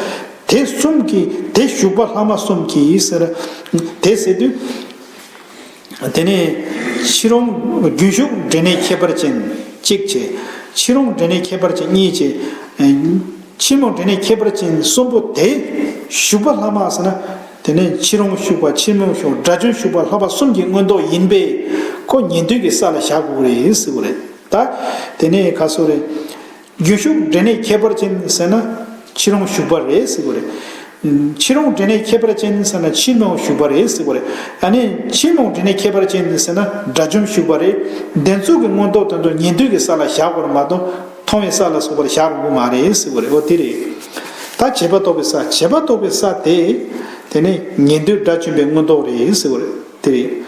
དེ་གསུམ་གྱི་དེ་ཞུགས་པ་ལྷག་མ་གསུམ་གྱིས་ཟེར། དེ་ཟེར་དུས། དེ་ནས་ཕྱིར་འོང་རྒྱུན་ཞུགས་འབྲས་གནས་ཁྱད་པར་ཅན་གཅིག་བྱས། ཕྱིར་འོང་འབྲས་གནས་ཁྱད་པར་ཅན་གཉིས་བྱས། ཕྱིར་མི་འོང་འབྲས་གནས་ཁྱད་པར་ཅན་གསུམ་པོ་དེ་ཞུགས་པ་ལྷག་མ་ཟེར་ན། དེ་ནས་ཕྱིར་འོང་ཞུགས་པ། ཕྱིར་མི་འོང་ཞུགས་པ། དགྲ་བཅོམ་ཞུགས་པ་ལྷག་པ་གསུམ་གྱི་མངོན་རྟོགས་ཡིན་པས་ཁོ་ཉན་ཐོས་ཀྱི་ས་ལ་བཞག་དགོས་རེད་ཟེར་བ་རེད། ད་དེ་ནས་ག་སོ་རེད། རྒྱུན་ཞུགས་འབྲས་གནས་ཁྱད་པར་ཅན་ཟེར་ན་ཕྱིར་འོང་ཞུགས་པ་རེད་ཟེར་བ་རེད། ཕྱིར་འོང་འབྲས་གནས་ཁྱད་པར་ཅན་ཟེར་ན་ཕྱིར་མི་འོང་ཞུགས་པ་རེད་ཟེར་བ་རེད། ཨ་ནི་ཕྱིར་མི་འོང་འབྲས་གནས་ཁྱད་པར་ཅན་ཟེར་ན་དགྲ་བཅོམ་ཞུགས་པ་རེད། དེ་ཚོ་གི་མངོན་རྟོགས་དོན་དུ་ཉན་ཐོས་ཀྱི་ས་ལ་བཞག་དགོས་རེད་མ་གཏོགས་མཐོང་བའི་ས་ལ་སོགས་པར་བཞག་རུང་གི་མ་རེད་ཟེར་བ་རེད། འོ་དེ་རེད། ད་བྱེད་པ་རྟོགས་པའི་ས། བྱེད་པ་རྟོགས་པའི་ས་དེ། དེ་ནི་ཉན་ཐོས་དགྲ་བཅོམ་པའི་མངོན་རྟོགས་རེད་ཟེར་བ་རེད། དེ་རེད།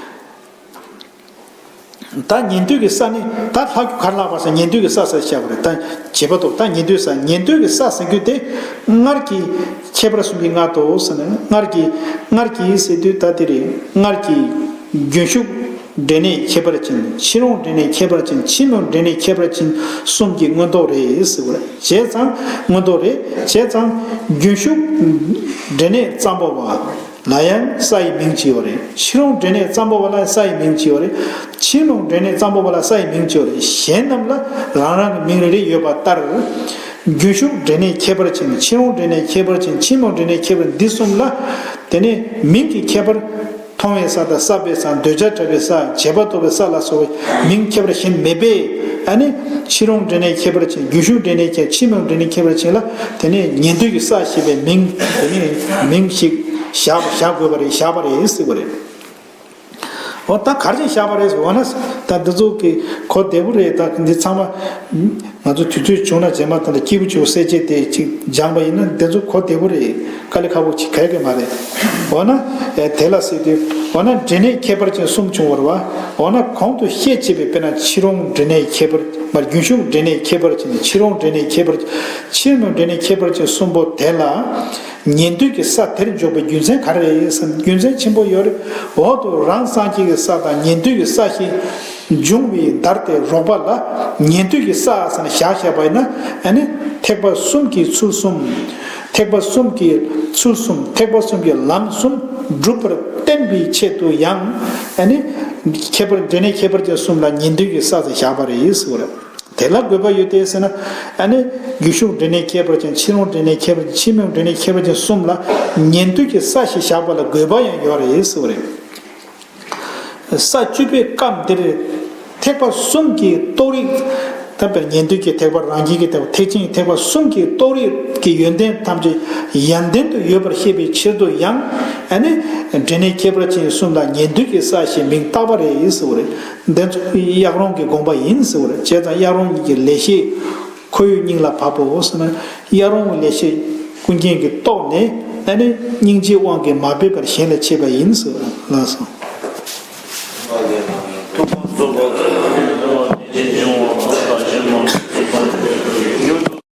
ད་ཉན་ཐོས་ཀྱི་ས་ནི་ད་ལྷག་རྒྱུ་ག་རེ་ལྷག་པ་ཟེར། ཉན་ཐོས་ཀྱི་ས་ཟེར་བྱ་བ་རེད། ད་བྱེད་པ་རྟོགས། ད་ཉན་ཐོས་ས། ཉན་ཐོས་ཀྱི་ས་ཟེར་རྒྱུ་དེ་སྔར་གྱི་ཁྱད་པར་གསུམ་གྱི་སྔར་དུ་ཟེར་ན། སྔར་གྱི། སྔར་གྱི་ཟེར་དུས་ད་དེ་རེད། སྔར་གྱི་རྒྱུན་ཞུགས་འབྲས་གནས་ཁྱད་པར་ཅན། ཕྱིར་འོང་འབྲས་གནས་ཁྱད་པར་ཅན། ཕྱིར་མི་འོང་འབྲས་གནས་ཁྱད་པར་ཅན་གསུམ་གྱི་མངོན་རྟོགས་རེད་ཟེར་བ་རེད། བྱས་ཙང་མངོན་རྟོགས་རེད། བྱས་ཙང་རྒྱུན་ཞུགས་འབྲས་གནས་ཙམ་པོ་བ། ལ་ཡང་ས་ཡི་མིང་བྱས་ཡོད་རེད། ཕྱིར་འོང་འབྲས་གནས་ཙམ་པོ་བ་ལ་ས་ཡི་མིང་བྱས་ཡོད་རེད། ཕྱིར་མི་འོང་འབྲས་གནས་ཙམ་པོ་བ་ལ་ས་ཡི་མིང་བྱས་ཡོད་རེད། གཞན་རྣམས་ལ་རང་རང་གི་མིང་རེ་རེ་ཡོད་པ་ལྟར། རྒྱུན་ཞུགས་འབྲས་གནས་ཁྱད་པར་ཅན། ཕྱིར་འོང་འབྲས་གནས་ཁྱད་པར་ཅན། ཕྱིར་མི་འོང་འབྲས་གནས་ཁྱད་པར་འདི་གསུམ་ལ། དེ་ནས་མིང་གི་ཁྱད་པར། མཐོང་བའི་ས་དང་བསགས་པའི་ས། འདོད་ཆགས་བྲལ་བའི་ས། བྱེད་པ་རྟོགས་པའི་ས་ལ་སོགས་པའི་མིང་ཁྱད་པར་གཞན་མེད་པས། ཨ་ནི་ཕྱིར་འོང་འབྲས་གནས་ཁྱད་པར་ཅན། རྒྱུན་ཞུགས་འབྲས་གནས་ཁྱད། ཕྱིར་མི་འོང་འབྲས་གནས་ཁྱད་པར་ཅན་ལ། དེ་ནས་ཉན་ཐོས་ཀྱི་ས་ཞེས་པའི་མིང་། དེ་ནས་མིང་ཞིག་བཞག་བཞག་དགོས་པ་རེད། བཞག་པ་རེད་ཟེར་བ་རེད། འོ་ད་ག་རེ་བྱས་བཞག་པ་རེད་ཟེར་བ་ན། ད་འདི་ཚོ་གི་གོ་བདེ་པོ་རེད། ད་འདི་ཚང་མ། ང་ཚོ་དུས་ཚོད་བྱུང་ན་རྗེས་མ་ད་ལྟ་སྐྱེས་བུ་བཅུ་པོ་གསལ་བྱེད་དེ་ཅིག་སྦྱངས་པ་ཡིན་ན་དེ་ཚོ་གོ་བདེ་པོ་རེད། དཀའ་ལས་ཁག་པོ་ཅིག་གལ་གི་མ་རེད། འོ་ན་དེ་ལ་ཟེར་དུས་འོ་ན་འབྲས་གནས་ཁྱད་པར་ཅན་གསུམ་བྱུང་བ་རེད་བ། འོ་ན་གོང་དུ་བཤད་ཅེས་པའི་དཔེར་ན་ཕྱི་རོལ་འབྲས་གནས་ཁྱད་པར་མ་རྒྱུན་ཞུགས་འབྲས་གནས་ཁྱད་པར་ཅན་ཕྱི་རོལ་འབྲས་གནས་ཁྱད་པར་ཕྱི་རོལ་འབྲས་གནས་ཁྱད་པར་ཅན་གསུམ་པོ་དེ་ལ། ཉན་ཐོས་ཀྱི་ས་དེར་འཇོག་པའི་རྒྱུ་མཚན་ག་རེ་རེད་ཟེར་ན་རྒྱུ་མཚན་ཆེན་པོ་ཡོད་རེད། འོག་ཏུ་རང་སངས་རྒྱས་ཀྱི་ས་དང་ཉན་ཐོས་ཀྱི་ས་ཞེས་འབྱུང་བའི་བརྡར་ཏེ་རོགས་པ་ལ་ཉན་ཐོས་ཀྱི་ས་ཟེར་ནས་བཞག་བཞག་པ་ཡིན་ན་ཨ་ནི་ཐེག་པ་གསུམ་གྱི་ཚུལ་གསུམ། ཐེག་པ་གསུམ་གྱི་ཚུལ་གསུམ་ཐེག་པ་གསུམ་གྱི་ལམ་གསུམ་སྒྲུབ་པར་བསྟན་པའི་ཆེད་དུ་ཡང་ཨ་ནི་ཁྱད་པར་འབྲས་གནས་ཁྱད་པར་ཅན་གསུམ་ལ་ཉན་ཐོས་ཀྱི་ས་ཟེར་བཞག་པ་རེད་ཟེར་བ་རེད། དེ་ལ་དགོས་པ་ཡོད་དེ་ཟེར་ན། ཨ་ནི་རྒྱུན་ཞུགས་འབྲས་གནས་ཁྱད་པར་ཅན་ཕྱི་རོལ་འབྲས་གནས་ཁྱད་པར་ཅན་ཕྱི་མོལ་འབྲས་གནས་ཁྱད་པར་ཅན་གསུམ་ལ་ཉན་ཐོས་ཀྱི་ས་ཞེས་བཞག་པ་ལ་དགོས་པ་ཡང་ཡོད་རེད་ཟེར་བ་རེད། ས་བཅུ་པའི་སྐབས་འདིར་ཐེག་པ་གསུམ་གྱི་རྟོགས་རིགས། ད་དཔེར་ཉན་ཐོས་ཀྱི་ཐེག་པ་རང་རྒྱལ་གྱི་ཐེག་པ་ཐེག་ཆེན་གྱི་ཐེག་པ་གསུམ་གྱི་རྟོགས་རིགས་ཀྱི་ཡོན་ཏན་ཐམས་ཅད་ཡོན་ཏན་དུ་ཡོད་པར་ཤེས་པའི་ཕྱིར་དུ་ཡང་ཨ་ནི་འབྲས་གནས་ཁྱད་པར་ཅན་གསུམ་ལ་ཉན་ཐོས་ཀྱི་ས་ཞེས་མིང་བཏགས་པ་རེད་ཟེར་བ་རེད། འདི་ཚོ་གཡག་རོང་གི་དགོངས་པ་ཡིན་ཟེར་བ་རེད། བྱས་ཙང་གཡག་རོང་གཉིས་ཀྱི་ལེགས་བཤད་ཁོར་ཡུག་སྙིང་ལ་བབས་པའོ་ཟེར་ན་གཡག་རོང་གི་ལེགས་བཤད་ཀུན་མཁྱེན་གྱིས་རྟོགས་ནས་ཨ་ནི་སྙིང་རྗེའི་དབང་གིས་མ་འབད་པར་གཞན་ལ་འཆད་པ་ཡིན་ཟེར་བ་ལགས་སོ། ཐུབ་པ་གསུམ་པོ།